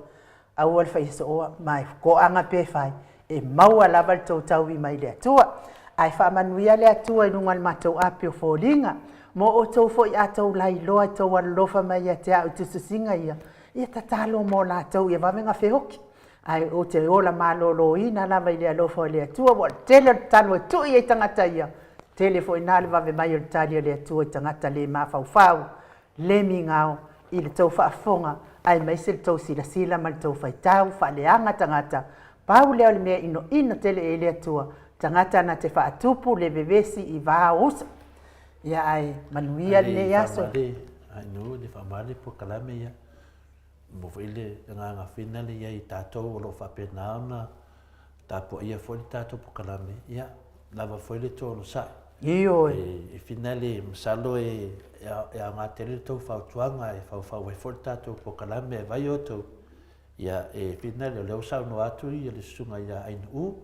Aua le faia sooa, ma e toaga pe fai, e maua lava le tou taui mai le Atua. Ae faamanuia le Atua i luga o le matou api o foliga, mo outou foi a tou lailoa i tou alolofa mai ia te au i tusitusiga ia, ia tatalo mo latou ia vave ona feoki. Ae ou te ola maloloina lava i le alofa o le Atua, ua o le tele o le tatalo e tui ai tagata ia, tele foi ina le vave mai o le tali a le Atua i tagata le mafaufau, le migao i le tou faafofoga aemaise le tou silasila ma le tou faitau faaleaga tagata, pau lea o le mea inoino tele i ai le Atua, tagata na te faatupu le vevesi i va o uso. Ia ae manuia lenei aso. Ai faamale, ai faamale polokalame ia. Mo foi le agaga fina le i ai i tatou o lo o faapena ona tapuaia foi le tatou polokalame, ia, lava foi le tou onosai. Ioe. E fina le masalo e aoga tele le tou fautuaga e faufau ai foi le tatou polokalame e vai outou. Ia, e fina le o lea ua saunoa atu ia le susuga ia Ainuu,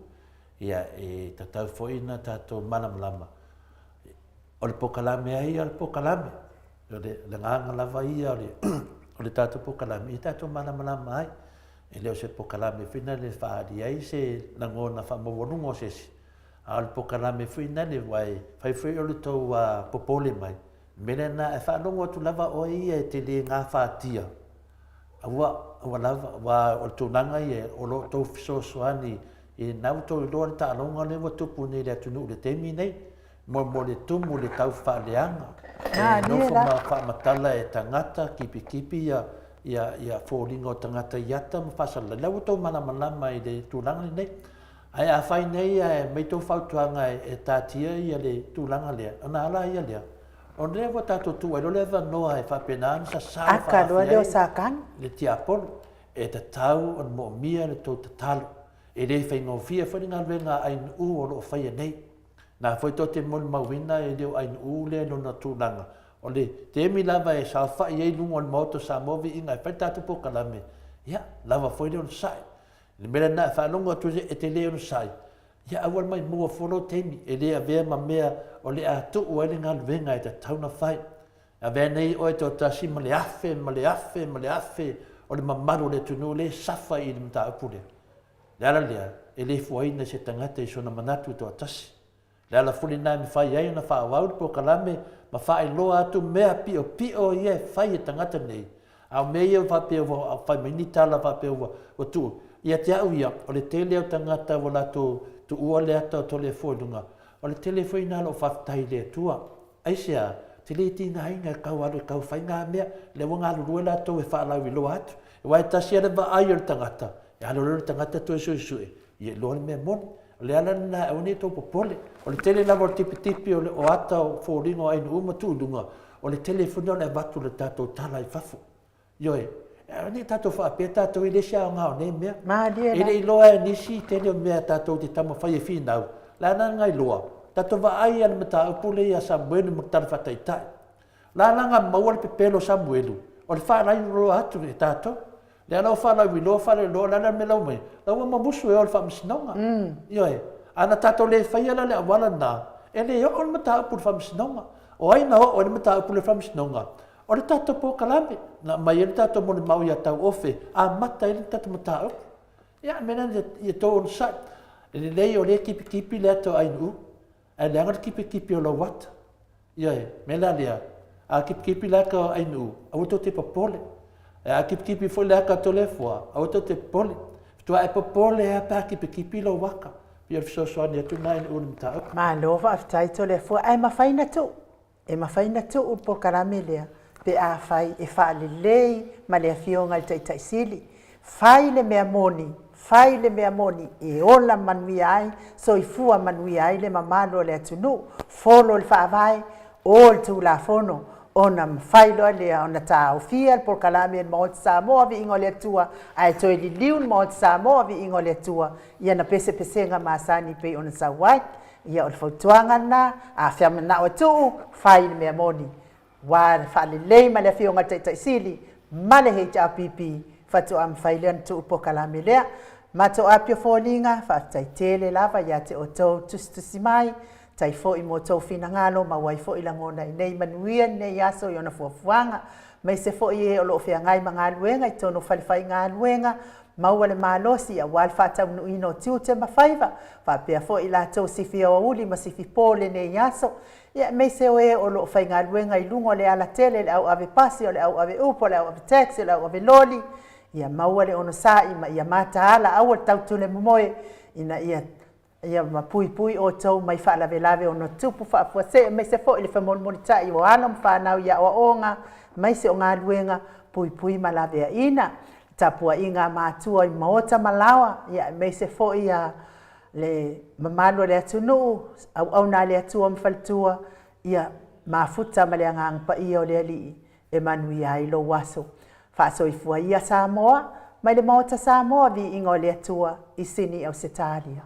ia, e tatau foi ona tatou malamalama. O le polokalame ai ia o le polokalame. O le agaga lava ia o le tatou polokalame, ia tatou malamalama ai. E le o se polokalame foi lea e faaali ai se lagona faamaualuga o se isi, a o le polokalame foi lea aua e fai foi o le tou popole mai, o le mea lena, e faalogo atu lava oe ia e te le gafatia, aua, aua lava, aua o le tulaga ia o lo o tou fesoasoani i lena ua tou iloa le taaloga lea ua tupu nei i le atunuu i le taimi nei. Mo mo le tumu le tau faaleaga e nofo ma faamatala e tagata kipikipi ia ia ia foliga o tagata i ata ma faasalalau la ua tou malamalama i le tulaga lenei. Ae afai nei ae aumai tou fautuaga e taatia ia le tulaga lea, ona ala ia lea, ona lea ua tatou tuu ai loa le avanoa e faapena ona sasala faaafia ai le tiapolo. E tatau ona moomia le tou tatalo. E le faigofie foi le galuega a Ainuu o lo o faia nei. Na foi tou te molimauina e le o Ainuu lea i lona tulaga. O le taimi lava e saofai ai i luga o le Maota o Samoa viiga e fai le tatou polokalame, ia, lava foi le onosai. I le mea lena e faalogo atu ai e te le onosai, ia aua le maimua fua lou taimi, e le avea ma mea o le a tuu ai le galuega e tatau ona fai. Avea nei oe toatasi ma le afe ma le afe ma le afe o le mamalu o le atunuu lea e safa i le mataupu lea. O le ala lea, e le fuaina e se tagata i sona manatu e toatasi. O le ala foi lena e mafai ai ona faaauau le polokalame ma faailoa atu mea piopio ia e fai e tagata nei, a o mea ia ua faapea ua fai mai ni tala faapea ua ua tuu. Ia te au ia, o le tele o tagata ua latou tuua le ata o Toleafoa i luga, o le tele foi lena o lou faafetai i le Atua. Aisea? Te le tigaina e tau alu e tau fai ngā mea, lea ua galulue latou e faalauiloa atu. Aua e tasi lava le vaai o le tagata, e alu loa le tagata toe suesue, ia iloa le mea moni. O le ala lena e aua ne i tou popole. O le tele lava o le tipitipi o le o ata o foliga o aiga uma tuu i luga, o le tele foi lena o le avatu o le tatou tala i fafo. Ioe, aua ne i tatou faapea tatou e le isi aoga o nei mea. Malie E le iloa e nisi tele o mea tatou te taumafai e finau, la na iloa, tatou vaai i le mataupu lea ia Samuelu ma le Tala Faataitai. La la na maua le pepelo o Samuelu, o le faalailoa atu e tatou. Lea la ua faalauiloa, faalauiloa, o le a la le mea la ua maia? La ua mamusu e o i le faamasinoga. Ioe. A na tatou le faia la le auala lena, e le oo le mataupu i le faamasinoga. O ai na oo ai le mataupu i le faamasinoga? O le tatou polokalame, na aumai ai le tatou molimau ia Tauofe, amata ai le tatou mataupu. Ia, o le mea lena ia outou onosai. E lelei o lea e tipitipi le ata o Ainuu, ae leaga le tipitipi o lou ata. Ioe, mea la lea, a tipitipi le ata o Ainuu, aua tou te popole. Ae a tipitipi foi le ata o Toleafoa, aua tou te popole. Faatoa e popole lava pe a tipitipi lou ata. Pei o le fesoasoani atu lena Ainuu i le mataupu. Malo faafetai Toleafoa, ae mafai na tuu E mafai ona tuu le polokalame lea pe afai e faalelei ma le Afioga i le Taitai Sili. Fai le mea moni, fai le mea moni e ola manuia ai, soifua manuia ai le mamalu o le atunuu, folo le Faavae, o le Tulafono, ona mafai loa lea ona taofia le polokalame e le Maota Samoa, Viiga o le Atua, ae toe liliu le Maota Samoa, Viiga o le Atua, i ana pesepesega masani pei ona sau ai. Ia o le fautuaga lena, a fia manao e tuu, fai le mea moni. Ua faalelei ma le Afioga i le Taitai Sili ma le HRPP faatoa mafai lea ona tuu polokalame lea. Matou apia foliga, faafetai tele lava ia te outou tusitusi mai, tai foi mo outou finagalo maua ai foi lagona i nei manuia lenei aso i ona fuafuaga, maise foi e o lo o feagai ma galuega i totonu o falefaigaluega, Maua le malosi aua le faataunuuina o tiute ma faiva, faapea foi i latou sifi aoauli ma sifi po lenei aso, ia aemaise o e o lo o faigaluega i luga o le alatele, le au ave pasi, o le au ave upa, o le au ave taxi, o le au ave loli, ia maua le onosai ma ia mataala, aua le tautulemomoe ina ia Ia ma puipui outou mai faalavelave ono tupu faafuasei aemaise foi le femolimolitai o alo ma fanau i aoaoga aemaise o galuega puipui ma laveaiina, le tapuaiga a matua i maota ma laoa, ia aemaise foi a le mamalu o le atunuu, auauna a le Atua ma faletua, ia mafuta ma le Agaga Paia o le Alii e manuia ai lou aso. Faasoifua ia Samoa, mai le Maota Samoa, viiga o le Atua i Sini Ausetalia.